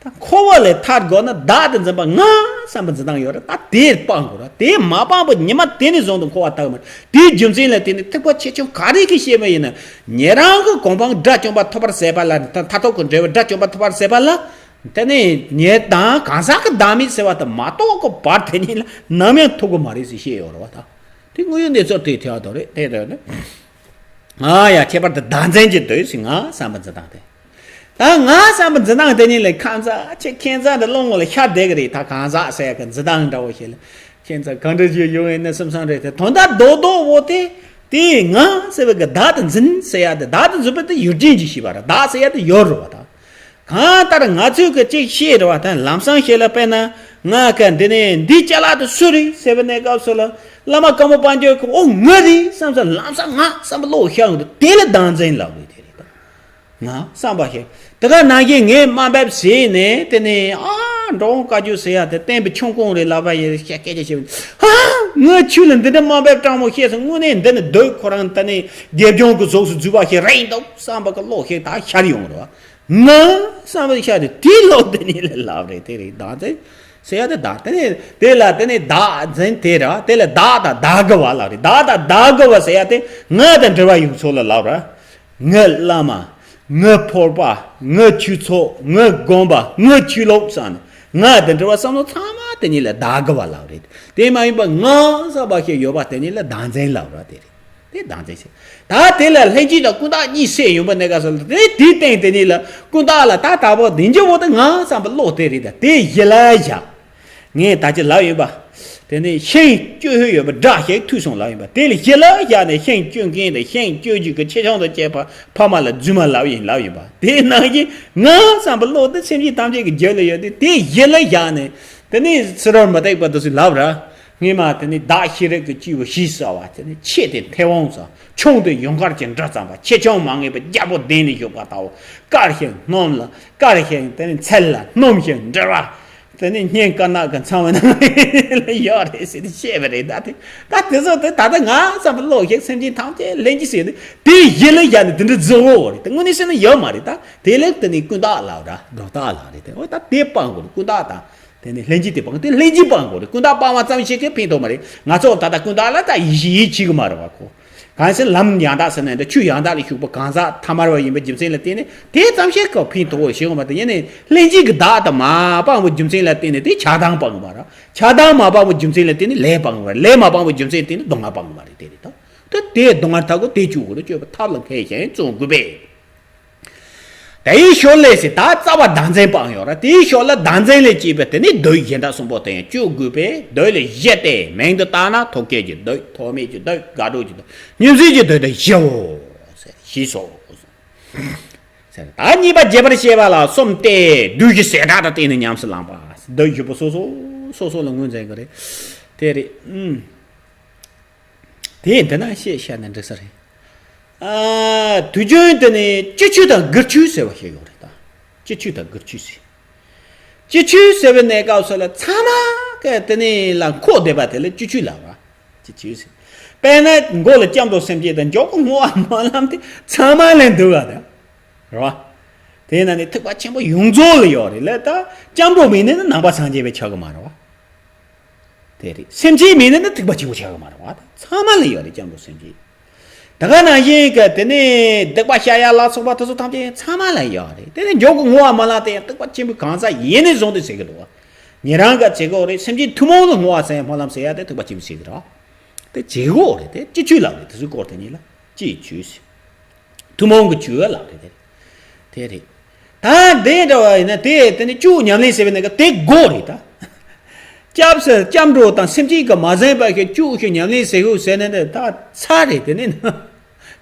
ད་འཁོར་བ་ལས་ཐར་དགོས་ན་བདག་ཏུ་འཛིན་པ་ང་བསམ་པ་འཛིན་སྟངས་ཡོད་རེད། ད་དེ་སྤང་དགོས་རེད། དེ་མ་སྤངས་པ་ཉི་མ་དེ་ནས་བཟུང་དུ་འཁོར་བ་ཐར་གི་མ་རེད། དེའི་རྒྱུ་མཚན་ལ་བརྟེན་ནས་ཐེག་པ་ཆེ་ཆུང་ག་རེ་གི་བཤད་པ་ཡིན་ན། ཉན་རང་གི་གོ་འཕང་དགྲ་བཅོམ་པ་ཐོབ་པར་ཟད་པ་ལ། ད་མཐར་ཐུག་གི་འབྲས་བུ་དགྲ་བཅོམ་པ་ཐོབ་པར་ཟད་པ་ལ། དེ་ནས་ཉན་དང་གང་ཟག་གི་བདག་མེད་ཟེར་བ་དེ་མ་རྟོགས་གི་བར་དེ་ཉིད་ལ་ནམ་ཡང་ཐུག་གི་མ་རེད་ཟེར་བཤད་ཡོད་རེད་བ། ད་དེ་དངོས་ཡོད་གནས་ཚུལ་དེ་ཐེ་བ་དོ་རེད། དེ་དོ་ནི། ང་ཡ་ཁྱད་པར་དུ་བདག་འཛིན་གྱི་འདོད་ཟེར་ང་བསམ་པ་འཛིན་སྟངས་དེ། ད་ང་བསམ་པ་འཛིན་སྟངས་དེ་ཉིད་ལས་ཁམས་ཚ་ཆེ་ཁྱད་མཚར་དུ་བློ་ངོ་ལ་ཤར་བསྡད་ཀྱི་རེད། ད་གང་ཟག་ཟེར་གི་འཛིན་སྟངས་འདྲ་བོ་ཞིག་ལ་ཁྱད་མཚར་གང་འདྲ་ཞིག་ཡོང་ཡིན་ན་བསམ་བསམ་རེད་དེ། དོན་དག་རྡོག་རྡོག་བོ་དེ་དེ་ང་ཟེར་བའི་གི་བདག་ཏུ་འཛིན་ཟེར་ཡ་དེ། བདག་ཏུ་འཛིན་པ་དེ་ཡུལ་ཅན་གྱི་ཤེས་པ་རེད། བདག་ཟེར་ཡ་དེ་ཡོད་རེད་བ། ད་གང་ལྟར་ང་ཚོས་གི་གཅིག་ཤེས་རེད་བ། ད་ལམ་སང་ཤེས་ལ་དཔེར་ན་ང་ག་འདི་ནས་འདི་ཅ་ལག་དེ་སུ་རེད་ཟེར་བའི་གནས་སྐབས་སུ་ལ་བླ་མ་དཀར་མོ་དཔལ་འབྱོར་གི་ཨོ་ང་རེད་བསམ་ས་ལམ་སང་ང་བསམ་པ་ལོག་ཤར་ཡོང་དུས་དེ་ལ་བདག་འཛིན་ལབ་དགོས་དེ་རེད། ད་ང་བསམ་པ་ཞིག་དེ་ག་ནང་བཞིན་ངས་དམའ་འབེབས་བྱས་ནས་དེ་ནས་ཨ་འགྲོ་འོང་བཀའ་བརྒྱུད་ཟེར་ཡ་དེ་བསྟན་པའི་ཆུང་ཀུང་རེད་ལབ་པ་ཡིན། སྐད་ཆ་བཤད་པ་ཡིན། ཨ་ང་ཆུ་ལ་འདི་འདྲ་དམའ་འབེབས་སྤྲང་མོ་བཤད་སོང་། དངོས་གནས་འདི་ནི་སྡོད་ཁོ་རང་ད་ནི་དགེ་སྦྱོང་གི་གཟུགས་སུ་འཛུལ་བ་ཞིག་རེད་འདུག་བསམ་པ་གི་བློ་ཞིག་ད་ཤར་ཡོང་རེད་བ། ང་བསམ་པ་ཤར་དུས་དེའི་བློ་དེ་ཉིད་ལ་ལབ་རེད། དེ་རེད་བདག་འཛིན་ཟེར་ཡ་དེ། བདག་དེ་ནས་དེ་ལ་དེ་ནས་བདག་འཛིན་དེ་ར། དེ་ལ་བདག་དང་བདག་གི་བ་ལབ་རེད། བདག་དང་བདག་གི་བ་ཟེར་ཡ་དེ་ང་དང་འབྲེལ་བ་ཡོད་ཚོད་ལ་ལབ་ར། ངའི་བླ་མ། ངའི་ཕོར་པ། ངའི་ཆོས་ཚོགས། ངའི་དགོན་པ། ངའི་ཆོས་ལུགས་བསམ་ནས་ང་དང་འབྲེལ་བ་བསམ་བློ་ཚང་མ་དེ་ཉིད་ལ་བདག་གི་བ་ལབ་རེད། དེ་མ་ཡིན་པ་ང་བསམ་པ་ཞིག་ཡོད་པ་དེ་ཉིད་ལ་བདག་འཛིན་ལབ་ར། དེ་རེད། དེ་བདག་འཛིན་ཟེར། ད་དེ་ལ་ལྷན་སྐྱེས་དང་ཀུན་བརྟགས་གཉིས་སེལ་ཡོང་པ་གནས་སྐབས་སུ་ལ་དེ་དེའི་སྟེང་དེ་ཉིད་ལ་ཀུན་བརྟགས་ལ་ད་ལྟ་བུ་བདེན་རྒྱུ་བོ་དེ་ང་བསམ་པ་བློ་དེ་རེད། ད་དེ་གཞི་ལ་བཞག་ངས་ད་ཅི་ལབ་ཡོད་པ། དེ་ནས་ཤིང་གཅོད་ཤུལ་ཡོད་པ་འདྲ་ཞིག་ཐུག་སོང་ལབ་ཡོད་པ། དེ་ལ་གཞི་ལ་བཞག་ནས་ཤིང་གཅོད་མཁན་དང་ཤིང་གཅོད་རྒྱུ་གི་ཆེ་ཆུང་དང་བཅས་པ་ཕ་མ་ལ་རྫུན་མ་ལབ་ཡིན་ལབ་ཡོད་པ། དེ་ནང་བཞིན་ང་བསམ་པ་བློ་དེ་སེམས་ཅན་ཐམས་ཅད་ཀྱི་རྒྱུད་ལ་ཡོད་དེ། དེ་གཞི་ལ་བཞག་ནས་དེ་ནས་ཚུར་མ་བཏེག་པ་དེ་ཚོ་ལབ་ར། སྔོན་མ་དེ་ནི་བདག་ཤེས་རིག་གི་སྐྱེས་བུ་ཞེས་བྱ་བ་དེ་ནི་ཆེ་སྟེ་མཐེ་བོང་ཙམ། ཆུང་སྟེ་ཡུངས་དཀར་གྱི་འབྲུ་ཙམ་པ། ཆེ་ཆུང་མ་ངེས་པའི་རྒྱལ་པོ་གདན་ནས་བཞུགས་པ་ལྟ་བུ། དཀར་ཞིང་སྣུམ་ལ་དཀར་ཞིང་དེ་ནི་ཚལ་ལ་སྣུམ་ཞིང་འབྲེལ་བ། དེ་ནི་སྙིང་དཀར་ནག་གི་ཚང་བའི་ནང་ལ་ཡོད་རེད་ཟེར་ཏེ་བཤད་པ་རེད། ད་དེ་ད་དེ་ཚོ་དེ་ད་ལྟ་ང་བསམ་པ་བློ་ཞིག་སེམས་ཅན་ཐམས་ཅད་ལྷན་སྐྱེས་ཟེར་ཏེ་དེའི་གཞི་ལ་བཞག་ནས་དེ་འདྲ་བརྫི་འོ་རེད། དེ་དངོས་གནས་བཤད་ན་ཡོད་མ་རེད། ད་དེ་ལས་དེ་ནི་ཀུན་བརྟགས་ལབ་ར་སྒྲོ་བཏགས་ལབ་རེད། དེ་འོ་ད་དེ་སྤང་དགོས་རེད། ཀུན་བརྟགས་དང་། དེ་ནས་ལྷན་སྐྱེས་དེ་སྤང་། དེ་ལྷན་སྐྱེས་སྤང་དགོས་རེད། ཀུན་བརྟགས་སྤང་བ་ཙམ་ཞིག་གིས་ཕན་ཐོགས་མ་རེད། ང་ཚོ་ད་ལྟ་ཀུན་བརྟགས་ལ་ད་ཡིད་ཆེས་ཡིད་ཆེས་གི་མ་རེད་བ་ཁོ། གང་ཟེར་ལམ་ཡང་དག་ཟེར་ན་འདི་ཆོས་ཡང་དག་ལ་ཞུགས་པ་གང་ཟག་ཐ་མལ་པ་ཡིན་པའི་རྒྱུ་མཚན་ལ་བརྟེན་ནས་དེ་ཙམ་ཞིག་གིས་ཕན་ཐོགས་ཞེས་གོ་མ་དེ་ཡིན་ནས་ལྷན་སྐྱེས་ཀྱི་བདག་དང་མ་སྤངས་པའི་རྒྱུ་མཚན་ལ་བརྟེན་ནས་དེ་ཆགས་སྡང་སྤང་གི་མ་རེད། ཆགས་སྡང་མ་སྤངས་པའི་རྒྱུ་མཚན་ལ་བརྟེན་ནས་ལས་སྤང་གི་མ་རེད། ལས་མ་སྤངས་པའི་རྒྱུ་མཚན་ལ་བརྟེན་ནས་སྡུག་བསྔལ་སྤང་གི་མ་རེད། དེ་རེད་ད། དེ་དེ་སྡུག་བསྔལ་དག་གོ་དེ་བཅུག་དགོས་རེད། སྤྱོད་པ་ཐབས་ལ་མཁས་ཤིང་བརྩོན་དགོས་པས། དེའི་ཞོར་ལས་ཟེར་ད་རྩ་བ་བདག་འཛིན་སྤངས་ཡོད་ར། དེའི་ཞོར་ལ་བདག་འཛིན་ལས་སྐྱེས་པའི་དེ་ནི་བདུད་གཞན་དག་གསུམ་པོ་དེ་ཡང་བཅོས་དགོས་པས། བདུད་ལས་བཞི་སྟེ་མིང་དུ་བཏགས་ན་ཐོབ་བྱེད་ཀྱི་བདུད། ཐོབ་མེད་ཀྱི་བདུད། དགག་སྒྲུབ་ཀྱི་བདུད། ཉོན་སྲིད་ཀྱི་བདུད་དང་བཞིའོ། ཟེར་བཞི་སོ། ཟེར་ད་གཉིས་པ་རྒྱས་པར་བཤད་པ་ལ་གསུམ་སྟེ། བདུད་ཀྱི་བྱེ་བྲག་དང་བསྟུན་ནས་ཉམས་སུ་བླངས་པ། བདུད་བཞི་པོ་སོ་སོ་སོ་སོ་ལ་ངོས་འཛིན་གྱི་རེད། དེ་རེད། ཨུམ། དེ་འདི་ན་བཤད་བཤད་ན་འགྲིག་ས་རེད། ཨ། དུས་རྒྱུན་དེ་ནི་སྤྱི་ཆོས་དང་སྒེར་ཆོས་ཟེར་བ་ཞིག་ཡོད་རེད་ད། སྤྱི་ཆོས་དང་སྒེར་ཆོས་ཟེར། སྤྱི་ཆོས་ཟེར་བའི་གནས་སྐབས་སུ་ལ་ཚང་མ་གི་དེ་ནི་ལ་འཁོར་བསྡད་པ་དེ་ལ་སྤྱི་ཆོས་ལབ་པ། སྤྱི་ཆོས་ཟེར། དཔེར་ན་མགོ་ལ་སྐྱབས་འགྲོ་སེམས་བསྐྱེད་དང་མཇུག་གི་བསྔོ་བ་སྨོན་ལམ་དེ་ཚང་མ་ལ་འདུ་བ་དང་། རེད་བ། དེ་ན་ནི་ཐེག་པ་ཆེན་པོ་ཡོངས་རྫོགས་ལ་ཡོད་རེད་ལ། ད་སྐྱབས་འགྲོ་མེད་ནས་ནི་ནང་པ་སངས་རྒྱས་པའི་ཆགས་ཀྱི་མ་རེད་བ། དེ་རེད། སེམས་བསྐྱེད་མེད་ན་ནི་ཐེག་པ་ཆེན་པོ་ཆགས་ཀྱི་མ་རེད་བ། ཚང་མ་ལ་ཡོད་རེད་སྐྱབས་འགྲོ་སེམས་བསྐྱེད། ད་ག་ནང་བཞིན་གྱི་དེ་ནས་སྡིག་པ་བཤགས་ཡ་ལ་སོགས་པ་དེ་ཚོ་ཐམས་ཅད་ཚང་མ་ལ་ཡོད་རེད། དེ་ནས་མཇུག་གི་བསྔོ་བ་སྨོན་ལམ་དེ་ཡང་ཐེག་པ་ཆེན་པོའི་གང་ཟག་ཡིན་ནས་བཟུང་སྟེ་ཟེར་གྱི་འདུག་བ། ཉན་རང་ག་བྱེད་དགོས་རེད། སེམས་ཅན་ཐུན་མོང་ལ་བསྔོ་བ་ཟེར་ཡ་སྨོན་ལམ་ཟེར་ཡ་དེ་ཐེག་པ་ཆེན་པོ་ཟེར་གྱི་རེད་བ། དེ་བྱེད་དགོས་རེད། དེ་སྤྱི་ཆོས་ལབ་རེད། དེ་ཚོའི་སྐོར་དེ་ཉིད་ལ་སྤྱི་ཆོས་ཟེར། ཐུན་མོང་གི་ཆོས་ལབ་རེད་དེ། དེ་རེད། ད་དེ་འདྲ་བ་ཡིན་ན་དེ་དེ་ནི་བཅུ་ཉམས་ལེན་ཟེར་བའི་ནང་གི་དེ་དགོས་རེད་ད། སྐྱབས་སུ་སྐྱབས་འགྲོ་དང་སེམས་བསྐྱེད་ཀྱིས་མ་ཟིན་པ་ཞིག་བཅུ་ཞིག་ཉམས་ལེན་ཟེར་དགོས་ཟེར་ན་ནི་ད་ཚར་རེད་དེ་ནི།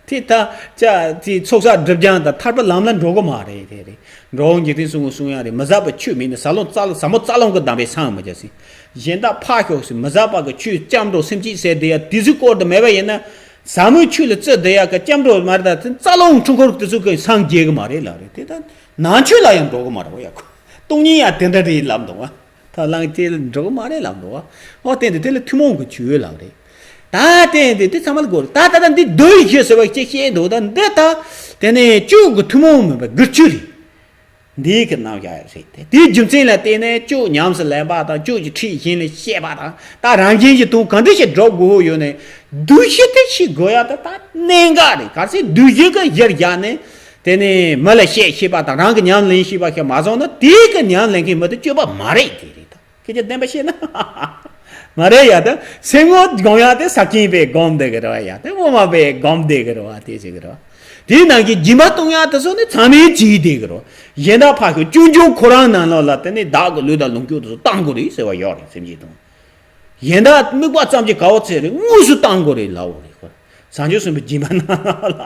དེ་ད་ཅག་དེ་ཚོགས་བསགས་སྒྲིབ་སྦྱང་དང་ཐར་པ་ལམ་ལ་འགྲོ་གི་མ་རེད། དེ་རེད། འགྲོ་འོང་འཇིག་རྟེན་གསུམ་གྱི་གསུང་ཡ་རེད། མི་ཟད་པའི་ཆོས་མེད་ན་ཟབ་ལོངས་རྩ་ལ་ཟབ་མོ་རྩ་རླུང་གིས་བསྡམས་པའི་སངས་མི་རྒྱ་ཟེར། གཞན་དག་ཕར་ཞོག་ཟེར། མི་ཟད་པ་གི་ཆོས་སྐྱབས་འགྲོ་སེམས་བསྐྱེད་ཟེར་དེ་ཡ་དེ་ཚོའི་སྐོར་དུ་མེད་པ་ཡིན་ན། ཟབ་མོའི་ཆོས་ལ་བརྩི་བསྡད་ཡག་གི་སྐྱབས་འགྲོ་མ་རེད། ད་རྩ་རླུང་འཁྲུལ་འཁོར་དེ་ཚོ་གི་སངས་རྒྱས་གི་མ་རེད་ལབ་རེད། དེ་ད་ནང་ཆོས་ལ་ཡང་འགྲོ་གི་མ་རེད་བ། ཡ་ཁོ་སྟོང་ཉིད་ཡང་དེ་འདྲ་རེད་ལབ་འདུག་བ། ད་ལང་དེ་ལ་འགྲོ་གི་མ་རེད་ལབ་འདུག་བ། འོ་དེ་འདི་དེ་ལ་ཐུན་མོང་གི་ཆོས་ལབ་རེད། ད་དེ་འདི་དེ་ཚང་མ་ལ་དགོས་རེད། ད་ད་ད་འདི་འདོད་ཡོད་ཟེར་བ་ཅིག་བཤད་འདུག་ད་འདི་ད་དེ་ནས་བཅུ་གི་ཐུན་མོང་མིན་པ་སྒེར་ཆོས་རེད། འདི་གི་རྣམ་གཞག་རེད་དེ། དེའི་རྒྱུ་མཚན་ལ་བརྟེན་ནས་ཆོས་ཉམས་སུ་ལེན་པ་དང་ཆོས་ཀྱི་ཁྲིད་གཞན་ལ་བཤད་པ་དང་ད་རང་བཞིན་གྱི་དོན་གང་འདྲ་ཞིག་སྒྲུབ་དགོས་ཡོད་ནས་བསྡུས་གཞི་དེ་ཤེས་དགོས་ཡ་ད་ད་གནད་འགག་རེད། གལ་སྲིད་བསྡུས་གཞི་གི་གཞིར་བཞག་ནས་དེ་ནས་མི་ལ་བཤད་ཤེས་པ་དང་རང་གི་ཉམས་ལེན་ཤེས་པ་ཞིག་མ་བྱུང་ན་དེ་གི་ཉམས་ལེན་མཁན་མི་དེ་སྤྱོད་པ་མ་རེད་དེ་རེད་ད། ཁྱེད་ཀྱིས་བདེན་པ་བཤད་ན། མ་རེད་ཡ་ད། སེམས་ངོ་སྒོམ་ཡ་དེ་ས་ཀྱིན་པས་སྒོམ་བསྡད་གི་རེད་བ་ཡ། དེ་འོ་མ་པས་སྒོམ་བསྡད་གི་རེད་བ། དེ་བྱེད་གི་རེད་བ། དེའི་ནང་གི་སྦྱིན་པ་གཏོང་ཡ་དེ་ཚོ་ནི་ཚང་མས་བྱེད་བསྡད་གི་རེད་བ། གཞན་དག་ཕར་ཞོག་ཆུང་ཆུང་ཁོ་རང་ནང་ལོགས་ལ་དེ་ནི་བདག་གི་ལུས་དང་ལོངས་སྤྱོད་དེ་ཚོ་བཏང་དགོས་རེད་ཟེར་བ་ཡོད་རེད། སེམས་ཅན་དང་། གཞན་དག་དམིགས་པ་ཙམ་གྱིས་དགའ་བོ་ཚེ་རིང་དངོས་སུ་བཏང་དགོས་རེད་ལབ་འོ་རེད་ཁོ། བྱང་ཆུབ་སེམས་དཔའི་སྦྱིན་པ་གནང་ལ།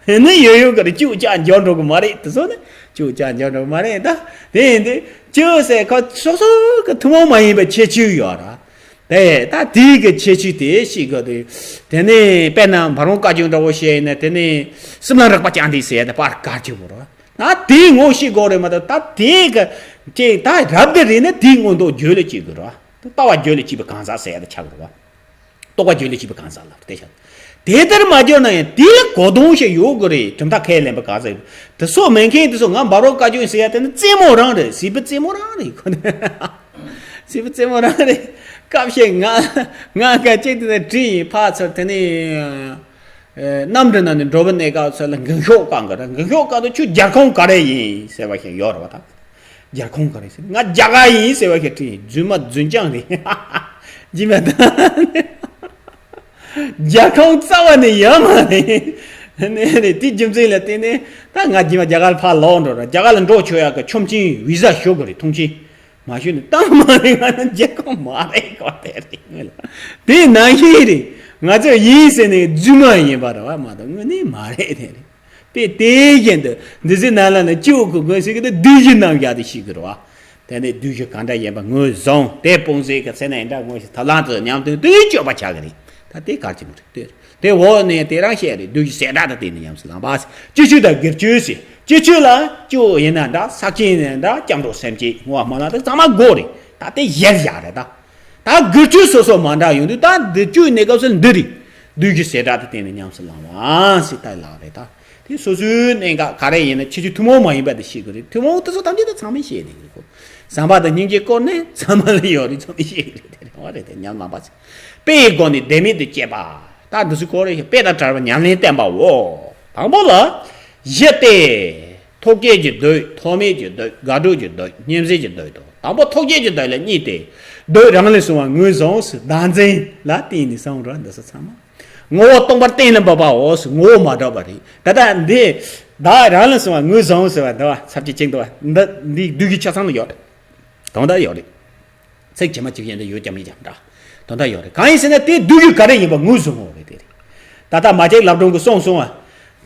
དེ་ནི་ཡོད་ཡོད་ཀྱི་རེད། ཅིག་ཅར་འཇོག་འགྲོ་གི་མ་རེད། དེ་ཚོ་ནི་ཅིག་ཅར་འཇོག་འགྲོ་གི་མ་རེད་ད། དེ་ཡིན་དུས་ཅིག་ཟེར་ཁོ་སོ་སོ་གི་ཐུན་མོང་མ་ཡིན་པའི་ཁྱད་ཆོས་ཡོད་ར། དེ་ད་དེའི་གི་ཁྱད་ཆོས་དེ་ཤེས་དགོས་དུས། དེ་ནི་དཔེར་ན་འབར་བུམ་དཀར་ཆུང་འདྲ་བོ་བཤད་ཡིན་ན་དེ་ནི་སྲིབ་ལ་རེག་པ་ཅན་དེ་ཟེར་ཡ་དེ་པར་དཀར་ཆེ་བོ་ར། ད་དེའི་ངོ་ཤེས་དགོས་རེད་མ་གཏོགས་ད་དེའི་གི་ཅིག་ད་རབ་དེ་རེད་ན་དེའི་མངོན་རྟོགས་རྒྱུད་ལ་སྐྱེ་དགོས་ར། ལྟ་བ་རྒྱུད་ལ་སྐྱེས་པའི་གང་ཟག་ཟེར་ཡ་དེ་ཆགས་དགོས་ར། རྟོགས་པ་རྒྱུད་ལ་སྐྱེས་པའི་གང་ཟག་ལ་དེ་ཤ། དེ་ལྟར་མ་གྱུར་ན་ཡང་དེ་ལ་གོ་དོན་ཞིག་ཡོད་དགོས་རེད། གྲུབ་མཐའ་ཁས་ལེན་པའི་གང་ཟག་དེ་ཚོ་མེད་མཁན་དེ་ཚོ་ང་འབར་བ་བཀའ་བཀྱོན་ཟེར་ཡ་དེ་ནི་རྩེད་མོ་རང་རེད། སྲིད་པའི་རྩེད་མོ་རང་རེད་ཁོ་ནི། སྲིད་པའི་རྩེད་མོ་རང་རེད། སྐབས་ཤིག་ང་ང་སྐད་ཅིག་དེ་ནས་བྲིས་ཡིན་ཕར་ཚུར་དེ་ནི། གནམ་གྲུ་ནང་ནས་འགྲོ་བའི་གནས་སྐབས་ཚོ་ལ་འགུལ་ཤོག་བཀང་གི་རེད། འགུལ་ཤོག་བཀང་དུས་ཁྱོད་རྒྱལ་ཁོངས་ག་རེ་ཡིན་ཟེར་བ་ཞིག་ཡོད་རེད་བ་ད། རྒྱལ་ཁོངས་ག་རེ་ཟེར། ང་རྒྱ་གར་ཡིན་ཟེར་བ་ཞིག་བྲིས། རྫུན་མ་རྫུན་རྐྱང་རེད། རྗེས་མ་ད་རྒྱལ་ཁོངས་རྩ་བ་ནས་ཡོད་མ་རེད། ནས་རེད། དེ་རྒྱུ་མཚན་ལ་བརྟེན་ནས་ད་ང་རྗེས་མ་རྒྱ་གར་ལ་ཕར་ལོག་འགྲོ་ར། རྒྱ་གར་ལ་འགྲོ་ཆོག་ཡག་གི་ཆོག་མཆན་བི་ཟ་ཞུ་དགོས་རེད། ཐོངས་མཆན་མ་ཞུས་ནས་བཏང་མ་རེད། ང་ནི་རྒྱལ་ཁོངས་མ་རེད་གོ། དེ་རེད། དེ་ནང་བཞིན་རེད། ང་ཚོ་ཡིན་ཟེར་ནས་རྫུན་མ་ཡིན་པ་རེད་བ་མ་གཏོགས་དངོས་གནས་མ་རེད། དེ་རེད། དཔེ་དེ་བཞིན་དུ་འདི་ཚོའི་ནང་ལ་ནི་སྐྱེ་བོ་གི་སྒོ་ཟེར་གི་དེ་བསྡུས་གཞི་རྣམ་གཞག་དེ་ཤེས་དགོས་རེད་བ། དེ་ནས་བསྡུས་གཞི་གང་འདྲ་ཡིན་པ་ངོས་བཟུང་། དེ་སྤོང་ཟེར་གི་ཚེ་ན་ཡིན་འདྲ་ངོས་ཤེས། ཐབས་ལམ་དུ་ཉམས་དོན་དུ་སྤྱོད་པ་བྱ་གི་རེད། ད་དེ་གར་གྱི་མི་རེད་དེ་རེད། དེ་འོག་ནས་དེ་རང་བཤད་རེད། བསྡུས་གཞི་གསལ་བསྒྲགས་དང་བསྟུན་ནས་ཉམས་སུ་བླངས་པ། སྤྱི་སྤྱོད་དང་སྒེར་གཅོད་ཟེར། སྤྱི་སྤྱོད་ལ་སྐྱེ་བོ་ཡིན་ན་འདྲ། ས་ཆེན་ཡིན་ན་འདྲ། སྐྱབས་འགྲོ་སེམས་བསྐྱེད་བསྔོ་བ་སྨོན་ལམ་དེ་ཚང་མ་དགོས་རེད། ད་དེ་གཞིར་བཞག་རེད་ད། ད་སྒེར་གཅོད་སོ་སོ་མ་འདྲ་ཡོང་དུས་ད་འདི་གཅོད་གནས་སྐབས་སུ་འདི་རེད། བསྡུས་གཞི་གསལ་བསྒྲགས་དང་བསྟུན་ནས་ཉམས་སུ་བླང་བ་ཟེར་ད་ལགས་རེད་ད། དེ་སོ་སོའི་གནད་འགག་ག་རེ་ཡིན་ན་ཁྱད་ཆོས་ཐུན་མོང་མ་ཡིན་པ་དེ་ཤེས་དགོས་རེད། ཐུན་མོང་དེ་ཚོ་ཐམས་ཅད་ད་ཚང་མས་ཤེས་བསྡད་ཀྱི་རེད་ཁོ། བསམ་པ་དང་སྙིང་རྗེ་བསྐོར་ནས་ཚང་མ་ལ་ཡོད་རེད། ཚང་མས་ཤེས་ཀྱི་རེད། དེ་རེད་བ་རེད། དེ་ཉམས་བླངས་པ་ཚེ། དཔེ་ཡི་སྒོ་ནས་བདེན་མེད་དུ་དཔྱད་པ། ད་འདི་ཚོ་སྐོར་རེ་ཞིག་དཔེ་དང་བྲལ་བའི་ཉམས་ལེན་བསྟན་པའོ། དང་པོ་ལ། བཞི་སྟེ། ཐོབ་བྱེད་ཀྱི་བདུད། ཐོབ་མེད་ཀྱི་བདུད། དགག་སྒྲུབ་ཀྱི་བདུད། སྙེམས་བྱེད་ཀྱི་བདུད་དོ། དང་པོ་ཐོབ་བྱེད་ཀྱི་བདུད་ལ་གཉིས་ཏེ། བདུད་རང་ལས་བྱུང་བ་ངོས་བཟུང་ཟེར་བདག་འཛིན་ལ་བརྟེན་ནས་སོང་རོ། འདི་ཚོ་ཚང་མ་ངོ་བོ་སྟོང་པར་གཏན་ལ་འབེབས་པའོ་ཟེར། ངོ་བོ་མ་གྲུབ་པ་རེད། ད་ལྟ་འདི་བདག་རང་ལས་བྱུང་བ་ངོས་བཟུང་ཟེར་བ་འདི་བ་ཚབ་ཀྱི་ཅིག་འདུག་བ། འདི་འདི་བསྡུས་ཀྱི་ཆ་ཚང་ལ་ཡོད་རེད། དོན་དག་ཡོད་རེད། ཚིག་ཇི་མ་ཇི་བཞིན་དུ་ཡོད་ཀྱང་མེད་ཀྱང་འདྲ། དོན་དག་ཡོད་རེད། གང་ཡིན་ཟེར་ན་དེ་བསྡུས་རྒྱུ་ག་རེ་ཡིན་པ་ངོས་བཟུང་བ་རེད། དེ་རེད། ད་ལྟ་མ་ཅིག་ལབ་སྒྲོན་གྱི་གསུངས་སོང་བ།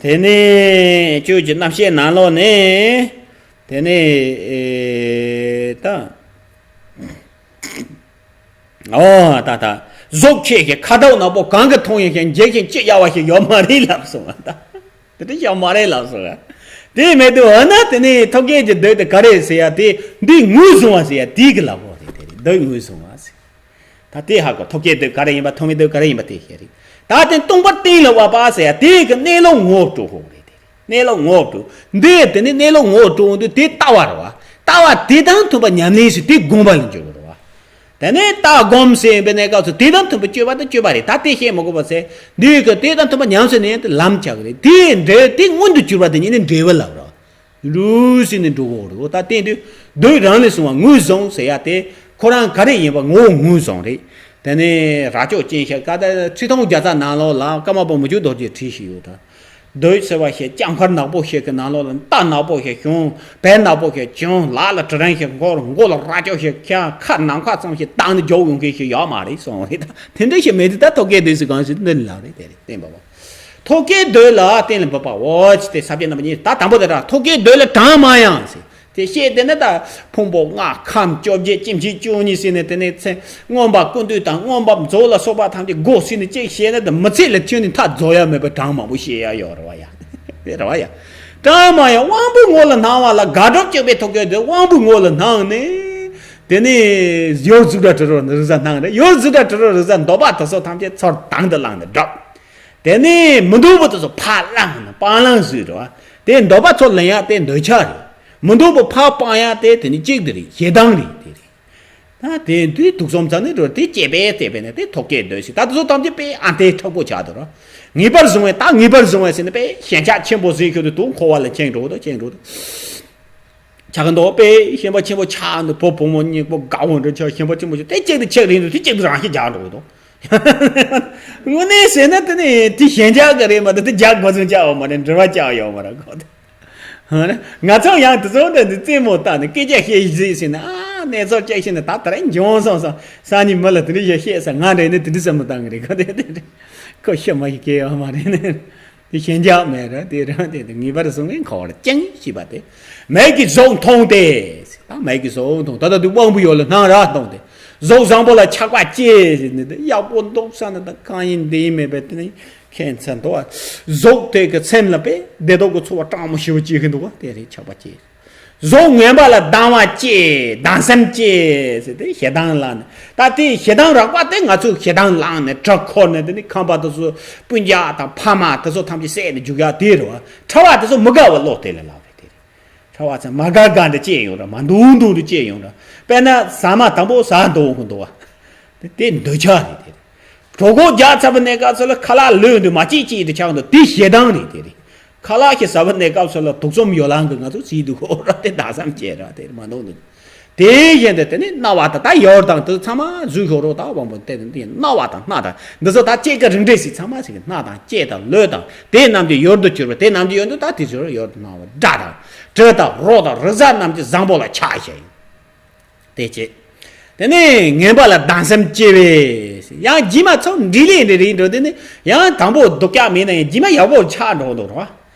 དེ་ནས་ཆོས་ཀྱི་རྣམ་བཤད་ནང་ལོགས་ནས། དེ་ནས་ཨེ་ད། ཨོ་ད་ད། གཟུགས་ཆེ་ཞིང་ཁ་དོག་ནག་པོ་གང་གིས་མཐོང་ཡང་ཞིང་འཇིགས་ཤིང་ལྕི་གཡའ་བ་ཞིག་ཡོད་མ་རེད་ལབ་སོང་བ་ད། དེ་འདྲ་ཞིག་མ་རེད་ལབ་སོང་བ། དེ་མེད་དུས་འོ་ན་དེ་ནས་ཐོབ་བྱེད་ཀྱི་བདུད་དེ་ག་རེ་ཟེར་ཡ་དེ། འདི་ངོས་བཟུང་བ་ཟེར་ཡ་དེ་གི་ལབ་དགོས་རེད། དེ་རེད། བདུད་ངོས་བཟུང་བ་ཟེར། ད་དེ་ཧ་གོ། ཐོབ་བྱེད་བདུད་ག་རེ་ཡིན་པ། ཐོབ་མེད་བདུད་ག་རེ་ཡིན་པ་དེ་ཤེས་རེད། ད་དེ་སྟོང་པར་གཏན་ལ་དབབ་པ་ཟེར་ཡ་དེ་གི་གནས་ལུགས་ངོ་བོ་གྲུབ་ཧོ་རེད། དེ་རེད། གནས་ལུགས་ངོ་བོ་གྲུབ། འདི་དེ་ནི་གནས་ལུགས་ངོ་བོ་གྲུབ་འོང་དུས་དེ་ལྟ་བ་རེད་བ། ལྟ་བ་དེ་དང་མཐུན་པ་ཉམས་ལེན་ཞིག་དེ་སྒོམ་པ་ལ་འཇུག་རེད་བ། དེ་ནས་ལྟ་སྒོམ་ཟེར་བའི་གནས་སྐབས་སུ་དེ་དང་མཐུན་པ་སྤྱོད་པ་དང་སྤྱོད་པ་རེད། ད་དེ་བཤད་མི་དགོས་པ་ཟེར། འདི་གི་དེ་དང་མཐུན་པ་ཉམས་སུ་ལེན་ཡ་དེ་ལམ་ཆགས་ཀྱི་རེད། དེའི་འབྲས་དེ་མངོན་དུ་གྱུར་པ་དེ་ཉིད་ནི་འབྲས་བུ་ལབ་རོ། རུ་ཟིན་ནས་འགྲོ་གི་རེད། ད་དེ་དུས་བདུད་རང་ལས་བྱུང་བ་ངོས་བཟུང་ཟེར་ཡ་དེ་ཁོ་རང་ག་རེ་ཡིན་པ་ངོ་བོ་ངོས་བཟུང་རེད། དེ་ནས་རྭ་ཅོ་ཅན་ཞིག་ཀ་ད་ཚིག་ཐུང་བརྒྱ་རྩ་ནང་ལོགས་ལ་ཀརྨ་པ་མི་བསྐྱོད་རྡོ་རྗེས་བྲིས་ཤིག་ཡོད་ད། བདུད་ཟེར་བ་ཞིག་ལྕགས་མཁར་ནག་པོ་ཞིག་གི་ནང་ལོགས་ལ་རྟ་ནག་པོ་ཞིག་བྱུང་། བལ་ནག་པོ་ཞིག་བྱུང་། ལག་ལ་གྲི་རིང་ཞིག་འཁོར། མགོ་ལ་རྭ་ཅོ་ཞིག་འཁྱེར། ཁ་ནམ་མཁའ་ཙམ་ཞིག་བཏང་ནས་རྒྱུག་ཡོང་མཁན་ཞིག་ཡོད་མ་རེད་གསུངས་རེད། ད་དེ་འདྲ་ཞིག་མེད་དུས་ད་ཐོབ་བྱེད་བདུད་ཟེར་གང་ཞིག་འདི་ལ་རེད། དེ་རེད། བསྟན་པ་བ། ཐོབ་བྱེད་བདུད་ལ་གཏན་ལ་འབེབས་པའོ། ཅི་སྟེ་ས་བཅད་རྣམ་པ་གཉིས། ད་དང་པོ་དེ་ར་ཐོབ་བྱེད་བདུད་ལ་གྲངས་མང་ཡང་ཟེར། དེ་བཤད་དེ་ནི་ད་ཕུང་པོ་ལྔ་ཁམས་བཅོ་བརྒྱད་ལྕི་བྱེད་བཅུ་གཉིས་ཟེར་ནས་དེ་ནས་ཚེ་མངོན་པ་ཀུན་བཏུས་དང་མངོན་པ་མཛོད་ལ་སོགས་པ་ཐམས་ཅད་སྒོ་ཕྱེ་ནས་གཅིག་བཤད་ན་ད་མི་ཚེ་ལ་ཁྱོན་ནས་མཐའ་རྫོགས་ཡ་མེད་པའི་གྲངས་མང་པོ་བཤད་ཡ་ཡོད་རེད་བ་ཡ། རེད་བ་ཡ། གྲངས་མང་ཡང་དབང་པོའི་ངོ་ལ་སྣང་བ་ལ་དགག་སྒྲུབ་སྤྱོད་པའི་ཐོབ་བྱེད་དེ་དབང་པོའི་ངོ་ལ་སྣང་ནས། དེ་ནས་ཡུལ་གཟུགས་སྒྲ་དྲི་རོ་རེག་བྱ་སྣང་རེད། ཡུལ་གཟུགས་སྒྲ་དྲི་རོ་རེག་བྱ་འདོད་པ་དེ་ཚོ་ཐམས་ཅད་ཚུར་དང་དུ་བླངས་ནས་སྒྲུབ། དེ་ནས་མི་འདོད་པ་དེ་ཚོ་ཕར་བླངས་ནས་སྤང་བླང་ཟེར་རོ། དེ་འདོད་པ་ཚོ་ལེན་ཡག་དེ་འདོད་ཆགས་རེད། མི་འདོད་པ་ཕར་སྤང་ཡ་དེ་དེ་ནི་གཅིག་དེ་རེད། ཞེ་སྡང་རེད། དེ་རེད། ད་དེ་དུས་དུག་གསུམ་ཚང་ནི་འགྲོ་དེ་སྐྱེས་པས་དེ་བས་ན་དེ་ཐོག་སྐྱེས་འདོད་ཞིག་ད་དེ་ཚོ་ཐམས་ཅད་པས་ཨ་དེ་མཁྲེགས་པོ་ཆགས་འདུག་ར། ངེས་པར་བཟུང་བས་ད་ངེས་པར་བཟུང་བས་ཟེར་ནས་པས་ཞེན་ཆགས་ཆེན་པོ་ཟིན་ཁྱོད་དུ་དུག་འཁོར་བ་ལ་ཁེངས་འགྲོ་དོ་ཁེངས་འགྲོ་དོ། ཆགས་ཀྱི་འདུག་པས་ཞེན་པ་ཆེན་པོ་ཆགས་འདུག་བུ་བུ་མོ་གཉིས་པོ་དགའ་བོ་འདྲ་ཆགས་ཞེན་པ་ཆེན་པོ་ཆགས་དེ་གཅིག་དེ་ཆགས་རིང་དུ་དེ་གཅིག་དེ་རང་ཤི་རྒྱག་འགྲོ་གི་འདུག་དངོས་གནས་བྱས་ན་དེ་ནི་དེ་ཞེན་ཆགས་ཀྱི་རེད་མ་གཏོགས་དེ་རྒྱག་དགོས་ཚུལ་ཆགས་ཡོད་མ་རེད། འབྲེལ་བ་ཆགས་ཡོད་མ་རེད་གོ། ང་ཚོ་ཡང་དེ་ཚོ་འདྲ་འདི་རྩེད་མོ་བཏང་ནས་སྐད་ཆ་བཤད་ཟིག་ཟེར་ན་ཨ་གནས་ཚུལ་ཅིག་བཤད་ན་ད་ད་རེས་འཇོན་སོང་སོང་ས་ནི་མི་ལ་དེ་འདྲ་ཞིག་བཤད་ས་ང་འདྲ་ནི་དེ་འདྲ་བསམ་བློ་བཏང་གི་རེད་གོ། དེ་དེ་དེ་ཁོ་ཤི་མ་ཤི་སྐད་ཡོད་མ་རེད་ནི། དེ་ཞེན་ཆགས་མེད་ར་དེ་རང་དེ་དེ་ངེས་པར་བཟུང་བའི་འཁོར་བར་བཅིངས་ཞེས་པ་དེ། མིག་གིས་གཟུགས་མཐོང་སྟེ། ད་མིག་གིས་གཟུགས་མཐོང་ད་ལྟ་དུས་དབང་པོ་ཡོད་ལ་སྣང་ར་མཐོང་སྟེ། གཟུགས་བཟང་པོ་ལ་ཆགས་པ་སྐྱེས་ཟེར་ནས་དེ་ཡག་པོ་འདུག་བསམ་ནས་ད་གང་ཡིན་འདི་ཡིན་མེད་པའི་དེ་ནི་ཁྱད་མཚར་འདུག་བ། གཟུགས་དེ་གི་སེམས་ལ་དཔེ་བདེ་སྡུག་གི་ཚོར་བ་སྤྲང་མོ་ཞེ་པོ་སྐྱེ་གི་འདུག་བ་དེ་རེད་ཆགས་པ་སྐྱེས། གཟུགས་ངན་པ་ལ་སྡང་བ་སྐྱེས་སྡང་སེམས་སྐྱེས་ཟེར་ཏེ་ཞེ་སྡང་ལངས་ནས་ད་དེ་ཞེ་སྡང་རགས་པ་དེ་ང་ཚོས་ཞེ་སྡང་ལངས་ནས་གྲི་འཁོར་ནས་དེ་ནི་ཁང་པ་དེ་ཚོ་སྤུན་ཀྱག་དང་ཕ་མ་དེ་ཚོ་ཐམས་ཅད་བསད་ནས་རྒྱུག་ཡག་དེ་རེད་བ། ཁྲ་བ་དེ་ཚོ་མི་དགའ་བ་བློ་དེ་ལས་ལངས་པས་དེ་རེད། ཁྲ་བ་ཚོ་མ་དགའ་དགའ་འདྲ་སྐྱེས་ཡོང་ར་མ་འདུག་འདུག་འདྲ་སྐྱེས་ཡོང་ར། དཔེར་ན་ཟ་མ་དང་པོ་ཟ་འདུག་གི་འདུག་བ། དེ་དེ་འདོད་ཆགས་རེད་དེ་རེད། གྲོད་ཁོག་རྒྱགས་ཚར་བའི་གནས་སྐབས་སུ་ལ་ཁ་ལག་ལོས་འདུག་མ་སྐྱིད་སྐྱིད་དུ་ཆགས་འདུག་དེ་ཞེ་སྡང་རེད་དེ་རེད། ཁ་ལག་ཞིག་ཟ་བའི་གནས་སྐབས་སུ་ལ་དུག་གསུམ་ཡོ་ལང་གི་ང་ཚོ་བྱིས་འདུག་གོ་ར་དེ་ད་བསམ་སྐྱེ་ར་དེ་མ་འདུག་འདུག་དེ་བཞིན་དུ་དེ་ནི་རྣ་བ་དང་ད་ཡོར་དང་དུ་ཚང་མ་གཟུགས་ཤོར་རོ་ད་དབང་པོ་དེ་ནི་རྣ་བ་དང་སྣ་དང་འདི་ཚོ་ད་སྐྱེ་གི་རིགས་འདྲེས་སི་ཚང་མ་ཞིག་སྣ་དང་ལྕེ་དང་ལུས་དང་དེ་རྣམས་ཀྱི་ཡོར་དུ་གྱུར་པ་དེ་རྣམས་ཀྱི་ཡོར་དུ་ད་དེ་ཚོར་ཡོར་དུ་སྣང་བ་སྒྲ་དང་དྲི་དང་རོ་དང་རེག་བྱ་རྣམས་ཀྱི་བཟང་པོ་ལ་ཆགས་ཤིང་། དེ་བྱེད། དེ་ནས་ངན་པ་ལ་སྡང་སེམས་སྐྱེ་བས། ཡང་རྗེས་མ་ཚོ་འདྲིས་ལས་འདྲ་རིགས་འགྲོ་དེ་ནི་ཡང་དང་པོ་སྡུག་ཅག་མིན་ན་ཡང་རྗེས་མ་ཡག་པོ་ཆགས་འགྲོ་འདུག་རོ།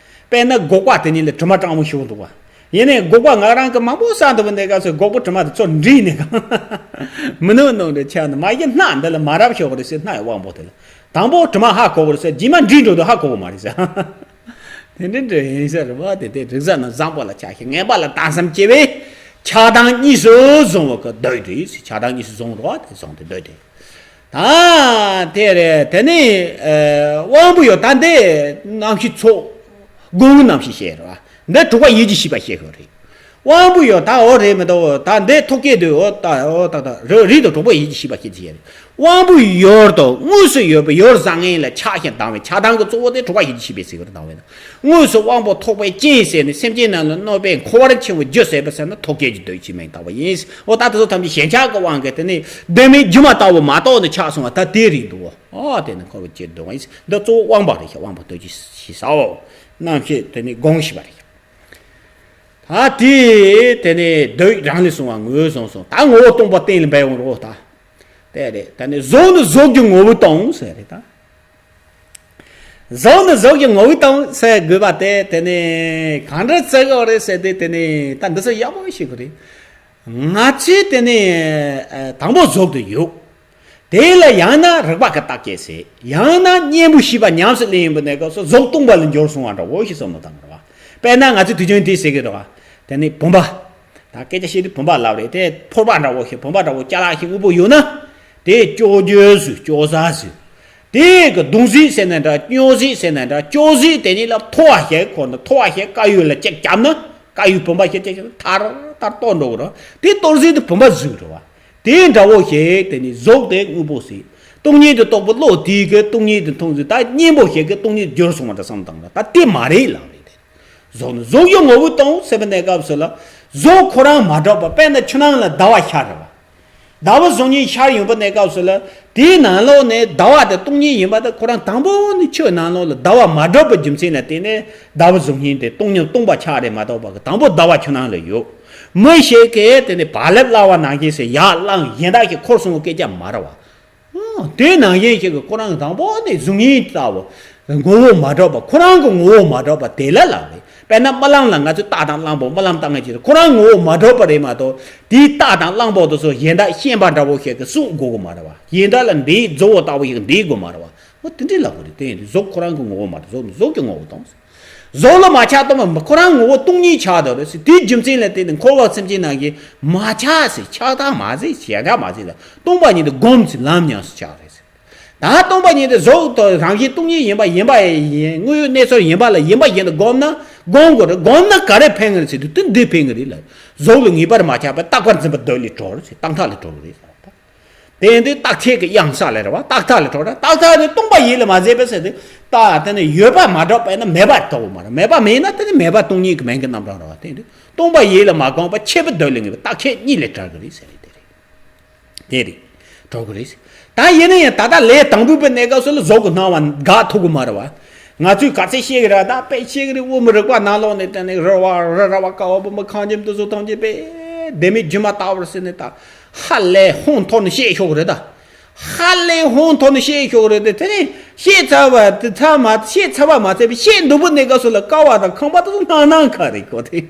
དཔེར་ན་སྒོག་པ་དེ་ཉིད་ལ་དྲི་མ་སྤྲང་མོ་ཞིག་འདུག་བ། ཡིན་ནའི་སྒོག་པ་ང་རང་གི་མང་པོ་ཟ་འདུག་པ་འདི་ག་ཚོད་སྒོག་པ་དྲི་མ་དེ་ཚོ་འདྲིས་ནས་གང་མི་ནུ་ནུ་འདྲ་ཆགས་ནས་མ་གཞི་སྣ་འདི་ལ་མ་རབས་ཤོག་རེད་ཟེར་སྣ་ཡི་དབང་པོ་དེ་ལ་དང་པོ་དྲི་མ་ཧ་གོ་བ་རེད་ཟེར་རྗེས་མ་འདྲིས་འགྲོ་འདུག་ཧ་གོ་བ་མ་རེད་ཟེར། དེ་འདྲ་འདྲ་ཡིན་ཟེར་བ་དེ་དེ་རིག་གསར་ན་བཟང་པོ་ལ་ཆགས་ཤིང་ངན་པ་ལ་སྡང་སེམས་སྐྱེ་བས་ཆགས་སྡང་གཉིས་སུ་བཟུང་བ་གི་འདོད་རེད། ཆགས་སྡང་གཉིས་སུ་བཟུང་རོགས་དེ་བཟུང་དེ་འདོད་དེ། ད་དེ་རེད་དེ་ནི་དབང་པོ་ཡོད་ད་འདི་རྣམ་ཤེས་ཚོགས་སྒོ་ལྔའི་རྣམ་ཤེས་བཤད་རེད་བ། འདི་དྲུག་པ་ཡིད་ཀྱི་ཤེས་པ་བཤད་དགོས་རེད། དབང་པོ་ཡོད་ད་འོ་རེད་མི་འདུག་ད་འདི་ཐུགས་བསྐྱེད་དུ་འོ་ད་འོ་ད་ད་རེད་རེད་དོ་དྲུག་པ་ཡིད་ཀྱི་ཤེས་པ་བཤད་ཀྱི་ཡོད་རེད། དབང་པོ་ཡོར་དང་དངོས་སུ་ཡོད་པའི་ཡོར་བཟང་ངན་ལ་ཆགས་ཤིང་སྡང་བའི་ཆགས་སྡང་གི་གཙོ་བོ་དེ་དྲུག་པ་ཡིད་ཀྱི་ཤེས་པའི་ཟེར་བར་སྣང་བས་ན། དངོས་སུ་དབང་པོ་ཐོགས་པའི་རྐྱེན་ཟེར་ནས་སེམས་ཅན་རྣམས་ལ་གནོད་པའི་འཁོར་བར་འཁྱམས་པའི་རྒྱུ་ཟད་པར་ཟེར་ན་ཐོག་སྐྱེས་ཀྱི་འདོད་ཀྱི་མིང་བཏགས་པ་ཡིན། འོ་ད་དེ་ཚོ་ཐམས་ཅད་ཞེན་ཆགས་ཀྱི་དབང་གིས་དེ་ནི་གདོད་མའི་སྒྱུ་མ་ལྟ་བུ་མ་རྟོགས་ནས་ཆགས་སོང་བ་ད་དེ་རེད་འདུག་འོ་དེ་ནི་འཁོར་བའི་རྒྱུ་འདོད་པ་ཡིན། འདི་གཙོ་བོ་དབང་པོ་རེད་ཤག་དབང་པོ་འདོད་ཀྱི་ཞེས་བྱའོ། རྣམ་ཤེས་དེ་ནི་སྒོམ་ཞེས་པ་རེད་ཤག་ད་དེ་དེ་ནས་འདོད་རང་ལས་བྱུང་བ་ངོས་བཟུང་སོང་ད་ངོ་བོ་སྟོང་པ་གཏན་ལ་འབེབས་འོང་རོགས་ད། དེ་རེད་ད་ནི་གཟུགས་ནི་གཟུགས་ཀྱི་ངོ་བོ་དང་ཟེར་རེད་ད། གཟུགས་ནི་གཟུགས་ཀྱི་ངོ་བོ་དང་ཟེར་དགོས་པ་དེ་དེ་ནི་གང་འདྲ་བརྩི་དགོས་རེད་ཟེར་ཏེ་དེ་ནི་ད་འདི་ཚོ་ཡག་པོ་ཤེས་དགོས་རེད། ང་ཚོས་དེ་ནི་དང་པོ་གཟུགས་དེ་ཡོད། དེ་ལ་ཡང་ན་རེག་པ་གི་རྟགས་སྐྱེས་ཟེར། ཡང་ན་གཉེན་པོ་ཤེས་པ་ཉམས་སུ་ལེན་ཡིན་པ་ནས་སྐབས་སུ་གཟུགས་སྟོང་པ་ལ་འགྱུར་སོང་བ་འདྲ་བོ་ཞིག་བསམ་བློ་བཏང་གི་རེད་བ། དཔེར་ན་ང་ཚོས་དུས་རྒྱུན་དེ་ཟེར་གི་རེད་བ། དེ་ནི་བུམ་པ། ད་སྐད་ཆ་བཤད་དུས་བུམ་པ་ལབ་རེད་དེ་ཕོར་པ་འདྲ་བོ་ཞིག་བུམ་པ་འདྲ་བོ་ཅ་ལག་ཞིག་དངོས་པོ་ཡོད་ན། དེ་ལྕོགས་རྒྱུ་ཟོས་ལྕོགས་ཟ་ཟོས། དེ་གི་གདུང་ཟིག་ཟེར་ན་འདྲ་སྨྱོ་ཟིག་ཟེར་ན་འདྲ་སྐྱོ་ཟིག་དེ་ནི་ལ་ཐོ་བ་ཞིག་ཁོ་ན་ཐོ་བ་ཞིག་དཀར་ཡོལ་ལ་གཅིག་བརྒྱབ་ན་དཀར་ཡོལ་བུམ་པ་ཞིག་གཅིག་ཐར་ཐར་གཏོར་འགྲོ་གི་རེད་དེ་གཏོར་ཟིག་དེ་བུམ་པ་ཟོས་རེད་བ། དེ་འདྲ་བོ་ཞིག་དེ་ནི་གཟུགས་དེ་དངོས་པོ་ཟིག་སྟོང་ཉིད་དུ་རྟོགས་པའི་བློ་དེའི་གི་སྟོང་ཉིད་དུ་མཐོང་ཟིག་ད་གཉེན་པོ་ཞིག་གི་སྟོང་ཉིད་འགྱུར་སོང་བ་འདྲ་བསམ་བཏང་ན་ད་དེ་མ་རེད་ལབ་རེད་དེ། གཟུགས་ནི་གཟུགས་ཀྱི་ངོ་བོ་དང་ཟེར་བའི་གནས་སྐབས་སུ་ལ་གཟུགས་ཁོ་རང་མ་གྲུབ་པ་དཔེར་ན་ཆུ་ནང་ལ་ཟླ་བ་ཤར་རེད་བ། ཟླ་བ་གཟུགས་བརྙན་ཤར་ཡོང་བའི་གནས་སྐབས་སུ་ལ་དེའི་ནང་ལོགས་ནས་ཟླ་བ་དེ་སྟོང་ཉིད་ཡིན་པ་དེ་ཁོ་རང་དང་པོ་ནས་ཆུའི་ནང་ལོགས་ལ་ཟླ་བ་མ་གྲུབ་པའི་རྒྱུ་མཚན་ལ་བརྟེན་ནས་ཟླ་བ་གཟུགས་བརྙན་དེ་སྟོང་ཉིད་སྟོང་པ་ཆགས་རེད་མ་གཏོགས་པ་གི་དང་པོ་ཟླ་བ་ཆུ་ནང་ལ་ཡོད། མི་ཞིག་གིས་དེ་ནས་བག་ལེབ་བརླག་པ་ནང་བཞིན་ཟེར་ཡར་བླངས་གཞན་དག་གིས་འཁོར་སོང་བའི་སྐད་ཆ་མ་རེད་བ། དེ་ནང་བཞིན་ཞིག་གི་ཁོ་རང་དང་པོ་ནས་གཟུགས་བརྙན་ལྟ་བུ། ངོ་བོ་མ་གྲུབ་པ་ཁོ་རང་གི་ངོ་བོ་མ་གྲུབ་པ་དེ་ལ་ལབ་རེད། དཔེར་ན་རྨི་ལམ་ལ་ང་ཚོས་རྟ་དང་གླང་པོ་རྨི་ལམ་ལྟ་ངེས་ཀྱི་རེད་ཁོ་རང་ངོ་བོ་མ་གྲུབ་པ་རེད་མ་གཏོགས་དེའི་རྟ་དང་གླང་པོ་དེ་ཚོ་གཞན་དག་ཤན་པ་འདྲ་བོ་ཞིག་གི་གསུང་དགོས་ཀྱི་མ་རེད་བ། གཞན་དག་ལ་འདིའི་རྫི་བོ་ལྟ་བུ་ཞིག་འདིའི་དགོས་མ་རེད་བ། འོ་དེ་འདྲའི་ལབ་དགོས་རེད་དེ་ཡིན་དུས་གཟུགས་ཁོ་རང་གི་ངོ་བོ་མ་གྲུབ་གཟུགས་གཟུགས་ཀྱི་ངོ་བོ་དང་། གཟུགས་ལ་མ་ཆགས་སྟོང་པ་ཁོ་རང་ངོ་བོ་སྟོང་ཉིད་ཆགས་འདུག་རེད་ཟེར་དེའི་རྒྱུ་མཚན་ལ་བརྟེན་ནས་འཁོར་བ་སེམས་ཅན་རྣམས་ཀྱིས་མ་ཆགས་ཟེར་ཆགས་སྡང་མ་ཟེར་ཞེན་ཆགས་མ་ཟེར་ལ་སྟོང་པ་ཉིད་དུ་སྒོམ་ཚེ་ལམ་ཉམས་སུ་བཞག་རེད་ཟེར། ད་སྟོང་པ་ཉིད་དུ་གཟུགས་དང་རང་བཞིན་སྟོང་ཉིད་ཡིན་པ་ཡིན་པ་ཡིན་དངོས་ཡོད་གནས་ཚུལ་ཡིན་པ་ལ་ཡིན་པ་བཞིན་དུ་སྒོམ་ན་ སྒོམ་དགོས་རེད། སྒོམ་ན་ག་རེ་ཕན་གི་རེད་ཟེར་དུས་དེ་འདི་ཕན་གི་རེད་ལ། གཟུགས་ལ་ངེས་པར་མ་ཆགས་པར་རྟག་པར་འཛིན་པ་སྡོད་ལས་གྲོལ་རེད་ཟེར། རྟག་མཐའ་ལས་གྲོལ་གི་རེད་ཟེར། དེ་ཡིན་དུས་རྟག་ཆད་ཀྱི་གཡང་ས་ལས་རེད་བ། རྟག་མཐའ་ལས་གྲོལ་རེད། རྟག་མཐའ་དེ་སྟོང་པ་ཡིད་ལ་མ་བཟེད་པ་ཟེར་དུས་རྟག་དེ་ནི་ཡོད་པ་མ་གྲུབ་པས་ན་མེད་པ་རྟོགས་མ་རེད། མེད་པ་མེད་ན་དེ་ནི་མེད་པ་སྟོང་ཉིད་ཀྱི་མིང་གི་རྣམ་གྲངས་རེད་བ། དེ་ཡིན་དུས་སྟོང་པ་ཡིད་ལ་མ་གོམས་པ་ཆད་པ་སྡོད་ལས་ངེས་པ་རྟག་ཆད་གཉིས་ལས་གྲོལ་གི་རེད་ཟེར་རེད། དེ་རེད། དེ་རེད། གྲོལ་གི་རེད། ད་ཡིན་ན་ཡང་ད་ལྟ་ལས་དང་པོའི་པའི་གནས་སྐབས་སུ་ལ་གཟུགས་ཀྱི་སྣང་བ་འགག་ཐུབ་གི་མ་རེད་བ། ང་ཚོས་ག་ཚད་ཤེས་གི་རེད། ད་དཔེ་ཤེས་གི་རེད། དབུ་མའི་རིག་པ་ནང་ལོགས་ནས་དེ་ནས་རི་བ་རི་ར་བ་ཀ་བ་བུམ་པ་ཁང་ཁྱིམ་དེ་ཚོ་ཐམས་ཅད་པས་བདེན་མེད་སྒྱུ་མ་ལྟ་བུར་ཟེར་ནས་ད་ཧ་ལས་ཧོན་ཐོར་ནས་བཤད་ཆོག་གི་རེད་ད། ཧ་ལས་ཧོན་ཐོར་ནས་བཤད་ཆོག་གི་རེད་དེ། དེ་ནས་བཤད་ཚར་བ་དེ་ཚར་མ་བཤད་ཚར་བ་མ་ཚད་པའི་བཤད་འདུག་པའི་གནས་སྐབས་སུ་ལ་ཀ་བ་དང་ཁང་པ་དེ་ཚོ་སྣང་སྣང་ག་རེད་གོ་དེ།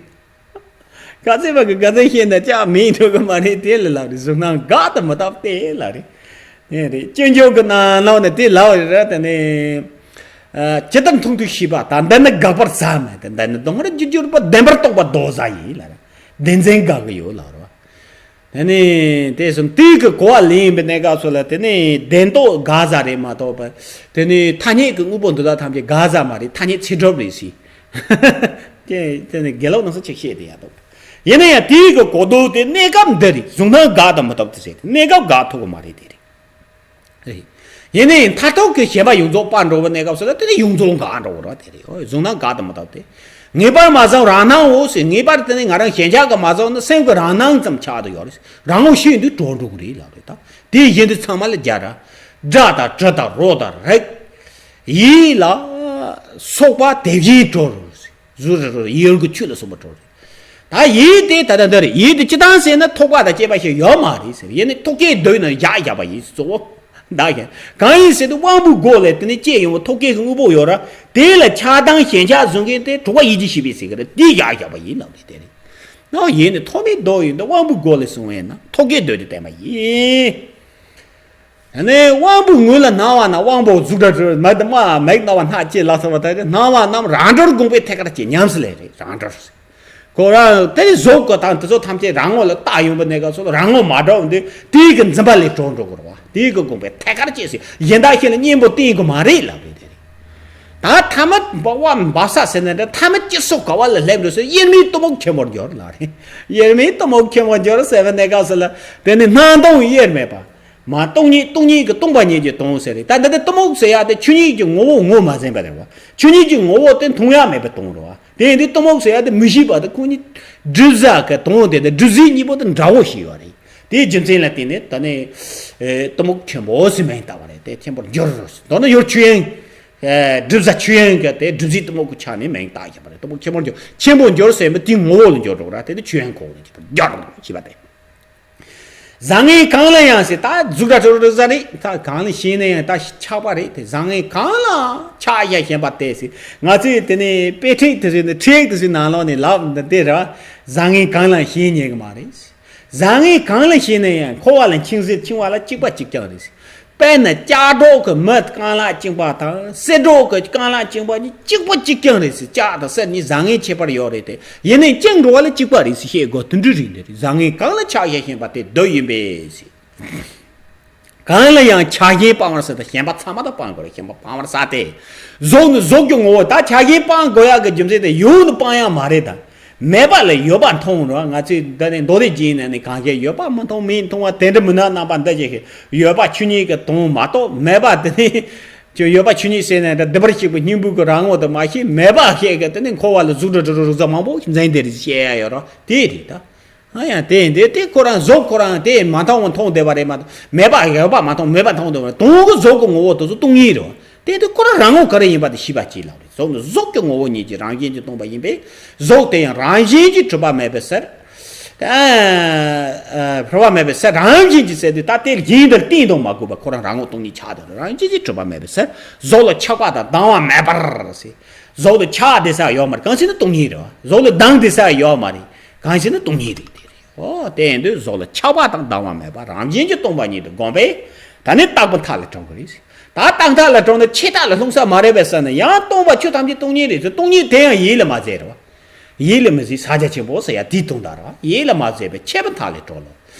ག་ཚོད་པ་གི་ག་ཚོད་ཤེས་ན་ཅག་མིང་འགྲོ་གི་མ་རེད། དེ་ལ་ལབ་རེད། གཟུགས་སྣང་འགག་ཏུ་མི་ཐུབ་དེ་ལབ་རེད། ཡིན་རེད། སྤྱོད་འཇུག་གི་ནང་ནང་ནས་དེ་ལབ་རེད་ར། དེ་ནས་ཇི་ལྟར་མཐོང་ཐོས་ཤེས་པ་དང་། འདི་ནི་འགག་པར་ཟད་མེད་དེ། འདི་ནི་སྟོང་ར་རྒྱུ་འགྱུར་བ། བདེན་པར་རྟོགས་པ་ལྡོག་ཟ་ཡིན་ལབ་རེད། བདེན་འཛིན་འགག་གི་ཡོད་ལབ་རེད་བ། དེ་ནས་དེ་གསུམ་དུས་ཀྱི་གོ་བ་ལེན་པའི་གནས་སྐབས་སུ་ལ་དེ་ནས་བདེན་རྟོག་འགག་ས་རེད་མ་གཏོགས་པ། དེ་ནས་ཐ་སྙད་ཀྱི་དངོས་པོ་འདི་དག་ཐམས་ཅད་འགག་ས་མ་རེད། ཐ་སྙད་ཚེ་སྒྲུབ་རེད་ཟེར། དེ་དེ་ནས་དགེ་ལུགས་ནང་སུ་ཅིག་བཤད་དེ་ཡ་འདུག་ཡིན་ན་ཡང་དུས་ཀྱི་གོ་ལྡོག་དེ་གནས་སྐབས་འདི་རེད། གཟུགས་སྣང་འགག་ཏུ་མི་ཐུབ་དེ་ཟེར། གནས་སྐབས་འགག་ཐུབ་ཀྱི་མ་རེད། དེ་རེད། ཡིན་ནའི་མཐར་ཐུག་གི་ཞེན་པ་ཡོངས་རྫོགས་སྤངས་འགྲོ་བའི་གནས་སྐབས་སུ་ལ་དེ་ནི་ཡོངས་རྫོགས་འགག་འགྲོ་བ་རེད། དེ་རེད། ཨོ། གཟུགས་སྣང་འགག་ཏུ་མི་ཐུབ་སྟེ། ངེས་པར་མ་བཟུང་རང་སྣང་འོ་ཟེར། ངེས་པར་དེ་ནི་ང་རང་ཞེན་ཆགས་ཀྱིས་མ་བཟུང་ན་སེམས་ཀྱི་རང་སྣང་ཙམ་ཆགས་བསྡད་ཡོད་རེད། རང་ངོ་ཤེས་དུས་གྲོལ་འགྲོ་གི་རེད་ལབ་རེད་ད། དེ་བཞིན་དུ་ཚང་མ་ལ་སྦྱར་ར། སྒྲ་དང་དྲི་དང་རོ་དང་རེག་ཡིད་ལ་སོགས་པ་དེ་བཞིན་གྲོལ། གཟུགས་རེ་རེ་ཡིད་ཀྱི་ཆོས་ལ་སོགས་པ་གྲོལ། ད་ཡིད་དེ་ད་ལྟ་འདི་རེད། ཡིད་དེ་ཅི་ལྟར་ཟེར་ན་ཐོགས་པ་དང་བཅས་པ་ཞིག་ཡོད་མ་རེད་ཟེར། ཡིན་ནི་ཐོགས་བཅས་འདོད་ན་བཞག་བཞག་པ་ཡིན་གཙོ་བོ། ད་གང་ཡིན་ཟེར་དུས་དབང་པོའི་སྒོ་ལས་དེ་ནི་སྐྱེས་ཡོང་བའི་ཐོགས་བཅས་ཀྱི་དངོས་པོ་ཡོད་ར། དེ་ལ་ཆགས་སྡང་ཞེན་ཆགས་བཟུང་མཁན་དེ་དྲོ་པ་ཡིད་ཀྱི་ཤེས་པས་ཟེར་གི་རེད། དེ་བཞག་བཞག་པ་ཡིན་ལབ་རེད། དེ་རེད། ནའོ་ཡིན་ནི་ཐོགས་མེད་རྟོགས་ཡོད་འདི་དབང་པོའི་སྒོ་ལས་བཟུང་བས་ན་ཐོགས་བཅས་འདོད་དེ་བསྟན་པ་ཡིན། ནས་དབང་པོའི་ངོས་ལ་སྣང་བ་ན་དབང་པོ་གཟུགས་སྒྲ་དྲི་མེད་དུ་མ་མེད་སྣང་བ་སྣ་བཅས་ལ་སོགས་པ་དག་གི་སྣང་བ་རྣམས་རང་གྲོལ་དགོངས་པའི་ཐད་ཀར་གྱི་ཉམས་སུ་ལེན་རེད། རང་གྲོལ། ཁོ་རང་དེ་ནི་གཟུགས་ཀྱི་དང་དེ་ཚོ་ཐམས་ཅད་རང་ངོ་ལ་བལྟ་ཡོང་པའི་གནས་སྐབས་སུ་རང་ངོ་མ་གྲོལ་འདི་དུས་ཀྱི་འཛིན་པ་ལས་གྲོལ་འགྲོ་དགོས་རེད་བ། དུས་ཀྱི་དགོངས་པའི་ཐད་ཀར་གྱི་ཟེར་གཞན་དག་གཞན་ལ་གཉེན་པོ་བསྟེན་དགོས་མ་རེད་ལབ་རེད། དེ་རེད། ད་ཐ་མ་འབབ་བ་འབབ་ས་ཟེར་ན་འདྲ། ཐ་མ་སྐྱེ་སོགས་དགའ་བ་ལ་སླེབས་འགྲོ་ཟེར། དབྱེར་མེད་གཏི་མུག་ཆེན་པོར་འགྱུར་ལབ་རེད། དབྱེར་མེད་གཏི་མུག་ཆེན་པོར་འགྱུར་ཟེར་བའི་གནས་སྐབས་སུ་ལ་དེ་ནི་སྣང་སྟོང་དབྱེར་མེད་པ། མ་སྟོང་ཉིད་སྟོང་ཉིད་ཀྱི་སྟོང་པ་ཉིད་ཀྱིས་སྟོང་ཟེར་རེད། ད་འདི་ལྟར་གཏི་མུག་ཟེར་ཡ་དེ་ཆོས་ཉིད་ཀྱི་ངོ་བོ་ངོས་མ་ཟིན་པ་རེད་བ། ཆོས་ཉིད་ཀྱི་ངོ་བོ་དེ་མཐོང་ཡ་མེད་པའི་སྟོང་རེད་བ། དེ་ཡིན་དུས་གཏི་མུག་ཟེར་ཡ་དེ་མི་ཤེས་པ་དེ་ཁོ་གཉིས་སྒྲིབ་ཟ་གི་སྟོང་དེ་དང་སྒྲིབ་བྱེད་གཉིས་པོ་དེ་འདྲ་བོ་ཞིག་ཡོད་རེད། དེའི་རྒྱུ་མཚན་ལ་བརྟེན་ནས་ད་ནི་ཨེ་གཏི་མུག་ཆེན་པོ་ཟེར་མིང་བཏགས་པ་རེད། དེ་ཆེན་པོར་འགྱུར། མདོར་ན་ཡུལ་ཆོས་དབྱིངས་ཨེ་སྒྲིབ་བྱེད་ཆོས་དབྱིངས་ཀྱི་དེ་སྒྲིབ་བྱེད་གཏི་མུག་གི་ཆ་ནས་མིང་བཏགས་བཞག་པ་རེད། གཏི་མུག་ཆེན་པོར་འགྱུར། ཆེན་པོར་འགྱུར་ཟེར་མི་དེའི་ངོ་བོ་ལ་འགྱུར་འགྲོ་ར། དེ་ནི་ཆོས་དབྱིངས་ཁོ་ལ་འགྱུར་བར་འགྱུར་ཞེས་པ་སྟེ། བཟང་ངན་གང་ལ་ཡང་ཟེར། ད་གཟུགས་སྒྲ་དྲི་རོ་རེག་ཟ་རེད། ད་གང་ལ་ཞེན་ན་ཡང་ད་ཆགས་པ་རེད་དེ། བཟང་ངན་གང་ལ་ཆགས་བཞག་ཞེན་པ་སྟེ་ཟེར། ང་ཚོས་དེ་ནས་དཔེ་ཁྲིད་དེ་ཚོའི་ནི་ཁྲིད་དེ་ཚོའི་ནང་ལོགས་ནས་ལབ་འདི་དེ་ར། བཟང་ངན་གང་ལ་ཞེན་ཉེན་གི་མ་རེད། བཟང་ངན་གང་ལ་ཞེན་ན་ཡང་འཁོར་བ་ལ་འཆིང་ཟེར་འཆིང་བ་ལ་གཅིག་པ་གཅིག་རྐྱང་རེད་ཟེར། དཔེར་ན་ལྕགས་སྒྲོག་གི་མི་རྐང་ལག་བཅིངས་པ་དང་གསེར་སྒྲོག་གི་རྐང་ལག་བཅིངས་པ་གཉིས་གཅིག་པ་གཅིག་རྐྱང་རེད་ཟེར། ལྕགས་དང་གསེར་གཉིས་བཟང་ངན་ཁྱད་པར་ཡོད་རེད་དེ། ཡིན་ནའི་བཅིངས་འགྲོ་བ་ལ་གཅིག་པ་རེད་ཟེར་བཤད་དགོས། དེ་འདྲ་རེད། འདི་རེད། བཟང་ངན་གང་ལ་ཆགས་བཞག་ཞེན་པ་དེ་བདུད་ཡིན་པས་ཟེར། གང་ལ་ཡང་ཆགས་ཞེན་སྤང་བར་ཟད་དང་། ཞེན་པ་ཚང་མ་དང་སྤང་དགོས་རེད། ཞེན་པ་སྤང་བར་ཟད་དེ། གཟུགས་ནི་གཟུགས་ཀྱི་ངོ་བོ། ད་ཆགས་ཞེན་སྤང་དགོས་ཡག་གི་རྒྱུ་མཚན་དེ་ཡོད་ནི་སྤང་ཡག་མ་རེད་ད། མེད་པ་ལ་ཡོད་པ་མཐོང་རོགས། ང་ཚོས་འདི་ནས་མདོ་སྡེ་རྒྱན་ནས་ནི་གང་བྱས་ཡོད་པ་མི་མཐོང་མིན་མཐོང་བ་དེ་འདྲ་མི་སྣང་རྣམ་པ་འདི་ཞིག་ཡོད་པ་ཆོས་ཉིད་ཀྱི་དོན་མ་གཏོགས། མེད་པ་དེ་ནི་ཅི་ཡོད་པ་ཆོས་ཉིད་ཟེར་ནས་འདི་བདེ་བར་གཤེགས་པའི་སྙིང་པོ་གི་རང་ངོ་དེ་མ་ཤེས། མེད་པ་ཤེས་གི་དེ་ནི་འཁོར་བ་ལ་གཟུགས་སྒྲ་དྲི་རོ་རེག་ཟ་མང་པོ་འཛིན་དེ་རེད་བཤད་ཡ་ཡོད་རོགས། དེ་རེད་ད། ཨ་ཡང་དེ་འདི་དེ་ཁོ་རང་གཟུགས་ཁོ་རང་དེ་མ་མཐོང་བ་མཐོང་བསྡད་པ་རེད་མ་གཏོགས། མེད་པ་ཡོད་པ་མ་མཐོང་མེད་པ་མཐོང་བསྡད་པ་རེད། དོན་གྱི་གཟུགས་ཀྱི་ངོ་བོ་དེ་ཚོ་སྟོང་ཉིད་རེད། དེ་དུས་ཁོ་རང་རང་ངོ་ག་རེ་ཡིན་པ་དེ་ཤེས་པ་གཅིག་ལ་རེད། གཟུགས་ནི་གཟུགས་ཀྱི་ངོ་བོ་ཉིད་ཀྱིས་རང་བཞིན་གྱིས་སྟོང་པ་ཡིན་པས། གཟུགས་དེ་ཡང་རང་བཞིན་གྱིས་གྲུབ་པ་མེད་པའི་ཕྱིར། ཨ་གྲུབ་པ་མེད་པའི་ཕྱིར། རང་བཞིན་གྱིས་ཟེར་དུས་ད་དེ་གཞན་དུ་བསྟན་དང་མ་དགོས་པར་ཁོ་རང་རང་ངོ་སྟོང་ཉིད་ཆགས་དང་རང་བཞིན་གྱིས་གྲུབ་པ་མེད་པའི་ཕྱིར། གཟུགས་ལ་ཆགས་པ་དང་སྡང་བ་མེད་པར་ཟེར། གཟུགས་ལ་ཆགས་བསྡད་ས་ཡོད་མ་རེད། གང་ཞིག་ནི་སྟོང་ཉིད་རེད་བ། གཟུགས་ལ་སྡང་བསྡད་ས་ཡོད་མ་རེད། གང་ཞིག་ནི་སྟོང་ཉིད་རེད། དེ་རེད། ཨོ་དེ་ཡིན་དུས་གཟུགས་ལ་ཆགས་པ་དང་སྡང་བ་མེད་པ་རང་བཞིན་གྱིས་སྟོང་པ་ཉིད་དུ་བསྒོམས་པས་ད་ནི་རྟག་པའི་མཐའ་ལས་གྲོལ་གི་རེད། ད་རྟག་མཐའ་ལས་གྲོལ་ན་ཆད་མཐའ་ལ་ལྷུང་ས་མ་རེད་པས་ཟེར་ན། ཡང་སྟོང་པ་ཆོས་ཐམས་ཅད་སྟོང་ཉིད་རེད་ཟེར། སྟོང་ཉིད་དེ་ཡང་ཡིད་ལ་མ་བཟད་རེད་བ། ཡིད་ལ་མི་བཟད་ཕྱག་རྒྱ་ཆེན་པོ་ཟེར་ཡ་དེའི་དོན་དག་རེད་བ། ཡིད་ལ་མ་བཟད་པས་ཆད་པའི་མཐའ་ལས་གྲོལ་ལོ།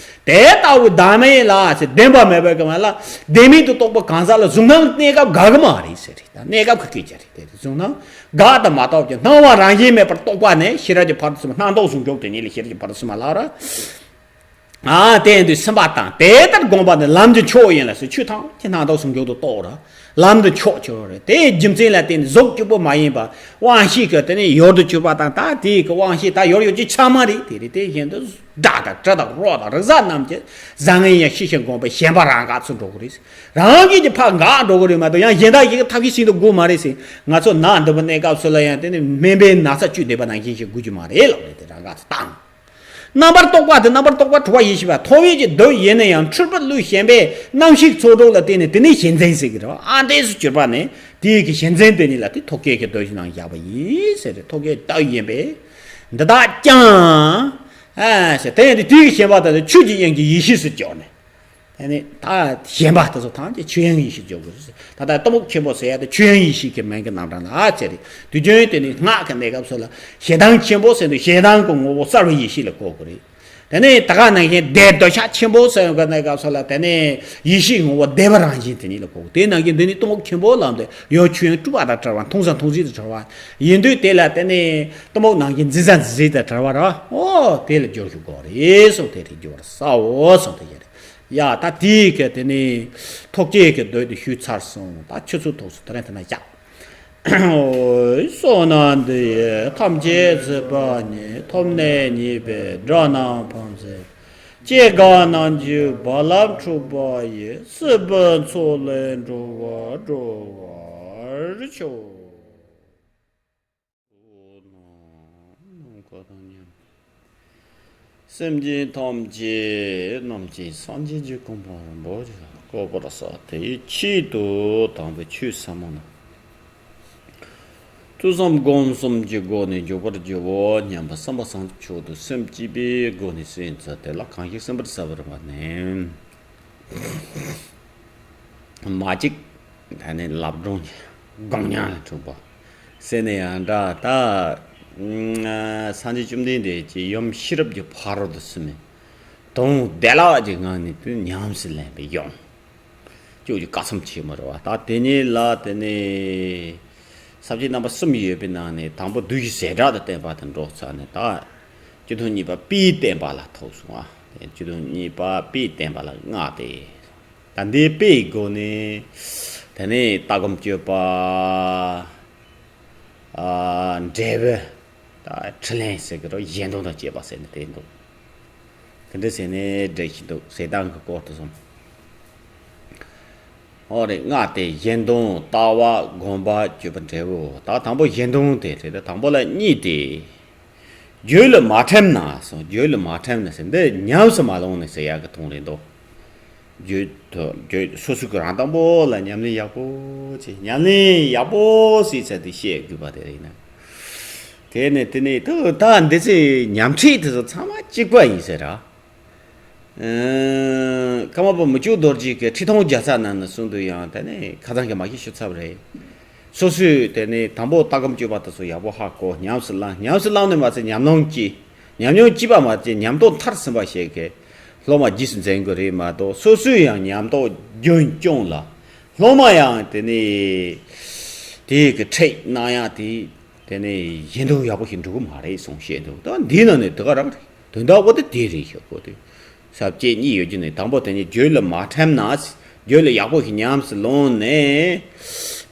དེ་ལྟ་བུའི་བདག་མེད་ལ་ཟེར། བདེན་པ་མེད་པའི་གི་མ་ལ་བདེན་མེད་དུ་རྟོགས་པ་གང་ཟག་ལ་གཟུང་སྣང་གནས་སྐབས་དགག་གི་མ་རེད་ཟེར། ད་གནས་སྐབས་ཀྱི་སྐད་ཆ་རེད། དེ་གཟུང་སྣང་དགག་དང་མ་རྟོགས་ཀྱི་སྣང་བ་རང་བཞིན་མེད་པར་རྟོགས་པ་ནི་ཤེས་རབ་ཀྱི་ཕ་རོལ་ཏུ་ཕྱིན་པ། སྣང་རྟོག་ཟུང་འཇུག་དེ་ཉིད་ལ་ཤེས་རབ་ཀྱི་ཕ་རོལ་ཏུ་ཕྱིན་པ་ལ་ར། ཨ་དེ་ཡིན་དུས་སེམས་པ་དང་དེ་ལྟར་བསྒོམས་པ་ནི་ལམ་གྱི་མཆོག་ཡིན་ལ་ཟེར། ཆོས་ཐམས་ཅད་སྣང་རྟོག་ཟུང་འཇུག་ཏུ་རྟོགས་ར། ལམ་དུ་ཕྱོགས་གྱུར་རེད། དེའི་རྒྱུ་མཚན་ལ་བརྟེན་ནས་གཟུགས་སྐྱེ་བོ་མ་ཡིན་པ་དབང་ཤེས་ཀྱི་དེ་ནས་ཡུལ་དུ་གྱུར་པ་དང་། ད་དེའི་གི་དབང་ཤེས་ད་ཡུལ་ཡོད་ཀྱི་ཆ་མ་རེད། དེ་རེད། དེ་བཞིན་དུ་སྒྲ་དང་དྲི་དང་རོ་དང་རེག་བྱ་རྣམས་ཀྱི་བཟང་ངན་ཡང་ཤེས་བཞིན་བསྒོམས་པས་ཞེན་པ་རང་འགག་ཚུལ་འགྲོ་གི་རེད། རང་གིས་ཀྱི་ཕར་འགག་འགྲོ་གི་རེད་མ་གཏོགས་ཡང་གཞན་དག་གིས་ཐབས་ཤེས་ཤིག་ཏུ་དགོས་མ་རེད་ཟེར། ང་ཚོ་ནད་འདི་པོ་གནས་སྐབས་སུ་ལ་ཡང་དེ་ནི་སྨན་པས་ན་ཚ་བཅོས་བསྡད་པ་ནང་བཞིན་ཞིག་དགོས་ཀྱི་མ་རེད་ལབ་རེད། དེ་རང་འགག་ཚུལ་བཏང་། རྣམ་པར་རྟོག་པ་དེ་རྣམ་པར་རྟོག་པ་དྲུག་པ་ཡེ་ཤེས་པ་ཐོབ་ཡས་ཀྱི་དུས་ཡིན་ན་ཡང་འཁྲུལ་པ་བློས་ཞེན་པས་རྣམ་ཤེས་ཚོགས་དྲུག་ལ་བརྟེན་ནས་དེ་ནས་ཞེན་འཛིན་ཟེར་གྱི་རེད་བ། ཨ་འདྲས་སུ་གྱུར་པ་ནི་དེའི་གི་ཞེན་འཛིན་དེ་ཉིད་ལ་དེ་ཐོག་ཁའི་གི་དུས་ནང་བཞག་པ་ཡིན་ཟེར། ཐོག་ཁའི་དུས་ཡིན་པས་འདི་དག་ཀྱང་། ཨ་ཟེར། དེ་ཡང་དེ་དུས་ཀྱི་ཞེན་པ་དང་ཆོས་ཀྱི་དབྱིངས་ཀྱི་ཡེ་ཤེས་སུ་གྱུར་ནས། ཨ་ནི་ད་ཞེན་པ་དེ་ཚོ་ཐམས་ཅད་ཆོས་དབྱིངས་ཡེ་ཤེས་སྦྱོར་དགོས། ད་ལྟ་གཏི་མུག་ཆེན་པོ་ཟེར་ཡ་དེ་ཆོས་དབྱིངས་ཡེ་ཤེས་ཀྱི་མིང་གི་རྣམ་གྲངས་ལ་ཨ་ཙི་རེད། དུས་རྒྱུན་དེ་ནི་སྔགས་ཀྱི་གནས་སྐབས་སུ་ལ་ཞེ་སྡང་ཆེན་པོ་ཟེར་དུས་ཞེ་སྡང་གི་ངོ་བོ་གསལ་བའི་ཡེ་ཤེས་ལ་གོ་དགོས་རེད། དེ་ནས་ད་ག་ནང་བཞིན་བདེ་འདོད་ཆགས་ཆེན་པོ་ཟེར་བའི་གནས་སྐབས་སུ་ལ་དེ་ནས་ཡེ་ཤེས་ངོ་བོ་བདེ་བ་རང་བཞིན་དེ་ཉིད་ལ་གོ་དགོས། དེ་ནང་བཞིན་འདི་ནི་གཏི་མུག་ཆེན་པོ་ལ་འདོད་ཡོད། ཆོས་དབྱིངས་སྤྲོས་པ་དང་བྲལ་བ། མཐོང་ས་མཐོང་ཟིན་དང་བྲལ་བ་ཡིན་དུས་དེ་ལ་དེ་ནས་གཏི་མུག་ནང་བཞིན་འཛིན་ས་འཛིན་ཟིན་དང་བྲལ་བ་ར། ཨོ་དེ་ལ་སྦྱོར་ཞུ་དགོས་རེད་གསུངས། དེ་རེད། སྦྱོར་ས་འོ་གསུངས། དེ་ཡ་རེད། ཡ་ད་དེའི་གི་དེ་ནི་ཐོག་ཁའི་གི་མདོ་དེ་ཞུས་ཚར་སོང་། ད་ཆུ་ཚོད་ཐོག་སུ་དེ་རིང་དེ་ན་བཞག་བསོད་ནམས་འདི་ཡིས་ཐམས་ཅད་གཟིགས་པ་ཉིད། ཐོབ་ནས་ཉེས་པའི་དགྲ་རྣམས་ཕམ་བྱས། སྐྱེ་རྒ་ན་འཆིའི་རྦ་རླབས་འཁྲུགས་པ་ཡི། སྲིད་པའི་མཚོ་ལས་འགྲོ་བ་སྒྲོལ་བར་ཤོག་ནམ་མཁའ་དང་མཉམ། སེམས་ཅན་ཐམས་ཅད་རྣམས་ཀྱི་སངས་རྒྱས་ཀྱི་གོ་འཕང་རིན་པོ་ཆེ་བཀོད་པར་བྱ། དེའི་ཆེད་དུ་དང་པོའི་ཆོས་ཟབ་མོ་རྣམས་ཐོས་བསམ་སྒོམ་གསུམ་གྱི་སྒོ་ནས་འཇུག་པར་བགྱིའོ་སྙམ་པ་བསམ་པ་བཟང་པོའི་མཆོག་ཏུ་སེམས་བསྐྱེད་པའི་སྒོ་ནས་གསན་ཚར། དེ་ལ་གང་ཞིག་གསན་པར་བྱ་བར་བ་ནི། མ་གཅིག་ད་ནི་ལབ་སྒྲོན་གྱི་སྒོམ་ཉམས་ལ་འཁྲུག་པ། སེམས་ནི་ཡང་འདྲ་ད། སངས་རྒྱས་བཅོམ་ལྡན་འདས་ཀྱི་ཡུམ་ཤེས་རབ་ཀྱི་ཕ་རོལ་ཏུ་ཕྱིན་མའི་དོན་བདེ་བླག་གི་ངང་ནས་དུ་ཉམས་སུ་ལེན་པའི་ཡོང་། ཅོག་གི་བཀའ་གསུང་ཆེན་མོ་རེད་བ། ད་དེ་ཉིད་ལ་དེ་ནི་ས་བཅད་རྣམ་པ་གསུམ་ཡོད་པའི་ནང་ནས་དང་པོ་བདུད་ཀྱི་ཟེ་སྒྲ་དང་བསྟན་པ་དང་འགྲོགས་ཚར་ནས་ད། སྤྱི་དོན་གཉིས་པ་དཔེའི་བསྟན་པ་ལ་ཐུག་སོང་ཨ། སྤྱི་དོན་གཉིས་པ་དཔེའི་བསྟན་པ་ལ་མངའ་སྟེ། ད་འདི་དཔེའི་སྒོ་ནས་དེ་ནས་ལྟ་སྒོམ་སྤྱོད་པ། འབྲས་བུ། ད་ཕྲིན་ལས་ཟེར་གི་རོ། གཞན་དོན་དང་བཅས་པ་ཟེར་ནས་དེ་འདུག་དེ་འདྲ་ཟེར་ནས་འགྲེལ་བཞིན་འདུག་ཟེར་སྟངས་ཀྱི་སྐོར་དུ་སོང་། ཨོ་རེད། མངའ་སྟེ་གཞན་དོན། ལྟ་བ། སྒོམ་པ། སྤྱོད་པ། འབྲས་བུ། ད་དང་པོ་གཞན་དོན་དེ་རེད། ད་དང་པོ་ལ་གཉིས་ཏེ། རྒྱུད་ལ་མ་ཁྲིམས་ན་སོང་། རྒྱུད་ལ་མ་ཁྲིམས་ན་ཟེར་འདི་ཉམས་སུ་མ་ལོངས་ནས་ཟེར་ཡག་གི་དོན་རེད་འདུག་རྒྱུད་དུ་རྒྱུད་སོ་སོ་གི་རང་དང་པོ་ལ་ཉམས་ལེན་ཡག་པོ་བྱེད། ཉམས་ལེན་ཡག་པོ་བྱེད་ཟེར་ཏེ་བཤད་དགོས་པ་དེ་རེད་ན། དེ་ནས་དེ་ནས་ད་ད་འདི་ཚེ་ཉམས་ཁྲིད་དེ་ཚོ་ཚང་མ་གཅིག་པ་ཡིན་ཟེར་ར། ཀརྨ་པ་མི་བསྐྱོད་རྡོ་རྗེ་གིས་ཁྲི་སྟོང་བརྒྱ་རྩ་ནང་ན་གསུངས་དུས་ཡང་དེ་ནས་ཁ་སང་གི་མ་གི་ཞུ་ཚར་བ་རེད། སོ་སོས་དེ་ནས་དང་པོ་ལྟ་སྒོམ་སྤྱོད་པ་དེ་ཚོ་ཡག་པོ་ཧ་གོ། ཉམས་སུ་བླངས། ཉམས་སུ་བླངས་ནས་མ་ཚད་ཉམས་མྱོང་སྐྱེས། ཉམས་མྱོང་སྐྱེས་པ་མ་ཚད་ཉམས་རྟོགས་མཐར་ཕྱིན་པ་ཞིག་གི་སློབ་མ་རྗེས་སུ་འཛིན་དགོས་རེད་མ་གཏོགས་སོ་སོས་ཡང་ཉམས་རྟོགས་རྒྱུན་སྐྱོང་ལ། སློབ་མ་ཡང་དེ་ནས་དེ་གི་ཁྲིད་གནང་ཡག་དེ། དེ་ནས་གཞན་དོན་ཡག་པོ་ཞིག་འགྲུབ་ཀྱི་མ་རེད་གསུངས་བཤད་འདུག་ད་འདིའི་ནང་ནས་དེ་ག་རང་རེད། དོན་དག་པོ་དེ་དེ་རེད་ཤག་གོ་དེ། ས་བཅད་གཉིས་ཡོད་རྒྱུ་ནས་དང་པོ་དེ་ནི་རྒྱུད་ལ་མ་ཁྲིམས་ན། རྒྱུད་ལ་ཡག་པོ་ཞིག་ཉམས་སུ་ལོངས་ནས།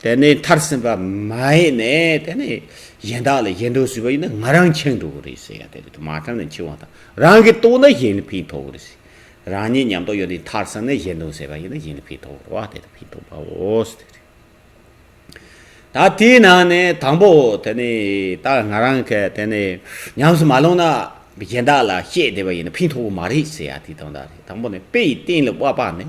དེ་ནས་མཐར་ཕྱིན་པ་མ་ཡིན་ནས་དེ་ནས་གཞན་དག་ལ་གཞན་དོན་བྱས་པ་ཡིན་ན་ང་རང་འཆིང་འགྲོ་གི་རེད་ཟེར་ཡ་དེ་རེད། མ་ཁྲིམས་ན་འཆིང་བ་དང་རང་གིས་རྟོགས་ན་གཞན་ལ་ཕན་ཐོགས་གི་རེད་ཟེར། རང་ཉིད་ཉམས་རྟོགས་ཡོད་དུས་མཐར་ཕྱིན་ནས་གཞན་དོན་བྱས་པ་ཡིན་ན་གཞན་ལ་ཕན་ཐོགས་གི་རེད་བ། དེ་ལ་ཕན་ཐོགས་པའོ་ཟེར་དེ་རེད། ད་དེའི་ནང་ནས་དང་པོ་དེ་ནི་ད་ང་རང་གི་དེ་ནི་ཉམས་སུ་མ་ལོངས་ན་གཞན་དག་ལ་བཤད་བསྡད་པ་ཡིན་ན་ཕན་ཐོགས་པོ་མ་རེད་ཟེར་ཡ་དེ་དང་ད་རེད། དང་པོ་ནི་དཔེ་ཡི་སྟེང་ལ་དབབ་པ་ནི།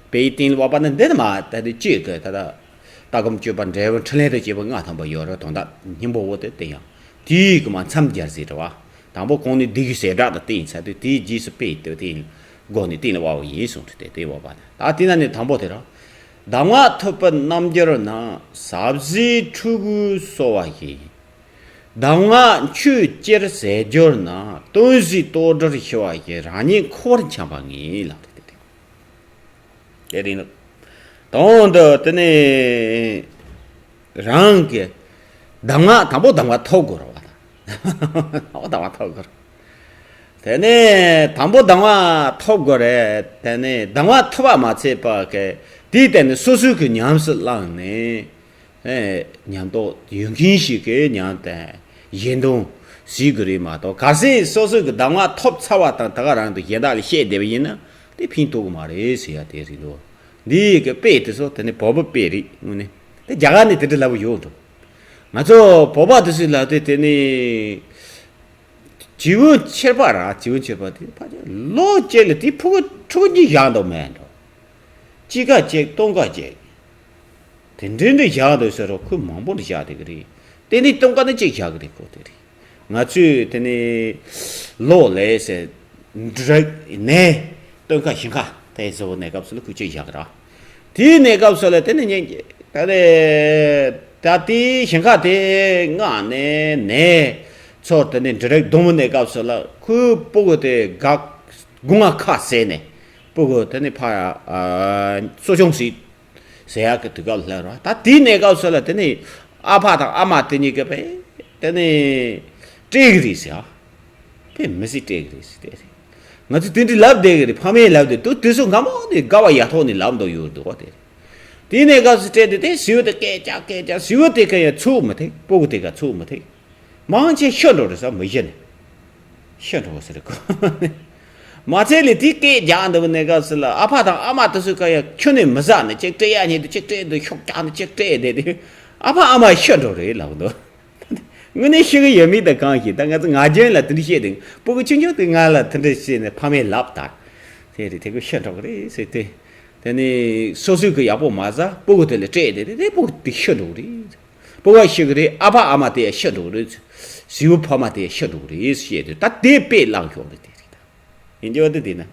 དཔེ་ཡི་སྟེང་ལ་དབབ་པ་ནི་འདི་ནི་མ་ད་དེ་གཅིག་གི་ད་ད་ལྟ་སྒོམ་སྤྱོད་པ་འབྲས་བུ་ཕྲིན་ལས་དང་བཅས་པ་ལྔ་ཐམ་པ་ཡོད་རེད། དོན་དག་སྙིང་པོ་བོ་དེ་དེ་ཡང་དེའི་གི་མ་མཚམས་སྦྱར་ཟེར་རེད་བ། དང་པོ་གོང་ནས་བདུད་ཀྱི་ཟེ་སྒྲ་དང་བསྟན་ཚར་དུས་དེའི་རྗེས་སུ་དཔེ་དེ་དེ་སྒོ་ནས་སྟེང་ལ་དབབ་པ་ཡིན་གསུངས་ཏེ་དེ་དབབ་པ་ནི། ད་དེ་ན་ནི་དང་པོ་དེ་ར། གདམས་ངག་ཐོས་པའི་རྣལ་འབྱོར་རྣམས། ཟབ་ཟིལ་ཕྲུ་གུས་གསོ་བ་བཞིན། གདམས་ངག་ཆོས་ཅེར་ཟད་འགྱུར་ན། སྟོན་ཟིག་ལྟོ་ལྡིར་ཤི་བ་ཡི། རང་ཉིད་འཁོར་བར་འཁྱམས་པ་ངེས་ལ། དེ་རེད། དོན་དུ་དེ་ནས་རང་གི་གདམས་ངག་དང་པོ་གདམས་ངག་ཐོབ་དགོས་རེད་བ། དང་པོ་གདམས་ངག་ཐོབ་དགོས་རེད། དེ་ནས་དང་པོ་གདམས་ངག་ཐོབ་དགོས་རེད། དེ་ནས་གདམས་ངག་ཐོབ་པ་མ་ཚད་པ་གི་དེའི་སྟེང་ནས་སོ་སོའི་གི་ཉམས་སུ་བླངས་ནས། ཨེ། ཉམས་རྟོགས་ཡོད་མཁན་ཞིག་གིས་ཉམས་དང་གཞན་དོན་གཟིགས་དགོས་རེད་མ་གཏོགས། གལ་སྲིད་སོ་སོའི་གི་གདམས་ངག་ཐོབ་ཚར་བ་དང་ད་ག་རང་དུ་གཞན་དག་ལ་བཤད་བསྡད་པ་ཡིན་ན་དེ་ཕན་ཐོགས་གི་མ་རེད་ཟེར་ཡ་དེ་རེད་འདུག་འདི་ཡི་གི་དཔེ་དེ་ཚོ་དེ་ནི་བོད་པའི་དཔེ་རེད། དངོས་གནས་དེ་རྒྱ་གར་ནས་དེ་འདྲ་ལབ་ཡོད་འགྲོ། ང་ཚོ་བོད་པ་དེ་ཚོས་ལབ་དེ་དེ་ནི། བྱིའུ་ཁྱེར་པ་ར། བྱིའུ་ཁྱེར་པ་དེ་ཕ་ཆ་ལོ་གཅིག་ལ་དེ་ཕྲུ་གུ་ཕྲུ་གུ་གཉིས་བཞག་འདུག་མེད་འགྲོ། གཅིག་ཀ་གཅིག་སྟོང་ཀ་གཅིག་དེ་འདྲ་འདྲ་བཞག་འདུག་ཟེར་རོ། ཁོས་མང་པོ་འདྲ་བཞག་བསྡད་གི་རེད། དེ་ནས་སྟོང་ཀ་ནི་གཅིག་བཞག་གི་རེད། ཁོ་དེ་རེད། ང་ཚོས་དེ་ནས་ལོ་ལས་ཟེར་འབྲུ་རིགས་ནས་སྟོན་ཁ་ཞིང་ཁ་དེ་བཟོ་གནས་སྐབས་སུ་ལ་ཁོས་གཅིག་བཞག་གི་ར། དེའི་གནས་སྐབས་སུ་ལ་དེ་ནས་ཉན་གྱི་ད་ལས་ད་དེའི་ཞིང་ཁ་དེ་མངགས་ནས་ནས་ཚོར་དེ་ནས་འབྲུ་རིགས་སྡོང་པོ་གནས་སྐབས་སུ་ལ་ཁོའི་སྤུ་གུ་དེ་འགག་སྒོ་ང་ཁ་ཟས་ནས་སྤུ་གུ་དེ་ནས་ཕ་གསོ་སྐྱོང་སྲིད། ཟེར་ཡག་གི་དུས་སྐབས་ལ་ར། ད་དེའི་གནས་སྐབས་སུ་ལ་དེ་ནི་ཨ་ཕ་དང་ཨ་མ་དེ་གཉིས་ཀྱིས་པས་དེ་ནི་སྤྲད་གི་རེད་ཟེར། ཨ། པས་མི་སྲིད་སྤྲད་གི་རེད་ཟེར། དེ་རེད། ང་ཚོ་དེ་འདྲའི་ལབ་བསྡད་གི་རེད། ཕ་མས་ལབ་བསྡད་འདུག་དུས་ཚོད་སྔ་མོ་ནས་དགའ་བ་ཡག་ཐོག་ནས་ལབ་འདུག་ཡོད་འདུག་པ། དེ་རེད། དེའི་གནས་སྐབས་སུ་སྤྲད་དེ་དེ་བྱིའུ་དེ་སྐད་རྒྱག་སྐད་རྒྱག་བྱིའུ་དེ་ག་ཡང་ཚུགས་མི་ཐེག་སྤུ་གུ་དེ་ག་ཚུགས་མི་ཐེག་མང་ཆེ་ཤི་འགྲོ་རེད་ས་མི་གཞི་ནས། ཤི་འགྲོ་བ་ཟེར་གོ། མ་ཚད་ལས་དེའི་སྐད་རྒྱག་འདུག་གནས་སྐབས་སུ་ལ་ཨ་ཕ་དང་ཨ་མ་དེ་ཚོས་ག་ཡ་ཁྱོན་ནས་མི་ཟ་ནས་གཅིག་སྤྲད་ཡ་ཉིད་དུ་གཅིག་སྤྲད་འདུག་ཤོག་རྒྱག་ནས་གཅིག་སྤྲད་བསྡད་དེ་ཨ་ཕ་ཨ་མ་ཤི་འགྲོ་རེད་ལབ་འདུག་དངོས་གནས་ཤི་གི་ཡོད་མེད་དང་གང་ཞིག་ད་ང་ཚོ་ང་རྒྱལ་ལ་དེ་འདྲ་བཤད་དེ་སྤུ་གུ་ཆུང་ཆུང་དེ་ང་ལ་དེ་འདྲ་བཤད་ནས་ཕ་མས་ལབ་ད། དེ་རེད་དེ་ཁོ་ཤི་འགྲོ་གི་རེད་ཟེར་ཏེ། དེ་ནས་སོ་སོས་གི་ཡག་པོ་མ་ཟ་སྤུ་གུ་དེ་ལ་སྤྲད་དེ་དེ་སྤུ་གུ་དེ་ཤི་འགྲོ་གི་རེད། སྤུ་གུ་ཤི་གི་རེད། ཨ་ཕ་ཨ་མ་དེ་ཡང་ཤི་འགྲོ་གི་རེད། བྱིའུ་ཕ་མ་དེ་ཡང་ཤི་འགྲོ་གི་རེད་ཞེས་དུས་ད་དེ་དཔེ་བླངས་ཤོག་རེད། དེ་རེད་ད། ཡིན་རྒྱུ་བ་དེ་དེ་ན།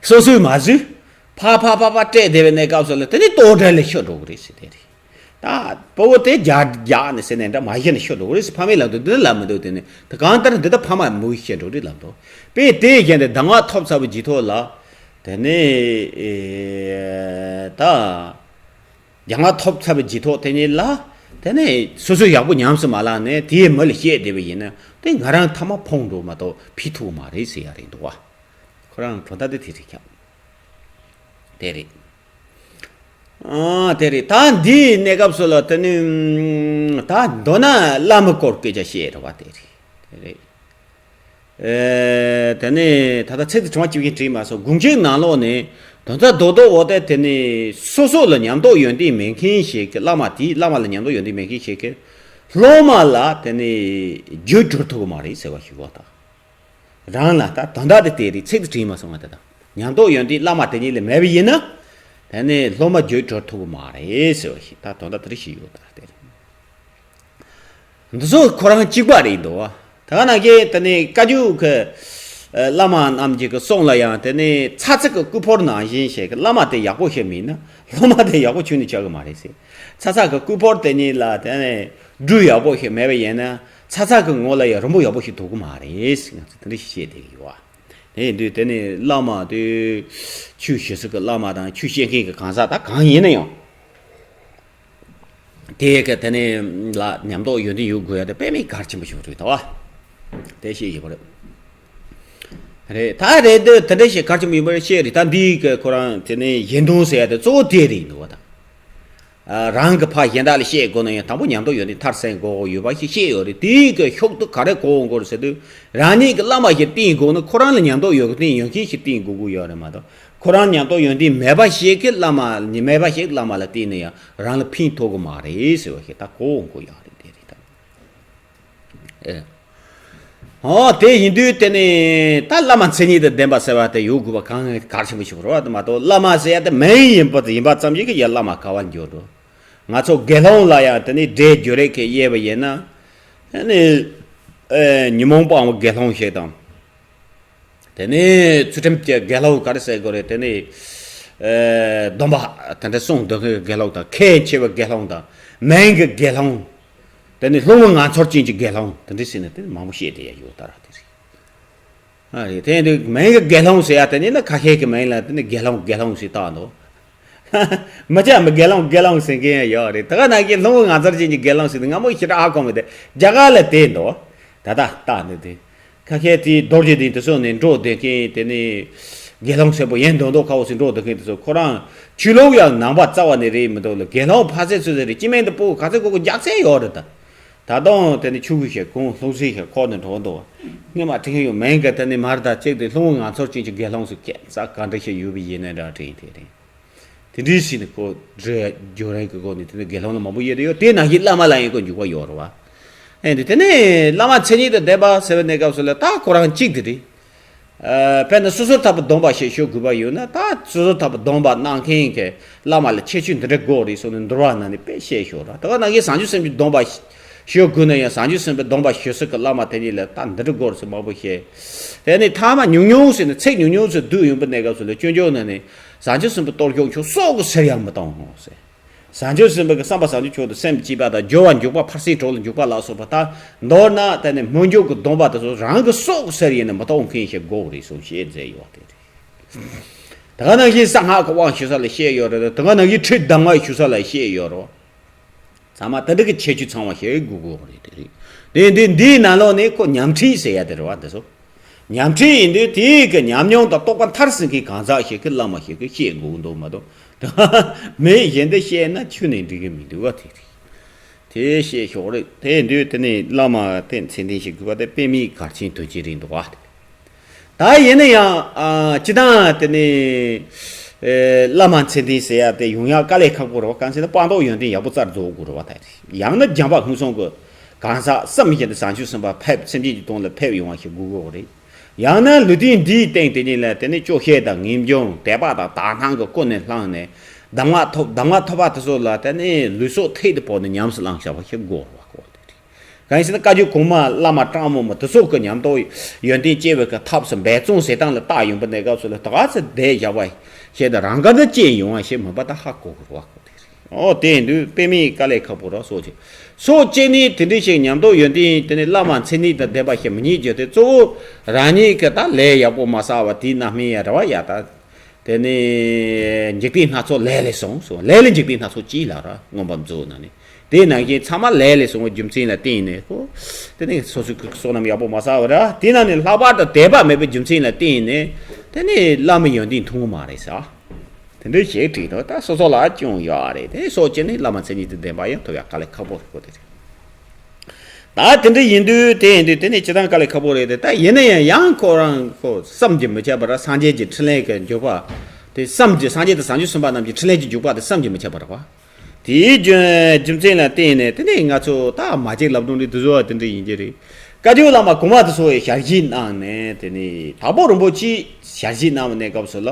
སོ་སོས་མ་བཟོས། ཕ་ཕ་ཕ་ཕ་སྤྲད་བསྡད་པའི་གནས་སྐབས་སུ་ལ་དེ་ནི་ལྟོ་འགྲན་ལ་ཤི་འགྲོ་གི་རེད་ཟེར་དེ་རེད། ད་སྤུ་གུ་དེ་རྒྱག་རྒྱག་ནས་ཟེར་ནས་འདྲ་མ་གཞི་ནས་ཤི་འགྲོ་གི་རེད་ཟེར་ཕ་མས་ལབ་འདུག་འདི་ལབ་མི་འདུག་དེ་ནི་ད་གང་ལྟར་འདི་ད་ཕ་མ་མུ་གེ་ཤི་འགྲོ་གི་རེད་ལབ་འདུག་དཔེ་དེ་བཞིན་དུ་གདམས་ངག་ཐོབ་ཚར་བའི་རྗེས་ཐོག་ལ། དེ་ནི་ད། རྒྱ་མ་ཐོབ་ཚར་བའི་རྗེས་ཐོག་དེ་ཉིད་ལ། དེ་ནས་སོ་སོས་ཡག་པོ་ཉམས་སུ་མ་བླངས་ནས་དེའི་མི་ལ་བཤད་བསྡད་པ་ཡིན་ན་དེ་ང་རང་ཐ་མ་ཕོངས་འགྲོ་མ་གཏོགས་ཕན་ཐོགས་མ་རེད་ཟེར་ཡ་རེད་འདུག་བ། ཁོ་རང་གྲོང་རྡལ་དེ་དེ་རེད་ཁྱབ། དེ་རེད། ཨ་དེ་རེད། ད་འདིའི་གནས་སྐབས་སུ་ལ་དེ་ནི་ད་མདོར་ན་བླ་མའི་སྐོར་སྐད་ཆ་བཤད་རེད་བ། དེ་རེད། དེ་རེད། ཨེ། དེ་ནས་ད་ལྟ་ཚིག་དེ་དྲི་བ་གཅིག་གིས་དྲིས་མ་སོང་། དགོངས་གཅིག་ནང་ལོགས་ནས་དོན་རྩ་རྡོག་རྡོག་འོ་དེ་དེ་ནས་སོ་སོ་ལ་ཉམས་རྟོགས་ཡོན་ཏན་མེད་མཁན་ཞིག་གིས་བླ་མ་དེས་བླ་མ་ལ་ཉམས་རྟོགས་ཡོན་ཏན་མེད་མཁན་ཞིག་གིས་སློབ་མ་ལ་དེ་ནས་བརྒྱུད་སྒྲུབ་ཐུབ་ཀྱི་མ་རེད་ཟེར་བ་ཞིག་འོ་ད། རང་ལ་ད་དོན་དག་དེ་དེ་རེད། ཚིག་དེ་དྲིས་མ་སོང་བ་དེ་དང་ཉམས་རྟོགས་ཡོན་ཏན་བླ་མ་དེ་ཉིད་ལ་མེད་པ་ཡིན་ན་དེ་ནས་སློབ་མ་བརྒྱུད་སྒྲུབ་ཐུབ་ཀྱི་མ་རེད་ཟེར་བ་ཞིག་ད་དོན་དག་དེ་རེད་ཞིག་ཡོད་ད་དེ་རེད། འདི་ཚོ་ཁོ་རང་གཅིག་པ་རེད་འདུག་བ། ད་ག་ནང་བཞིན་དེ་ནས་བཀའ་བརྒྱུད་ཀྱི་བླ་མ་རྣམས་ཀྱི་གསུང་ལ་ཡང་དེ་ནས་ཚ་ཚ་གི་སྐུ་ཕོར་ནང་བཞིན་ཞིག་གི་བླ་མ་དེ་ཡག་པོ་ཞིག་མིན་ན་སློབ་མ་དེ་ཡག་པོ་ཁྱོན་ནས་ཆགས་ཀྱི་མ་རེད་ཟེར། ཚ་ཚ་གི་སྐུ་ཕོར་དེ་ཉིད་ལ་དེ་ནས་འབྲུ་ཡག་པོ་ཞིག་མེད་པ་ཡིན་ན་ཚ་ཚ་གི་ངོ་ལ་ཡང་རིན་པོ་ཡག་པོ་ཞིག་ཐོགས་ཀྱི་མ་རེད་ཟེར། ང་ཚོ་དེ་འདྲ་ཞིག་བཤད་བསྡད་ཀྱི་ཡོད་བ། དེ་ཡིན་དུས་དེ་ནས་བླ་མ་དེ་ཆོས་ཞུ་ས་གི་བླ་མ་དང་ཆོས་བཤད་མཁན་གྱི་གང་ཟག་ད་གང་ཡིན་ན་ཡང་། དེ་ག་དེ་ནས་ལ་ཉམས་རྟོགས་ཡོན་ཏན་ཡོད་དགོས་ཡ་དེ་དཔེ་མེད་གལ་ཆེན་པོ་ཞིག་རེད་ད་བ། དེ་ཤེས་ཡོད་པ་རེད། རེད་ད་རེད་དེ་དེ་འདྲ་ཞིག་གལ་ཆེན་པོ་ཡིན་པ་རེད་ཤེས་རེད། ད་འདི་ག་ཁོ་རང་དེ་ནས་གཞན་དོན་ཟེར་ཡ་དེ་གཙོ་བོ་དེ་རེད་འདུག་བ་ད། རང་གི་ཕ་གཞན་དག་ལ་བཤད་དགོས་ན་ཡང་དང་པོ་ཉམས་རྟོགས་ཡོན་ཏན་མཐར་སོན་དགོས་ཡོད་པ་ཞིག་བཤད་ཡོད་རེད། དེའི་གི་ཤུགས་དེ་ག་རེ་གོ་དགོས་རེད་ཟེར་དུས་རང་ཉིད་ཀྱི་བླ་མ་ཞིག་བསྟེན་དགོས་ན་ཁོ་རང་ལ་ཉམས་རྟོགས་ཡོད་མཁན་ཡོད་མཁན་ཞིག་བསྟེན་དགོས་ཀྱི་ཡོད་རེད་མ་གཏོགས་ཁོ་རང་ཉམས་རྟོགས་ཡོན་ཏན་མེད་པ་ཞིག་གི་བླ་མ་མེད་པ་ཞིག་བླ་མ་ལ་བསྟེན་ན་ཡང་རང་ལ་ཕན་ཐོགས་ཀྱི་མ་རེད་ཟེར་བ་ཞིག་ད་གོ་དགོས་ཡོད་རེད། དེ་རེད་ད། ཨེ། ཨོ་དེ་ཡིན་དུས་དེ་ནི་ད་བླ་མ་མཚན་ཉིད་དང་ལྡན་པ་ཟེར་བ་དེ་ཡོད་དགོས་པ་གང་གལ་ཆེན་པོ་ཞིག་རེད་བ། དེ་མ་གཏོགས་བླ་མ་ཟེར་ཡ་དེ་མིང་ཡིན་པ་ཡིན་པ་ཙམ་ཞིག་གིས་ཡ་བླ་མ་ག་བར་འགྱུར་འགྲོ། ང་ཚོ་དགེ་སློང་ལ་ཡང་དེ་ནི་སྒྲའི་བརྗོད་རིགས་ཀྱིས་དབྱེ་བ་ཡིན་ན། དེ་ནི་ཨེ་ཉོན་མོངས་སྤངས་པའི་དགེ་སློང་ཞིག་དང་། དེ་ནས་ཚུལ་ཁྲིམས་ཀྱི་དགེ་སློང་ག་རེ་ཟེར་དགོས་རེད། དེ་ནས་ཨེ་སྡོམ་པ་དེ་འདྲ་སྲུང་སྡོད་མཁན་གྱི་དགེ་སློང་དང་། ཁས་འཆེ་བའི་དགེ་སློང་དང་། མིང་གི་དགེ་སློང་ དེ་ནི་ལྷུང་བུ་ང་ཚོར་ཅན་གྱི་དགེ་སློང་དེ་འདྲ་ཟེར་ནས་དེ་མང་པོ་བཤད་དེ་ཡ་ཡོད་ད་ར་དེ་རེད། ཨ་རེད། དེ་འདི་མིང་གི་དགེ་སློང་ཟེར་ཡ་དེ་ནི་ན་ཁ་ཤས་ཀྱི་མིང་ལ་དེ་ནི་དགེ་སློང་དགེ་སློང་ཟེར་བཏགས་འདུག་མི་ཆ་མི་དགེ་སློང་དགེ་སློང་ཟེར་མཁན་ཡང་ཡོད་རེད། ད་ག་ནང་བཞིན་ལྷུང་བུ་ང་ཚོར་ཅན་གྱི་དགེ་སློང་ཟེར་དུས་སྔ་མོ་ཞེ་དྲག་ཧ་གོ་མི་འདུག་རྒྱ་གར་ལ་དེ་འདུག་ད་ལྟ་བཏགས་འདུག་དེ་ཁ་ཤས་དེའི་རྡོ་རྗེ་གདན་དེ་ཚོ་ནས་འགྲོ་བསྡད་མཁན་དེ་ནི་དགེ་སློང་ཟེར་པོ་ཡན་མདོ་མདོ་ཁ་བོ་ཟེར་འགྲོ་བསྡད་མཁན་དེ་ཚོ་ཁོ་རང་ཆོས་ལུགས་ཡང་ནང་པ་རྩ་བ་ནས་རེད་མི་འདུག་ལ། དགེ་སློང་ཕ་ཚད་ཚོད་ཚད་རེད། སྐྱེ་དམན་དུ་སྤུ་གུ་ག་ཚད་གོ་གོ་རྒྱག་ཚད་ཡོད་རེད་ད། ད་དུང་དེ་ནི་ཆུ་བོ་ཞིག་གུང་ལྷུང་བཟེད་ཞིག་ཁོག་ནས་འགྲོ་འདུག་སྔོན་མ་དྲན་ཡོད་མེད་ག་དེ་ནི་མར་ད་ཅིག་དེ་ལྷུང་བུ་ང་ཚོར་ཅན་གྱི་དགེ་སློང་ཟེར་ཁྱད་མཚར་ག་འདྲ་ཞིག་ཡོད་པ་ཡིན་ན་འདྲ་དྲན་དེ་རེད། དེ་འདྲའི་ཞིག་ནི་ཁོ་རེ་རྒྱུ་རེད་གི་སྒོ་ནས་དེ་ནི་དགེ་སློང་ལ་མང་པོ་ཡོད་དེ་ཡོད། དེ་ནང་བཞིན་བླ་མ་ལ་ཡང་ཁོ་འཇུག་པ་ཡོད་རེད་བ། ཨེ་འདི་དེ་ནི་བླ་མ་མཚན་ཉིད་དང་ལྡན་པ་ཟེར་བའི་གནས་སྐབས་སུ་ལ་ད་ཁོ་རང་གཅིག་དེ་རེད། ཨ་དཔེར་ན་སོ་སོར་ཐར་པ་སྡོམ་པ་ཞེས་ཞུ་དགོས་པ་ཡོད་ན་ད་སོ་སོར་ཐར་པ་སྡོམ་པ་གནང་མཁན་གྱི་བླ་མ་ལ་ཁྱད་ཆོས་འདི་འདྲ་དགོས་རེད་གསུངས་ནས་འདུལ་བ་ནང་ནས་དཔེ་བཤད་ཞོར་ར། ད་ག་ནང་བཞིན་བྱང་ཆུབ་སེམས་ཀྱི་སྡོམ་པ་ཞུ་དགོས་ན་ཡང་བྱང་ཆུབ་སེམས་དཔའི་སྡོམ་པ་ཞུ་སྲོལ་གྱི་བླ་མ་དེ་གཉིས་ལ་ད་འདི་འདྲ་དགོས་རེད་ཟེར་མང་པོ་བཤད། དེ་ནས་ཐ་མ་ཉུང་ཉུང་ཟེར་ནས་ཚིག་ཉུང་ཉུང་ཟེར་བསྡུས་ཡོང་པའི་གནས་སྐབས་སུ་ལ་སྐྱོན་བརྗོད་ནང་ནས་བྱང་ཆུབ་སེམས་དཔའི་གཏོར་སྐྱོན་ཆོག་སྲོག་གི་ཟེར་ཡང་མི་གཏོང་ངོ་ཟེར། བྱང་ཆུབ་སེམས་དཔའི་གི་བསམ་པ་བྱང་ཆུབ་མཆོག་ཏུ་སེམས་བསྐྱེད་པ་དང་སྦྱོར་བ་འཇུག་པ་ཕར་ཕྱིན་གྲོགས་ལ་འཇུག་པ་ལ་སོགས་པ་དང་མདོར་ན་དེ་ནི་སྨོན་འཇུག་གི་སྡོམ་པ་དེ་ཚོ་རང་གི་སྲོག་གི་ཟེར་ཡིན་ན་མི་གཏོང་མཁན་ཞིག་དགོས་རེད་གསུངས་བཤད་མཛད་ཡོད་དེ་རེད། ད་ག་ནང་བཞིན་གསང་སྔགས་ཀྱི་དབང་ཞུ་ས་ལ་བཤད་ཡོད་རེད། ད་ག་ནང་བཞིན་ཁྲིད་གདམས་ངག་ཞུ་ས་ལ་བཤད་ཡོད་རེད། ཚང་མ་དེ་འདྲ་གི་ཁྱད་ཆོས་ཚང་བ་ཤེས་དགོས་དགོས་རེད་དེ་རེད། དེ་འདི་འདིའི་ནང་ལོགས་ནས་ཁོ་ཉམས་ཁྲིད་ཟེར་ཡ་དེ་རེད་བ་འདི་ཚོ། ཉམས་ཁྲིད་ཡིན་དུས་དེའི་གི་ཉམས་མྱོང་དང་རྟོགས་པ་མཐར་ཕྱིན་མཁན་གང་ཟག་ཞིག་གི་བླ་མ་ཞིག་གི་བཤད་དགོས་འདུག་མ་གཏོགས། མི་གཞན་དེ་བཤད་ན་ཁྱོན་ནས་འགྲིག་གི་མི་འདུག་བ་དེ་རེད། དེ་བཤད་ཞོག་རེད། དེ་ཡིན་དུས་དེ་ནས་བླ་མ་དེ་མཚན་ལྡན་ཞིག་དགོས་པ་དེ་དཔེ་མེད་གལ་ཆེན་དོན་ཆེན་རེད་འདུག་བ། ད་ཡིན་ན་ཡང་ཨ་སྤྱི་བཏང་དེ་ནི་ཨེ་བླ་མ་མཚན་ལྡན་ཟེར་ཡ་དེ་ཡོང་ཡ་དཀའ་ལས་ཁག་པོ་རེད་བ། གང་ཟེར་ན་སྤངས་རྟོགས་ཡོན་ཏན་ཡག་པོ་བསྩལ་རྫོགས་དགོས་རེད་བ། ད་ཡང་ན་བྱམས་པ་ཧུན་སུམ་གྱི་གང་ཟག་བསམ་བཞིན་དུ་བྱང་ཆུབ་སེམས་དཔའ་ཕེབས་སེམས་ཅན་གྱི་དོན་ལ་ཕེབས་ཡོང་བ་ཞིག་དགོས་དགོས་རེད། ཡང་ན་ལུས་རྟེན་འདིའི་སྟེང་དེ་ཉིད་ལ་དེ་ནི་སྐྱོ་ཤས་དང་ངེས་འབྱུང་དད་པ་དང་དག་སྣང་གི་ཀུན་ནས་བསླངས་ནས་གདམས་ངག་ཐོབ། གདམས་ངག་ཐོབ་པ་དེ་ཚོ་ལ་དེ་ནི་ལུས་སྲོག་ཐད་དུ་བོར་ནས་ཉམས་སུ་བླངས་བཞག་པ་ཞིག་དགོས་རེད་བ། གང་ཡིན་ཟེར་ན་བཀའ་བརྒྱུད་གོང་མ་བླ་མ་དྲང་མོ་མ་དེ་ཚོ་གི་ཉམས་རྟོགས་ཡོན་ཏན་སྐྱེ་བའི་གི་ཐབས་སུ་འབད་བརྩོན་བྱེད་སྟངས་ལ་བལྟ་ཡོང་པ་གནས་སྐབས་སུ་ལ་ད་ག་ཚོད་བསྡད་བཞག་པ་ཞེས་དང་རང་དགར་དུ་སྐྱེས་ཡོང་བ་ཞེས་མིན་པ་ད་ཧ་གོ་དགོས་རེད་བ། ཨོ་དེ་ཡིན་དུས་དཔེ་མེད་དཀའ་ལས་ཁག་པོ་ར་སོགས་ཀྱི་སོགས་བཅས་ནི་དེ་འདྲ་ཞིག་ཉམས་རྟོགས་ཡོན་ཏན་དེ་ནི་བླ་མ་མཚན་ཉིད་དང་ལྡན་པ་ཞིག་མི་རྙེད་རྒྱུ་དེ་གཙོ་བོ་རང་ཉིད་ཀྱི་ད་ལས་ཡག་པོ་མ་བསགས་པ་དེའི་རྣམ་སྨིན་ཡ་རེད་བ། ཡ་ད་དེ་ནི་འཇིག་རྟེན་སྣ་ཚོགས་ལས་ལས་བྱུང་སོང་། ལས་ལས་འཇིག་རྟེན་སྣ་ཚོགས་སྐྱེ་ལ་ར་མངོན་པ་མཛོད་ན་ནི་དེ་ནང་བཞིན་ཚང་མ་ལས་ལས་བྱུང་བའི་རྒྱུ་མཚན་ལ་བརྟེན་ནས་ཁོ་དེ་ནི་སོ་སོའི་བསོད་ནམས་ཡག་པོ་མ་བསགས་པ་ར་དེ་ན་ནི་ལྷག་པར་དུ་དད་པ་མེད་པའི་རྒྱུ་མཚན་ལ་བརྟེན་ནས་དེ་ནི་བླ་མའི་ཡོན་ཏན་མཐོང་གི་མ་རེད་ཟེར། དེ་འདྲའི་ཞིག་བྲིས་འདུག་ད་སོ་སོ་ལ་སྐྱོན་ཡོད་རེད། དེ་སོགས་བྱས་ནས་བླ་མ་མཚན་ཉིད་དུ་ལྡན་པ་ཡང་ཐོབ་ཡག་དཀའ་ལས་ཁག་པོ་རེད་ཁོ་དེ་རེད། ད་དེ་འདྲ་ཡིན་དུས་དེ་ཡིན་དུས་དེ་ནི་སྤྱིར་བཏང་དཀའ་ལས་ཁག་པོ་རེད་དེ། ད་ཡིན་ན་ཡང་ཡང་ཁོ་རང་ཁོ་བསམ་གྱིས་མི་ཁྱབ་པ་ར་སངས་རྒྱས་ཀྱི་འཕྲིན་ལས་ཀྱི་འབྱོར་པ་དེ་བསམ་གྱིས་སངས་རྒྱས་དང་བྱང་ཆུབ་སེམས་དཔའ་རྣམས་ཀྱི་འཕྲིན་ལས་ཀྱི་འཇུག་པ་དེ་བསམ་གྱིས་མི་ཁྱབ་པ་རེད་བ། དེའི་རྒྱུ་རྒྱུ་མཚན་ལ་བརྟེན་ནས་དེ་ནས་ང་ཚོ་ད་མ་གཅིག་ལབ་སྒྲུང་རེད་དེ་བཟོ་བ་དེ་འདྲ་ཡིན་གྱི་རེད། བཀའ་བརྒྱུད་བླ་མ་གོང་མ་དེ་ཚོ་ཡི་ཞལ་བཞེས་གནང་ནས་དེ་ནས་དྭགས་པོ་རིན་པོ་ཆེས་ཞལ་བཞེས་གནང་བའི་གནས་སྐབས་སུ་ལ་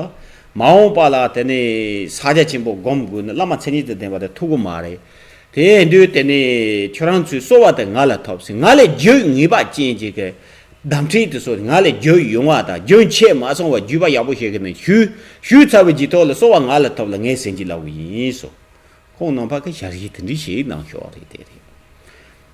མ་འོངས་པ་ལ་དེ་ནས་ཕྱག་རྒྱ་ཆེན་པོ་སྒོམ་དགོས་ན་བླ་མ་མཚན་ཉིད་དུ་ལྡན་པ་དེ་ཐུག་གི་མ་རེད། དེ་ཡིན་དུས་དེ་ནས་ཁྱོད་རང་ཚོའི་གསོལ་བ་དེ་ང་ལ་ཐོབ་ཟིན། ང་ལས་རྒྱུས་ངེས་པ་ཅན་གྱི་གི་གདམས་ཁྲིད་དེ་ཚོ་ང་ལས་རྒྱུས་ཡོང་བ་དང་རྒྱུན་ཆད་མ་སོང་བ་བརྒྱུད་པ་ཡག་པོ་ཞིག་གི་ནས་ཞུས་ཞུས་ཚར་བའི་རྗེས་ཐོག་ལ་གསོལ་བ་ང་ལ་ཐོབ་ལ་ངས་ཟིན་གྱིས་ལབ་གི་ཡིན་སོ། ཁོང་རྣམ་པ་གི་ཞལ་བཞེས་དེ་འདྲ་ཞིག་གནང་ཤོག་རེད་དེ་རེད།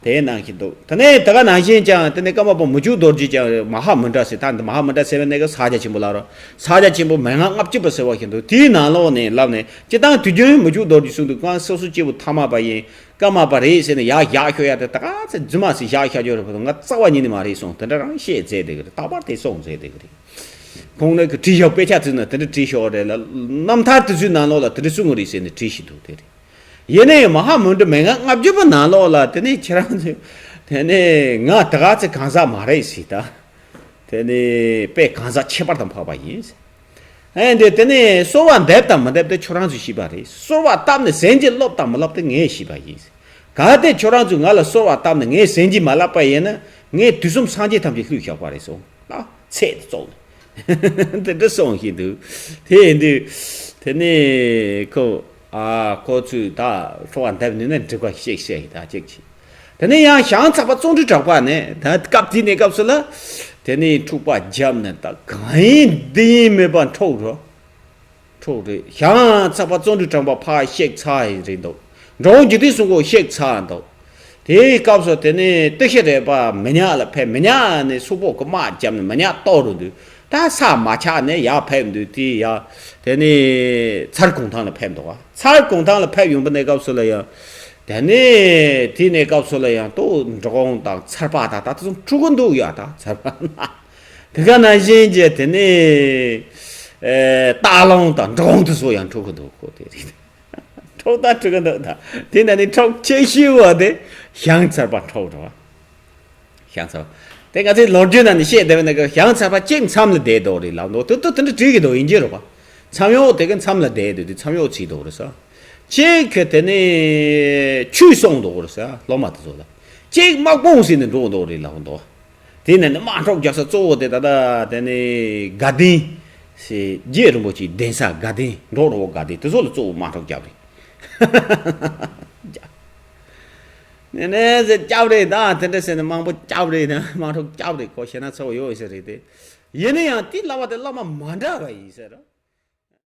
དེ་གནང་བཞིན་འདུག་དེ་ནས་དེ་ག་ནང་བཞིན་ཀྱང་དེ་ནས་ཀརྨ་པ་མུ་ཁྱུད་རྡོ་རྗེ་ཀྱང་མ་ཧཱ་མུན་དྲ་ཟེར་ད་འདི་མ་ཧཱ་མུན་དྲ་ཟེར་བའི་གནས་སྐབས་ཕྱག་རྒྱ་ཆེན་པོ་ལ་རོ། ཕྱག་རྒྱ་ཆེན་པོ་མན་ངག་ལྔ་བཅུ་པ་ཟེར་བ་བཞིན་དུ་དེའི་ནང་ལོགས་ནས་ལབ་ནས་སྤྱིར་བཏང་དུས་རྒྱུན་མུ་ཁྱུད་རྡོ་རྗེ་གསུང་དུས་གང་སོ་སོ་སྐྱེ་བོ་ཐ་མལ་པ་ཡིན། ཀརྨ་པ་རེད་ཟེར་ནས་ཡར་བཞག་ཤོག་ཡ་དེ་ད་ག་ཚོད་རྫུན་མ་ཟིག་བཞག་ཤོག་རྒྱུ་རེད་བ། ང་རྩ་བ་ཉིད་ནས་མ་རེད་གསུངས། དེ་འདྲ་རང་བཤད་མཛད་དེ་གི་རེད། རྟག་པར་དེ་གསུངས་མཛད་དེ་གི་རེད། ཁོང་ནས་གི་བྲིས་ཤོག་དཔེ་ཆ་བྲིས་ན་དེ་འདྲ་བྲིས་ཤོག་རེད་ལ། རྣམ་ཐར་དེ་ཚོའི་ནང་ལོགས་ལ་དེ་འདྲ་གསུང་གི་རེད་ཟེར་ནས་བྲིས་ཤིག་འདུག་དེ་རེད། ཡིན་ནའི་མ་ཧཱ་མུན་དྲ་མན་ངག་ལྔ་བཅུ་པ་ནང་ལོགས་ལ་དེ་ནས་ཁྱེད་རང་ཚོས་དེ་ནས་ང་དེ་ག་ཚོད་གང་ཟག་མ་རེད་ཟེར་ད། དེ་ནས་དཔེ་གང་ཟག་ཁྱད་པར་དུ་འཕགས་པ་ཡིན། ཨེ་འདི་དེ་ནས་གསོལ་བ་འདེབས་དང་མི་འདེབས་དེ་ཁྱོད་རང་ཚོས་ཤེས་པ་རེད། གསོལ་བ་བཏབ་ནས་ཟན་གྱིས་རློབ་དང་མི་རློབ་དེ་ངས་ཤེས་པ་ཡིན། གལ་ཏེ་ཁྱོད་རང་ཚོས་ང་ལ་གསོལ་བ་བཏབ་ནས་ངས་ཟན་གྱིས་མ་བརླབས་པ་ཡིན་ན་ངས་དུས་གསུམ་སངས་རྒྱས་ཐམས་ཅད་བསླུས་བཞག་པ་རེད་གསུངས་ལ་ཚད་དུ་བཙོང་ནས་དེ་འདྲ་གསུངས་བཞིན་འདུག་དེ་ཡིན་དུས་དེ་ནས་ཁོ། ཨ་ཁོ་ཚོས་ད་གསོལ་བ་འདེབས་ནས་ནི་འགྲིག་པ་ཞིག་བཤད་ཡིན་ད་ཅིག་ཅིག་དེ་ནས་ཡང་ཞང་ཚགས་པ་བརྩོན་འགྲུས་གྲགས་པ་ནས་ད་སྐབས་དེའི་གནས་སྐབས་སུ་ལ་དེ་ནས་འཁྲུག་པ་བརྒྱབ་ནས་ད་གང་ཡིན་འདི་ཡིན་མེད་པ་འཁྲུག་རོ། འཁྲུག་རེད། ཞང་ཚགས་པ་བརྩོན་འགྲུས་གྲགས་པ་ཕར་གཤེགས་ཚར་ཡིན་རེད་འདུག་འགྲོ་བ་འཇིག་རྟེན་གསུམ་མགོ་གཤེགས་ཚར་འདུག་དེའི་སྐབས་སུ་དེ་ནས་ཏི་ཤི་རས་པ་མི་ཉག་ལ་ཕེབས། མི་ཉག་ནས་སུག་པོ་གི་དམག་བརྒྱབ་ནས་མི་ཉག་གཏོར་རུ་འདུག་ད་ས་མ་ཆག་ནས་ཡར་ཕེབས་འདུག་དེ་ཡ་དེ་ནས་ཚར་གུང་ཐང་ལ་ཕེབས་འདུག་བ། ཚར་གུང་ཐང་ལ་ཕེབས་ཡོང་པ་ནས་སྐབས་སུ་ལ་ཡང་དེ་ནས་དེ་ནས་སྐབས་སུ་ལ་ཡང་ཏོ་འབྲི་གུང་དང་ཚར་པ་དང་ད་དེ་ཚོ་འཁྲུག་གི་འདུག་ཡ། ད་ཚར་པ་ན་དེ་ག་ནང་བཞིན་གྱི་དེ་ནས་ཨེ་སྟག་ལུང་དང་འབྲི་གུང་དེ་ཚོ་ཡང་འཁྲུག་གི་འདུག་གོ། དེ་རེད། འཁྲུག་ད་འཁྲུག་གི་འདུག་ད་དེ་ནས་ནི་འཁྲུག་ཆེ་ཤོས་བ་དེ་ཞང་ཚར་པ་འཁྲུག་འགྲོ་བ། ཞང་ཚར་པ། དེ་ང་ཚོའི་ལོ་རྒྱུས་ནང་ནས་བཤད་བསྡད་པ་ནི་ཞང་ཚར་པ་གཅིག་མཚམས་ལ་བསྡད་འདུག་རེད་ལབ་འདུག་དེ་དུས་དེ་འདྲ་བྲིས་ཀྱི་འདུག་ཡིན་གྱི་རེད་པ། མཚམས་གཡོག་དེ་གི་མཚམས་ལ་བསྡད་འདུག་དེ་མཚམས་གཡོག་བྱས་འདུག་རེད་ས། གཅིག་གི་དེ་ནས་ཆོས་གསུངས་འདུག་རེད་ས། སློབ་མ་དེ་ཚོ་ལ། གཅིག་དམག་དཔུང་ཟིན་ནས་འགྲོ་འདུག་རེད་ལབ་འདུག་དེ་ནས་ནི་དམག་འཁྲུག་རྒྱག་ས་གཙོ་བོ་དེ་ད་ལྟ་དེ་ནས་དགའ་ལྡན་ཟེར། རྗེ་རིན་པོ་ཆེའི་གདན་ས་དགའ་ལྡན། འབྲོག་རི་བོ་དགའ་ལྡན་དེ་ཚོ་ལ་གཙོ་བོ་དམག་འཁྲུག་རྒྱབ་རེད། ནས་ནས་ཟེར་རྒྱབ་རེད། ད་དེ་འདྲ་ཟེར་ནས་མང་པོ་རྒྱབ་རེད། ད་དམག་འཁྲུག་རྒྱབ་རེད། ཁོ་ཤེས་ན་ཚ་བོ་ཡོད་ཟེར་རེད་དེ། ཡིན་ན་ཡང་དེ་བསླབ་པ་དེ་བསླབ་པ་མ་འདྲ་བ་ཡིན་ཟེར།